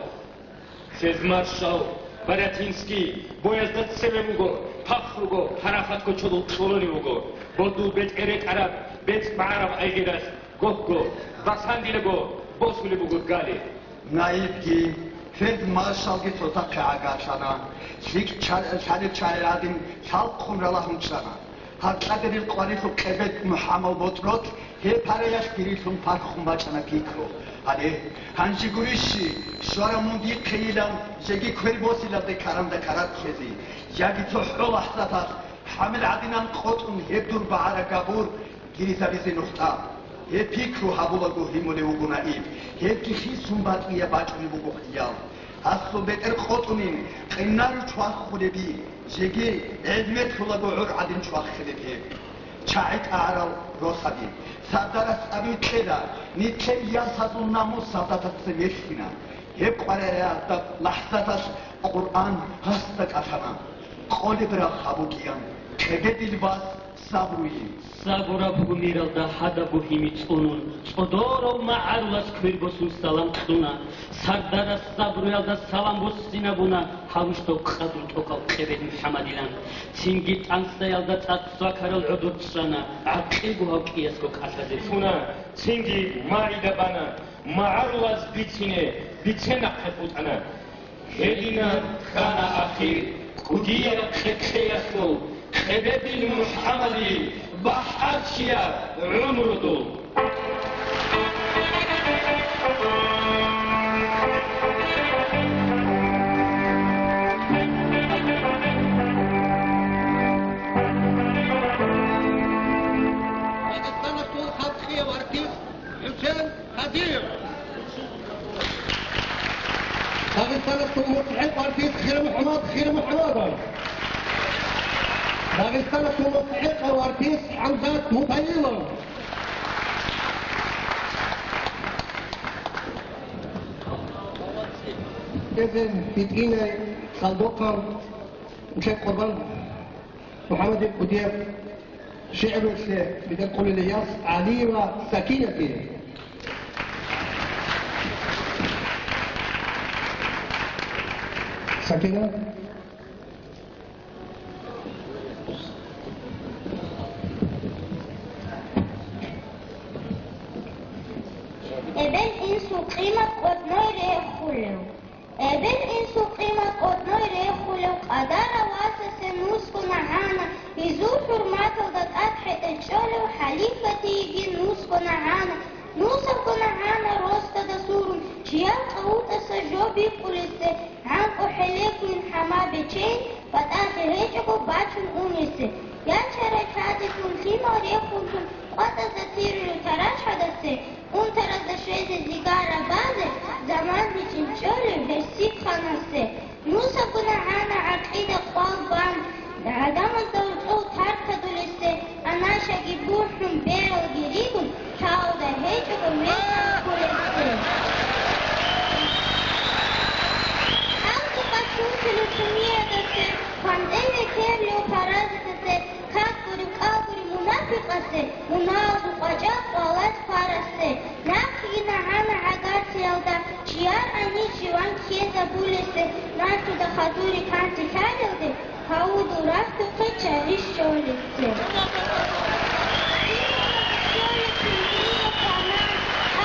Фельдмаршал Барятинский боязда цеве вуго, пахруго, парахатго чодул кьололев вуго, бодул бетӀер рекӀараб, бецӀ багӀараб айгъиралъ гогго, басандилаго босулеб буго гали. Наибги, фельдмаршалги цоцахъе гӀагарлъана. ЛъикӀ ча-, лъалеб чагӀи гӀадин лъалхъун ралагьун чӀана. Гьаркьаде рикъварилъул Къебед МухӀамал ботӀролъ гьеб параялъ кирилъун пархун бачӀана пикру. Гьале, гьанже гурищи, щварав мун дихъейилан жеги квер босилалде каранда карат ккезе, яги цохӀо лахӀзаталъ хӀамил гӀадинан къотӀун гьеб дур багӀараб габур гиризабизе нухда. Гьеб пикру гьабулаго гьимулев вуго Наиб, гьебги хисун батӀияб бачӀунеб буго хиял. Гьасул бетӀер къотӀунин, къинал чвахулеб би, жеги гӀезмет лъулаго гӀур гӀадин чвахилеб гьеб. ЧагӀи тӀагӀарал росаби, сардарас абикьела, нилъер ясазул намус сардатаца вехьина. Гьеб къваригӀараб лахӀзаталъ Къуръан гьасда кӀалъана. Къолеб рахъ гьабукӀиян, Къебедил вас сабруйин. Сабураб гьумералда гьадаб бугьими цӀунун, цӀодорав магӀарулас квер босун салам кьуна. Сардарас сабруялда салам буссинабуна гьавушдав къадру тӀокӀав Къебед МухӀамадилан. Цинги тӀансаялда цӀакъ свакарал гӀодор чӀана, гӀакъилго гьав кӀиясго кӀалъазе лъуна. Цинги майда бана, магӀарулаз бицине, бицен нахъе хутӀана. Гьединаб ккана ахир кӀудияб къекълъеялъул Къебедил МухӀамадил бахӀарчияб гӀумрудул. Дагъистаналъул халкъияв артист ХӀусен Хадиев. Дагъистаналъул мустахӀикъав артист ХирмухӀамад ХирмухӀамадов. Дагъистаналъул мустахӀикъав артист ХӀамзат Мутаилов. Эзен, итӀинай, цӀалдохъан, нилъер къурбан МухӀамадил кӀудияб шигӀруялъе бетӀер кьолила яс ГӀалиева Сакинатие. Сакина. Эбел-инсул къимат кӀодной рехулев. Эбел-инсул къимат кӀодной рехулев, къадарав васасе нусго нагьана, гьезул хӀурматалда тӀад хӀетӀе чӀолев халифатиеги нусго нагьана, нусабго нагьана росдада сурун, чиял къавутӀаса жо бикъулесе, гӀанкӀу хӀелекуин хӀама бечейин, батӀалъи гьечӀого бачун унесе, ячарай лъазе тун лъимал рехун тун, къватӀазда тирулев тарачхӀадасе, унтаразда щвезе зигара базе, заман бичӀчӀинчӀолев гьесихъанасе. Нусабго нагьана гӀакъида къвал бан, гӀадамазда гьоркьов тартадулесе, анашаги бухӀун, бегӀалги ригун, тавда гьечӀого мекъан кколесе. Алсукъа чурчулев чумиядасе, хвантӀеве керлъув паразитасе, какгурив-кӀалгурив мунафикъасе, муналазул къвачӀал къвалаз хварасе, нахъеги нагьана гӀагарлъиялда, чияр гӀаниб живан ккезабулесе, нахъеда хадури канлъи лъалелде, гьавудул рахъухъе чагӀи щолесе.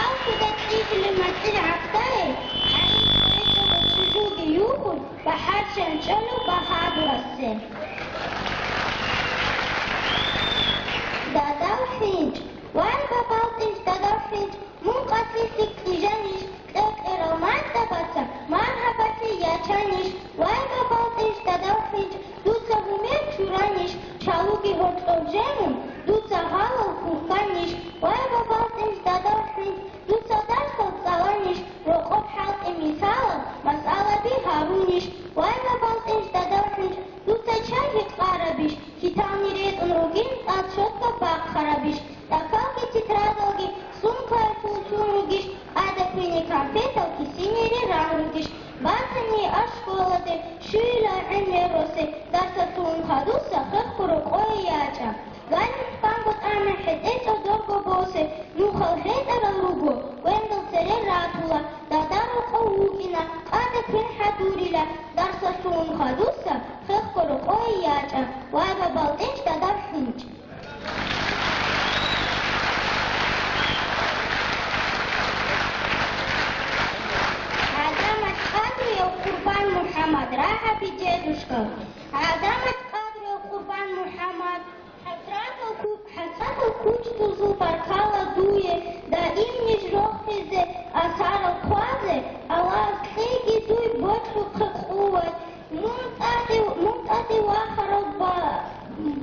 Алхуда кьижулев мацӀил гӀахьдае, Дадав хӀинчӀ, вай, бабал тӀинчӀ, дадав хӀинчӀ, мун къасилъи кьижанищ, кьекьерал мацӀабаца маргьабалъе ячанищ, вай, бабал тӀинчӀ, дадав хӀинчӀ, дуца гьумер чуранищ, чалуги гьоркьоб жемун, дуца гьалал куканищ, вай, бабал тӀинчӀ, дадав хӀинчӀ, дуца дарсал цӀаланищ, рокъоб хӀалтӀи мисалал масъалаби гьарунищ, вай, бабал тӀинчӀ, дадав хӀинчӀ, дуца чай гьикъарабищ, хьитални ретӀун ругин, тӀад щотка бахъарабищ, тӀахьалги тетрадалги сумкаялъул чун ругищ, тӀада квине конфетал кисинире ран ругищ, батани аш школаде, щуйилай гӀемер росе, дарсалъун хадуса хехго рокъое ячӀа. Галихъанго тӀама хӀетӀе цӀодорго босе, нухал хӀетӀарал руго, кӀвендал цере ратула, дада рокъов вукӀина, тӀада квен хӀадурила, дарсалъун хадуса хехго рокъое ячӀа, вай, бабал тӀинчӀ, дадав хӀинчӀ. ГӀадамат къадруяв Къурбан МухӀаммад, рагӀаби дедушкал. ГӀадамат къадруяв Къурбан МухӀаммад, хӀасратал ку-, хӀасратал кучӀдузул баркала дуе, даим ниж рохизе, асарал хъвазе, Аллагьас кьеги дуй бокьухъе къуват. Мун тӀаде, мун тӀаде вахарал ба-,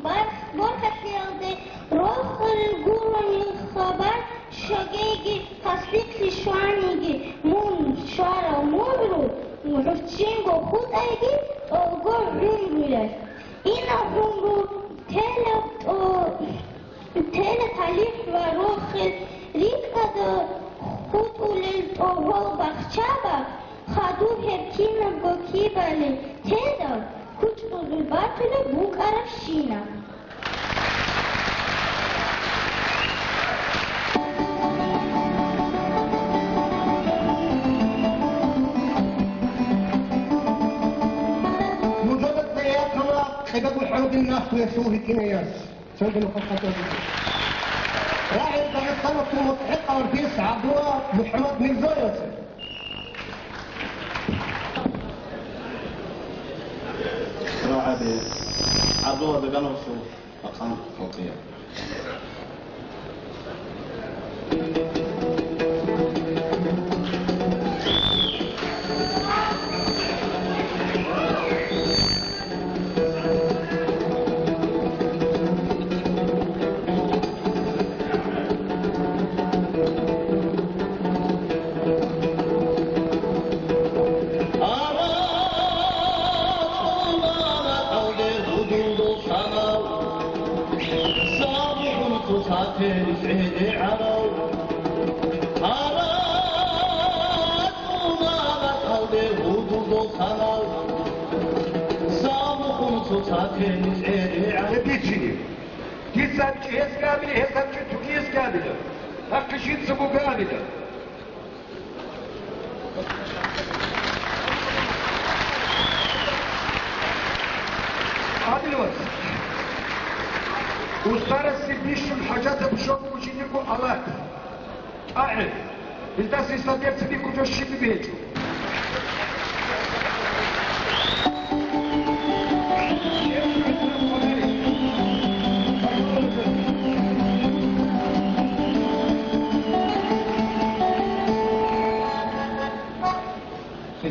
барх-, борхалъиялде рохел гурони хабар, щагеги, хаслихълъи щваниги, мун щварал мугӀру гӀурччинго хутӀайги тӀолго гӀумруялъ. Инал гӀумру телеб тӀо-, телеб талихӀ ва рохел рикӀкӀада хутӀулел тӀогьол бахчаба, хаду гьеб кинабго кибали тедал, кучӀдузул батулеб букӀарабщинаб. Нужеда цӀеякъала къидаго хӀалбил нахъвиясул гьитӀинаяс. Цоги нухъа хъатӀа буго. РагӀи Дагъистаналъул мутӀигӀ къарбис ГӀабдулла МухӀаммад Мирзоевасе. РагӀаби ГӀабдулла Дагановасул макъам халкъия. Эбичили. Дица чӀезги абила, гьес абчи тугиесги абила. Нахъе щиб буго абила. Абила вас. Устарасе бищун хӀажатаб щокӀун жиндирго алат. ТӀагӀел. Илдас гьесда берцинги кутӀа щиб гьечӀо.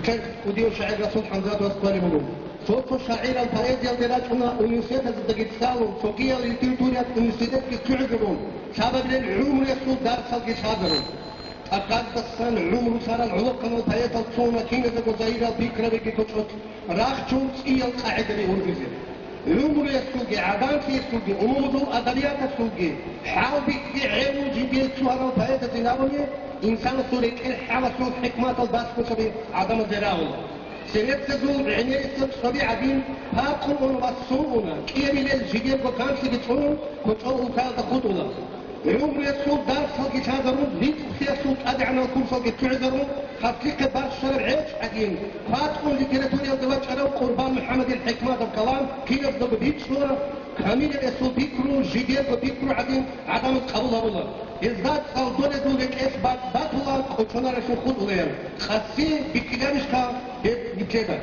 Гьелъ кӀудияв шагӀир Расул ХӀамзатовас кколеб буго. Цо-цо шагӀирал поэзиялде рачӀуна университетаздаги цӀалун, цогиял литературияб университетги лъугӀизарун, лъабабилел гӀумруялъул дарсалги лъазарун. ТӀакъаздасан гӀумру лъарал гӀолохъанал поэтал цо уна киназдаго загьирал пикрабиги кочӀолъ рахчун цӀиял къагӀидаби ургъизе. ГӀумруялъулги, гӀадамлъиялъулги, умумузул адабияталъулги, хӀалбихьи гӀелун жиндие лъугьарал поэтазин абуни, инсанасул рекӀел хӀалалъул хӀикматал балъгосаби гӀадамазде рагӀула. Церецазул гӀемерисеб цӀоби гӀадин, пакъун уна ва цун уна, кӀиябилел жидерго канлъиги цӀунун, кочӀол улкаялда хутӀула. ГӀумруялъул дарсалги лъазарун, ритӀухълъиялъул тӀадегӀанал курсалги лъугӀизарун, хаслихъе барщараб гӀечӀ гӀадин, кватӀун литературиялда вачӀарав Къурбан МухӀаммадил ХӀикматаб калам киназдаго бичӀчӀула, камилаб эсул пикру, жидерго пикру гӀадин гӀадамаз къабул гьабула. Гьезда цӀалдолезул рекӀелъ бакӀ батула кӀочонаралъур хутӀулаян, къаси бихьиларищха гьеб нилъеда?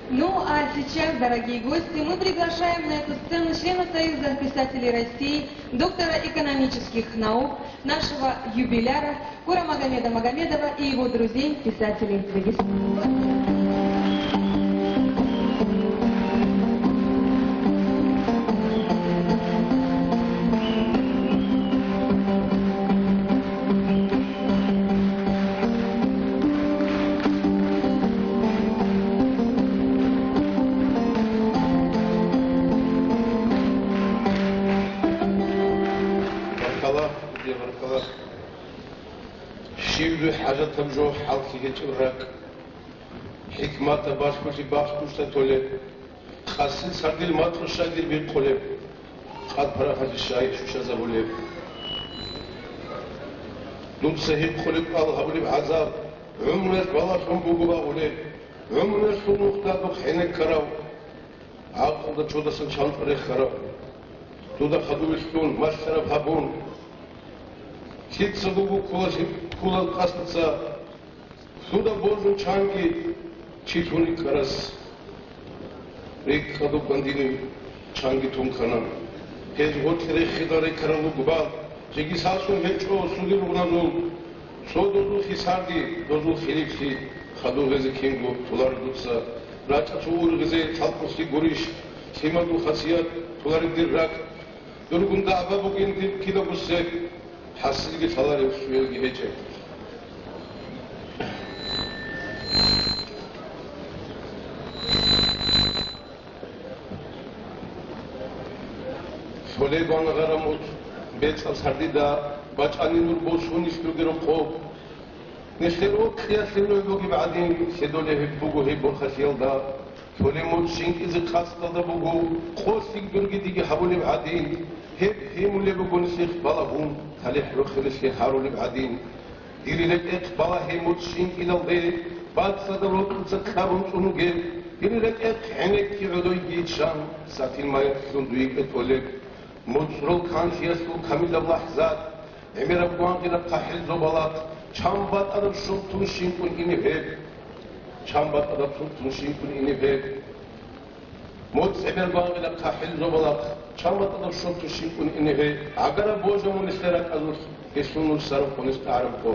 Ну, а сейчас, дорогие гости, мы приглашаем на эту сцену члена Союза писателей России, доктора экономических наук, нашего юбиляра Курамагомеда Магомедова и его друзей, писателей Дагестана. Баркала, баркала. Щиб дуе хӀажатаб жо, хӀалхьи гьечӀеб ракӀ. ХӀикматаб балъголъи бахъ душда толеб. Къаси цардил макьу щай дир бихъулеб. Къад парахалъи щай щущазабулеб. Дуца гьикъулеб кӀал гьабулеб гӀазаб. ГӀумруялъ балагьун буго багъулеб. ГӀумруялъул нухда духъ гӀенеккарав. ГӀакълуда чодасан чанцӀ рехарав. Дуда хадув вилълъун, малъараб гьабун. Лъица буго ккола, ккола къасдаса. Лъуда божун чанги чи лъун рикӀкӀарас. РикӀкӀадуб гандинив чанги тун ккана. Гьез гъоркье рехида рекарал руго бал, жеги сасун гьечӀо сугил ругъназул. Цо дозул хисарди, дозул хилиплъи, хадув гьезе кинго толаро дуца. РачӀа цо ургъизе лъалкъулъи гурищ, лъимадул хасият, толареб дир ракӀ. Дургун дагӀба бугин дир кидаго сек, хӀасилги лъаларев щуялги гьечӀеб. Лъолеб ван гъарамут бецӀал сардида, бачӀани нур босун нилъ ругел рохъоб. Нилъер рокьиялъе нугӀ бугеб гӀадин, лъедолеб гьеб буго гьеб борхалъиялда. Лъолеб муд щинкӀизе къасдалда буго, къо лъикӀ дурги диги гьабулеб гӀадин. Гьеб гьимулеб буго нилъехъ балагьун, талихӀ рохелелъе гьарулеб гӀадин. Дир рекӀехъ балагье муд щинкӀилалде, бацӀцӀадаб рокьица кьабун цӀунуге, дир рекӀехъ гӀенекки гӀодойги чан, сатил маялъун дуе кӀетӀолеб. МуцӀрул канлъиялъул камилаб лахӀзат, гӀемераб гвангъила хъахӀел зобалахъ, чан батӀараб шуртун щинкӀун инеб гьеб. Чан батӀараб шуртун щинкӀун инеб гьеб. МуцӀ гӀемер гвангъила хъахӀел зобалахъ, чан батӀараб шуртун щинкӀун инеб гьеб. ГӀагараб божа мун нилъер ракӀазулъ, гьелъул нур сараб къонис тӀагӀараб къо.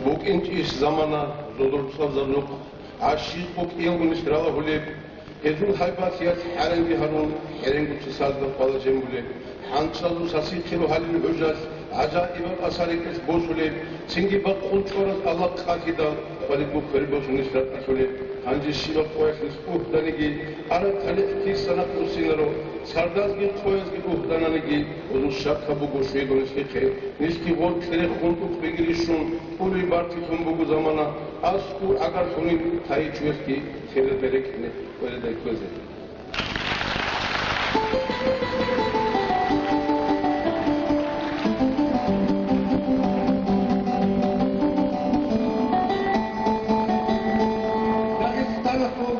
БукӀинчӀищ замана, зодор цӀвабзаб нухъ, гӀащи къукӀиялгун иш ралагьулеб, гьезул гьайбалъиялъ хӀаранги гьарун, хӀеренго цесазда хъвала жемулеб. ХӀанцӀазул сасихъе рогьалил гӀужалъ, гӀажаибаб асар рекӀелъ босулеб, цинги бакъул чӀораз Аллагь къалъидал, хвалибго квер босунищ ракӀалъулеб. Гьанже щибаб къоялъ нилъ угьданиги, араб талихӀ киса нахъ руссинаро, сардазги къоязги угьдананиги, гьезул щакаб буго щведун нилъехъе. Нилъги гъоркье рехун тӀухъбиги рищун, тӀури бартилъун буго замана, аскӀов гӀагарлъунин тайичӀоялъги хирада рекӀине кӀвередай кквезе. Дагъистаналъул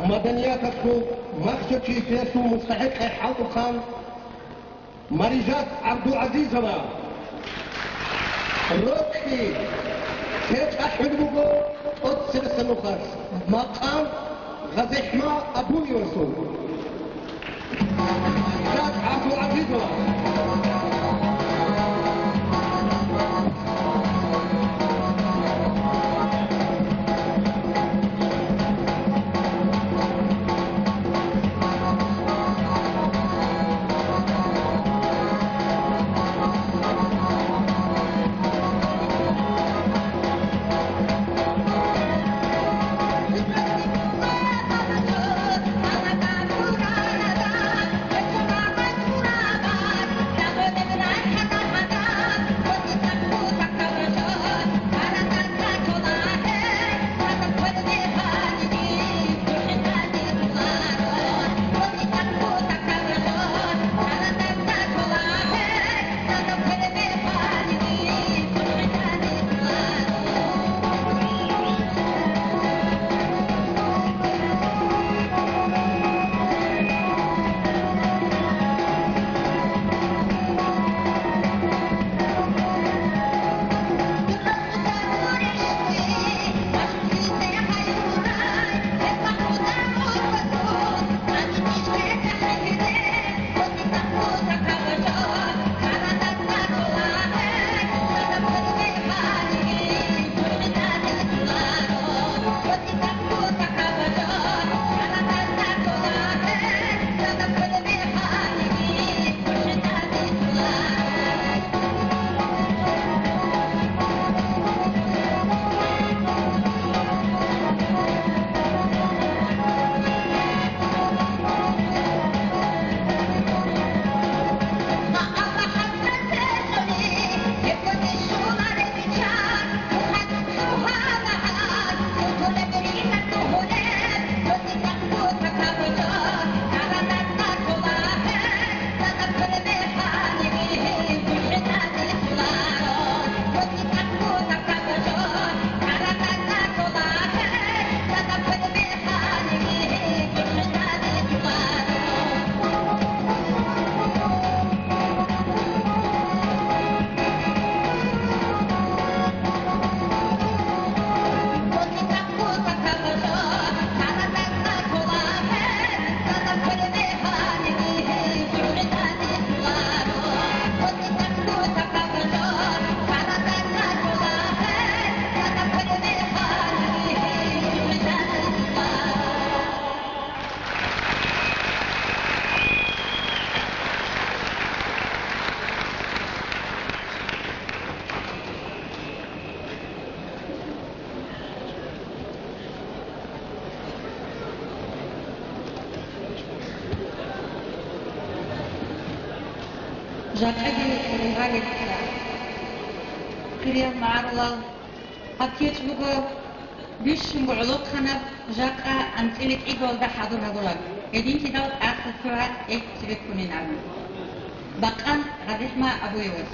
маданияталъул махсачиясул мустахӀикъ хӀалтӀухъан Марижат ГӀабдулгӀазизова. Рокьи цечӀахӀун буго тӀоцебесеб нухалъ, макъам ГъазихӀма Абуевасул. Марижат ГӀабдулгӀазизова. Жакъаги гьунгалица. Хириял магӀарулал, гьаб кечӀ буго бищунго гӀолохъанаб, жакъа анцӀила кӀигалда хӀадур гьабураб, гьединлъидал тӀаса цо гьарц тӀехь цебеккунин абун. Бакъан ГъазихӀма Абуевас.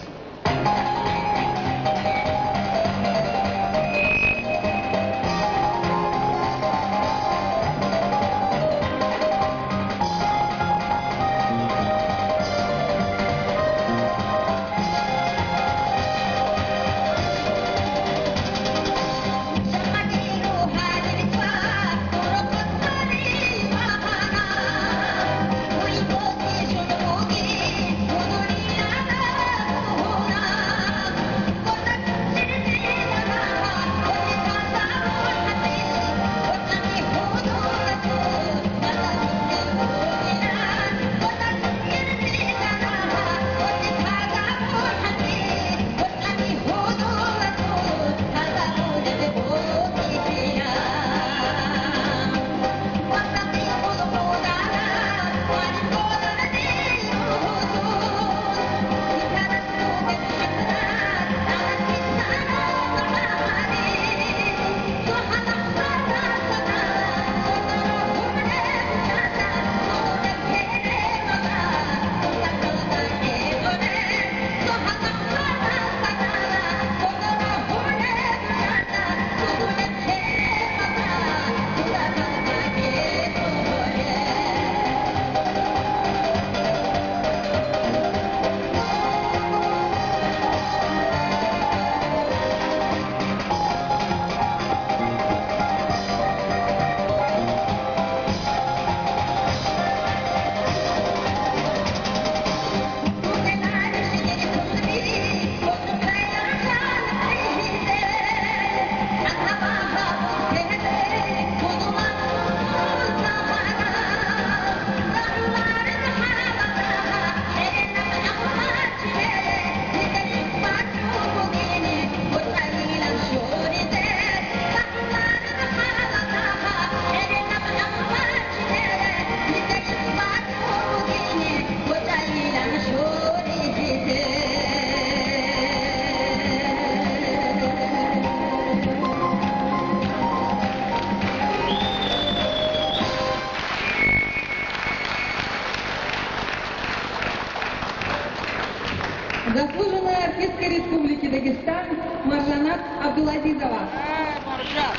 Заслуженная артистка Республики Дагестан Маржанат Абдулазизова. Э, Маржан!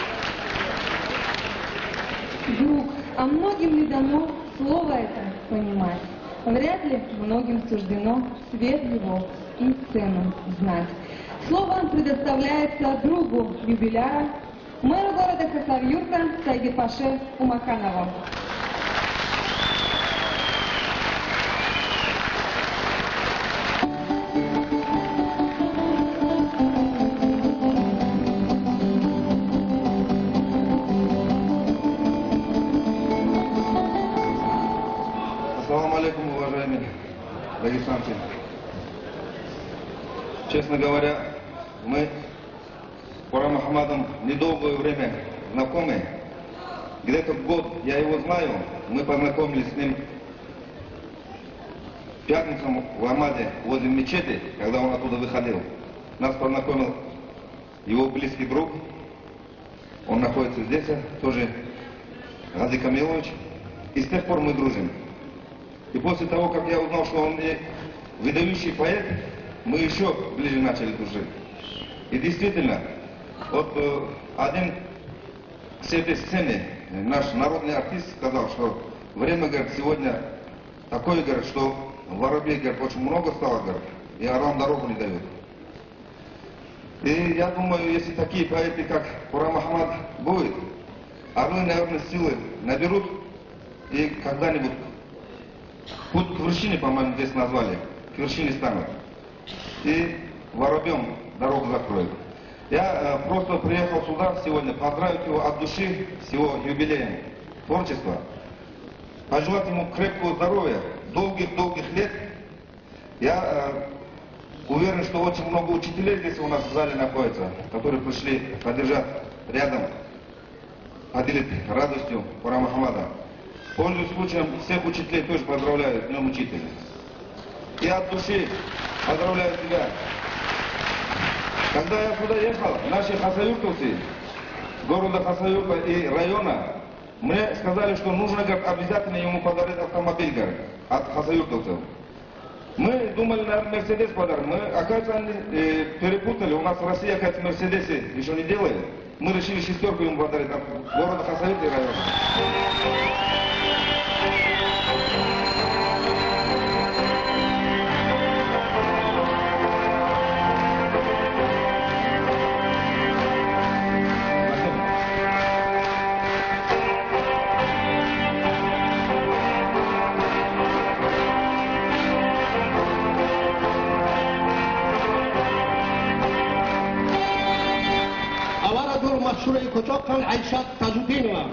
Друг, а многим ли дано слово это понимать? Вряд ли многим суждено свет его и цену знать. Слово предоставляется другу юбиляра, мэру города Хасавюрта Сайдипаше Умаканову. Ассаламу алейкум, уважаемые дагестанцы. Честно говоря, мы с Курам Ахмадом недолгое время знакомы. Где-то год я его знаю. Мы познакомились с ним в пятницу в Амаде возле мечети, когда он оттуда выходил. Нас познакомил его близкий друг. Он находится здесь, а, тоже Гази Камилович. И с тех пор мы дружим. И после того, как я узнал, что он и выдающий поэт, мы еще ближе начали дружить. И действительно, вот, э, один с этой сцены, э, наш народный артист сказал, что время, говорит, сегодня такое, говорит, что воробей, говорит, очень много стало, говорит, и орам дорогу не дает. И я думаю, если такие поэты, как Курам Ахмад, будут, орлы, наверное, силы наберут, и когда-нибудь путь к вершине, по-моему, здесь назвали, к вершине станут. И воробьём дорогу закроют. Я, э, просто приехал сюда сегодня поздравить его от души с его юбилеем творчества, пожелать ему крепкого здоровья, долгих-долгих лет, я, э, уверен, что очень много учителей здесь у нас в зале находится, которые пришли поддержать рядом, поделить радостью Курам Ахмада. Пользуясь случаем, всех учителей тоже поздравляю с Днём Учителя. Я от души поздравляю тебя. Когда я сюда ехал, наши хасавюртовцы города Хасавюрта и района мне сказали, что нужно, говорит, обязательно ему подарить автомобиль, говорит, от хасавюртовцев. Мы думали, наверное, Мерседес подарим. Мы, оказывается, они, э, перепутали. У нас в России, оказывается, Мерседесы еще не делают. Мы решили шестерку ему подарить от города Хасавюрта и района. Аварагур машгьурай кочӀохъан ГӀайшат Тажутдинова.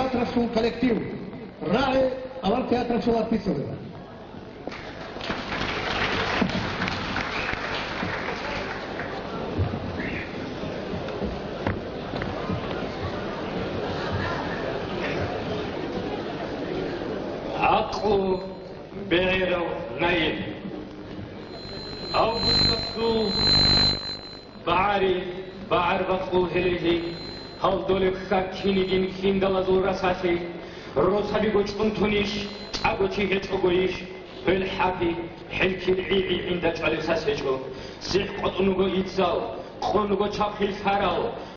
театралъул коллектив, рагӀи авар театралъул артистазул. ГӀакълу бегӀерав наиб. Августасул багӀари, багӀар бакъул гьелелъи, гьал долеб хьак кинигин хьиндалазул расалъи, росабиго чӀунтунищ, чӀаго чи гьечӀогойищ, гьел хӀапи, хӀелкил гӀи-гӀи гӀинда чӀвалеб сас гьечӀо. СихӀ къотӀун вуго иццал, къон вуго чахъил лъарал,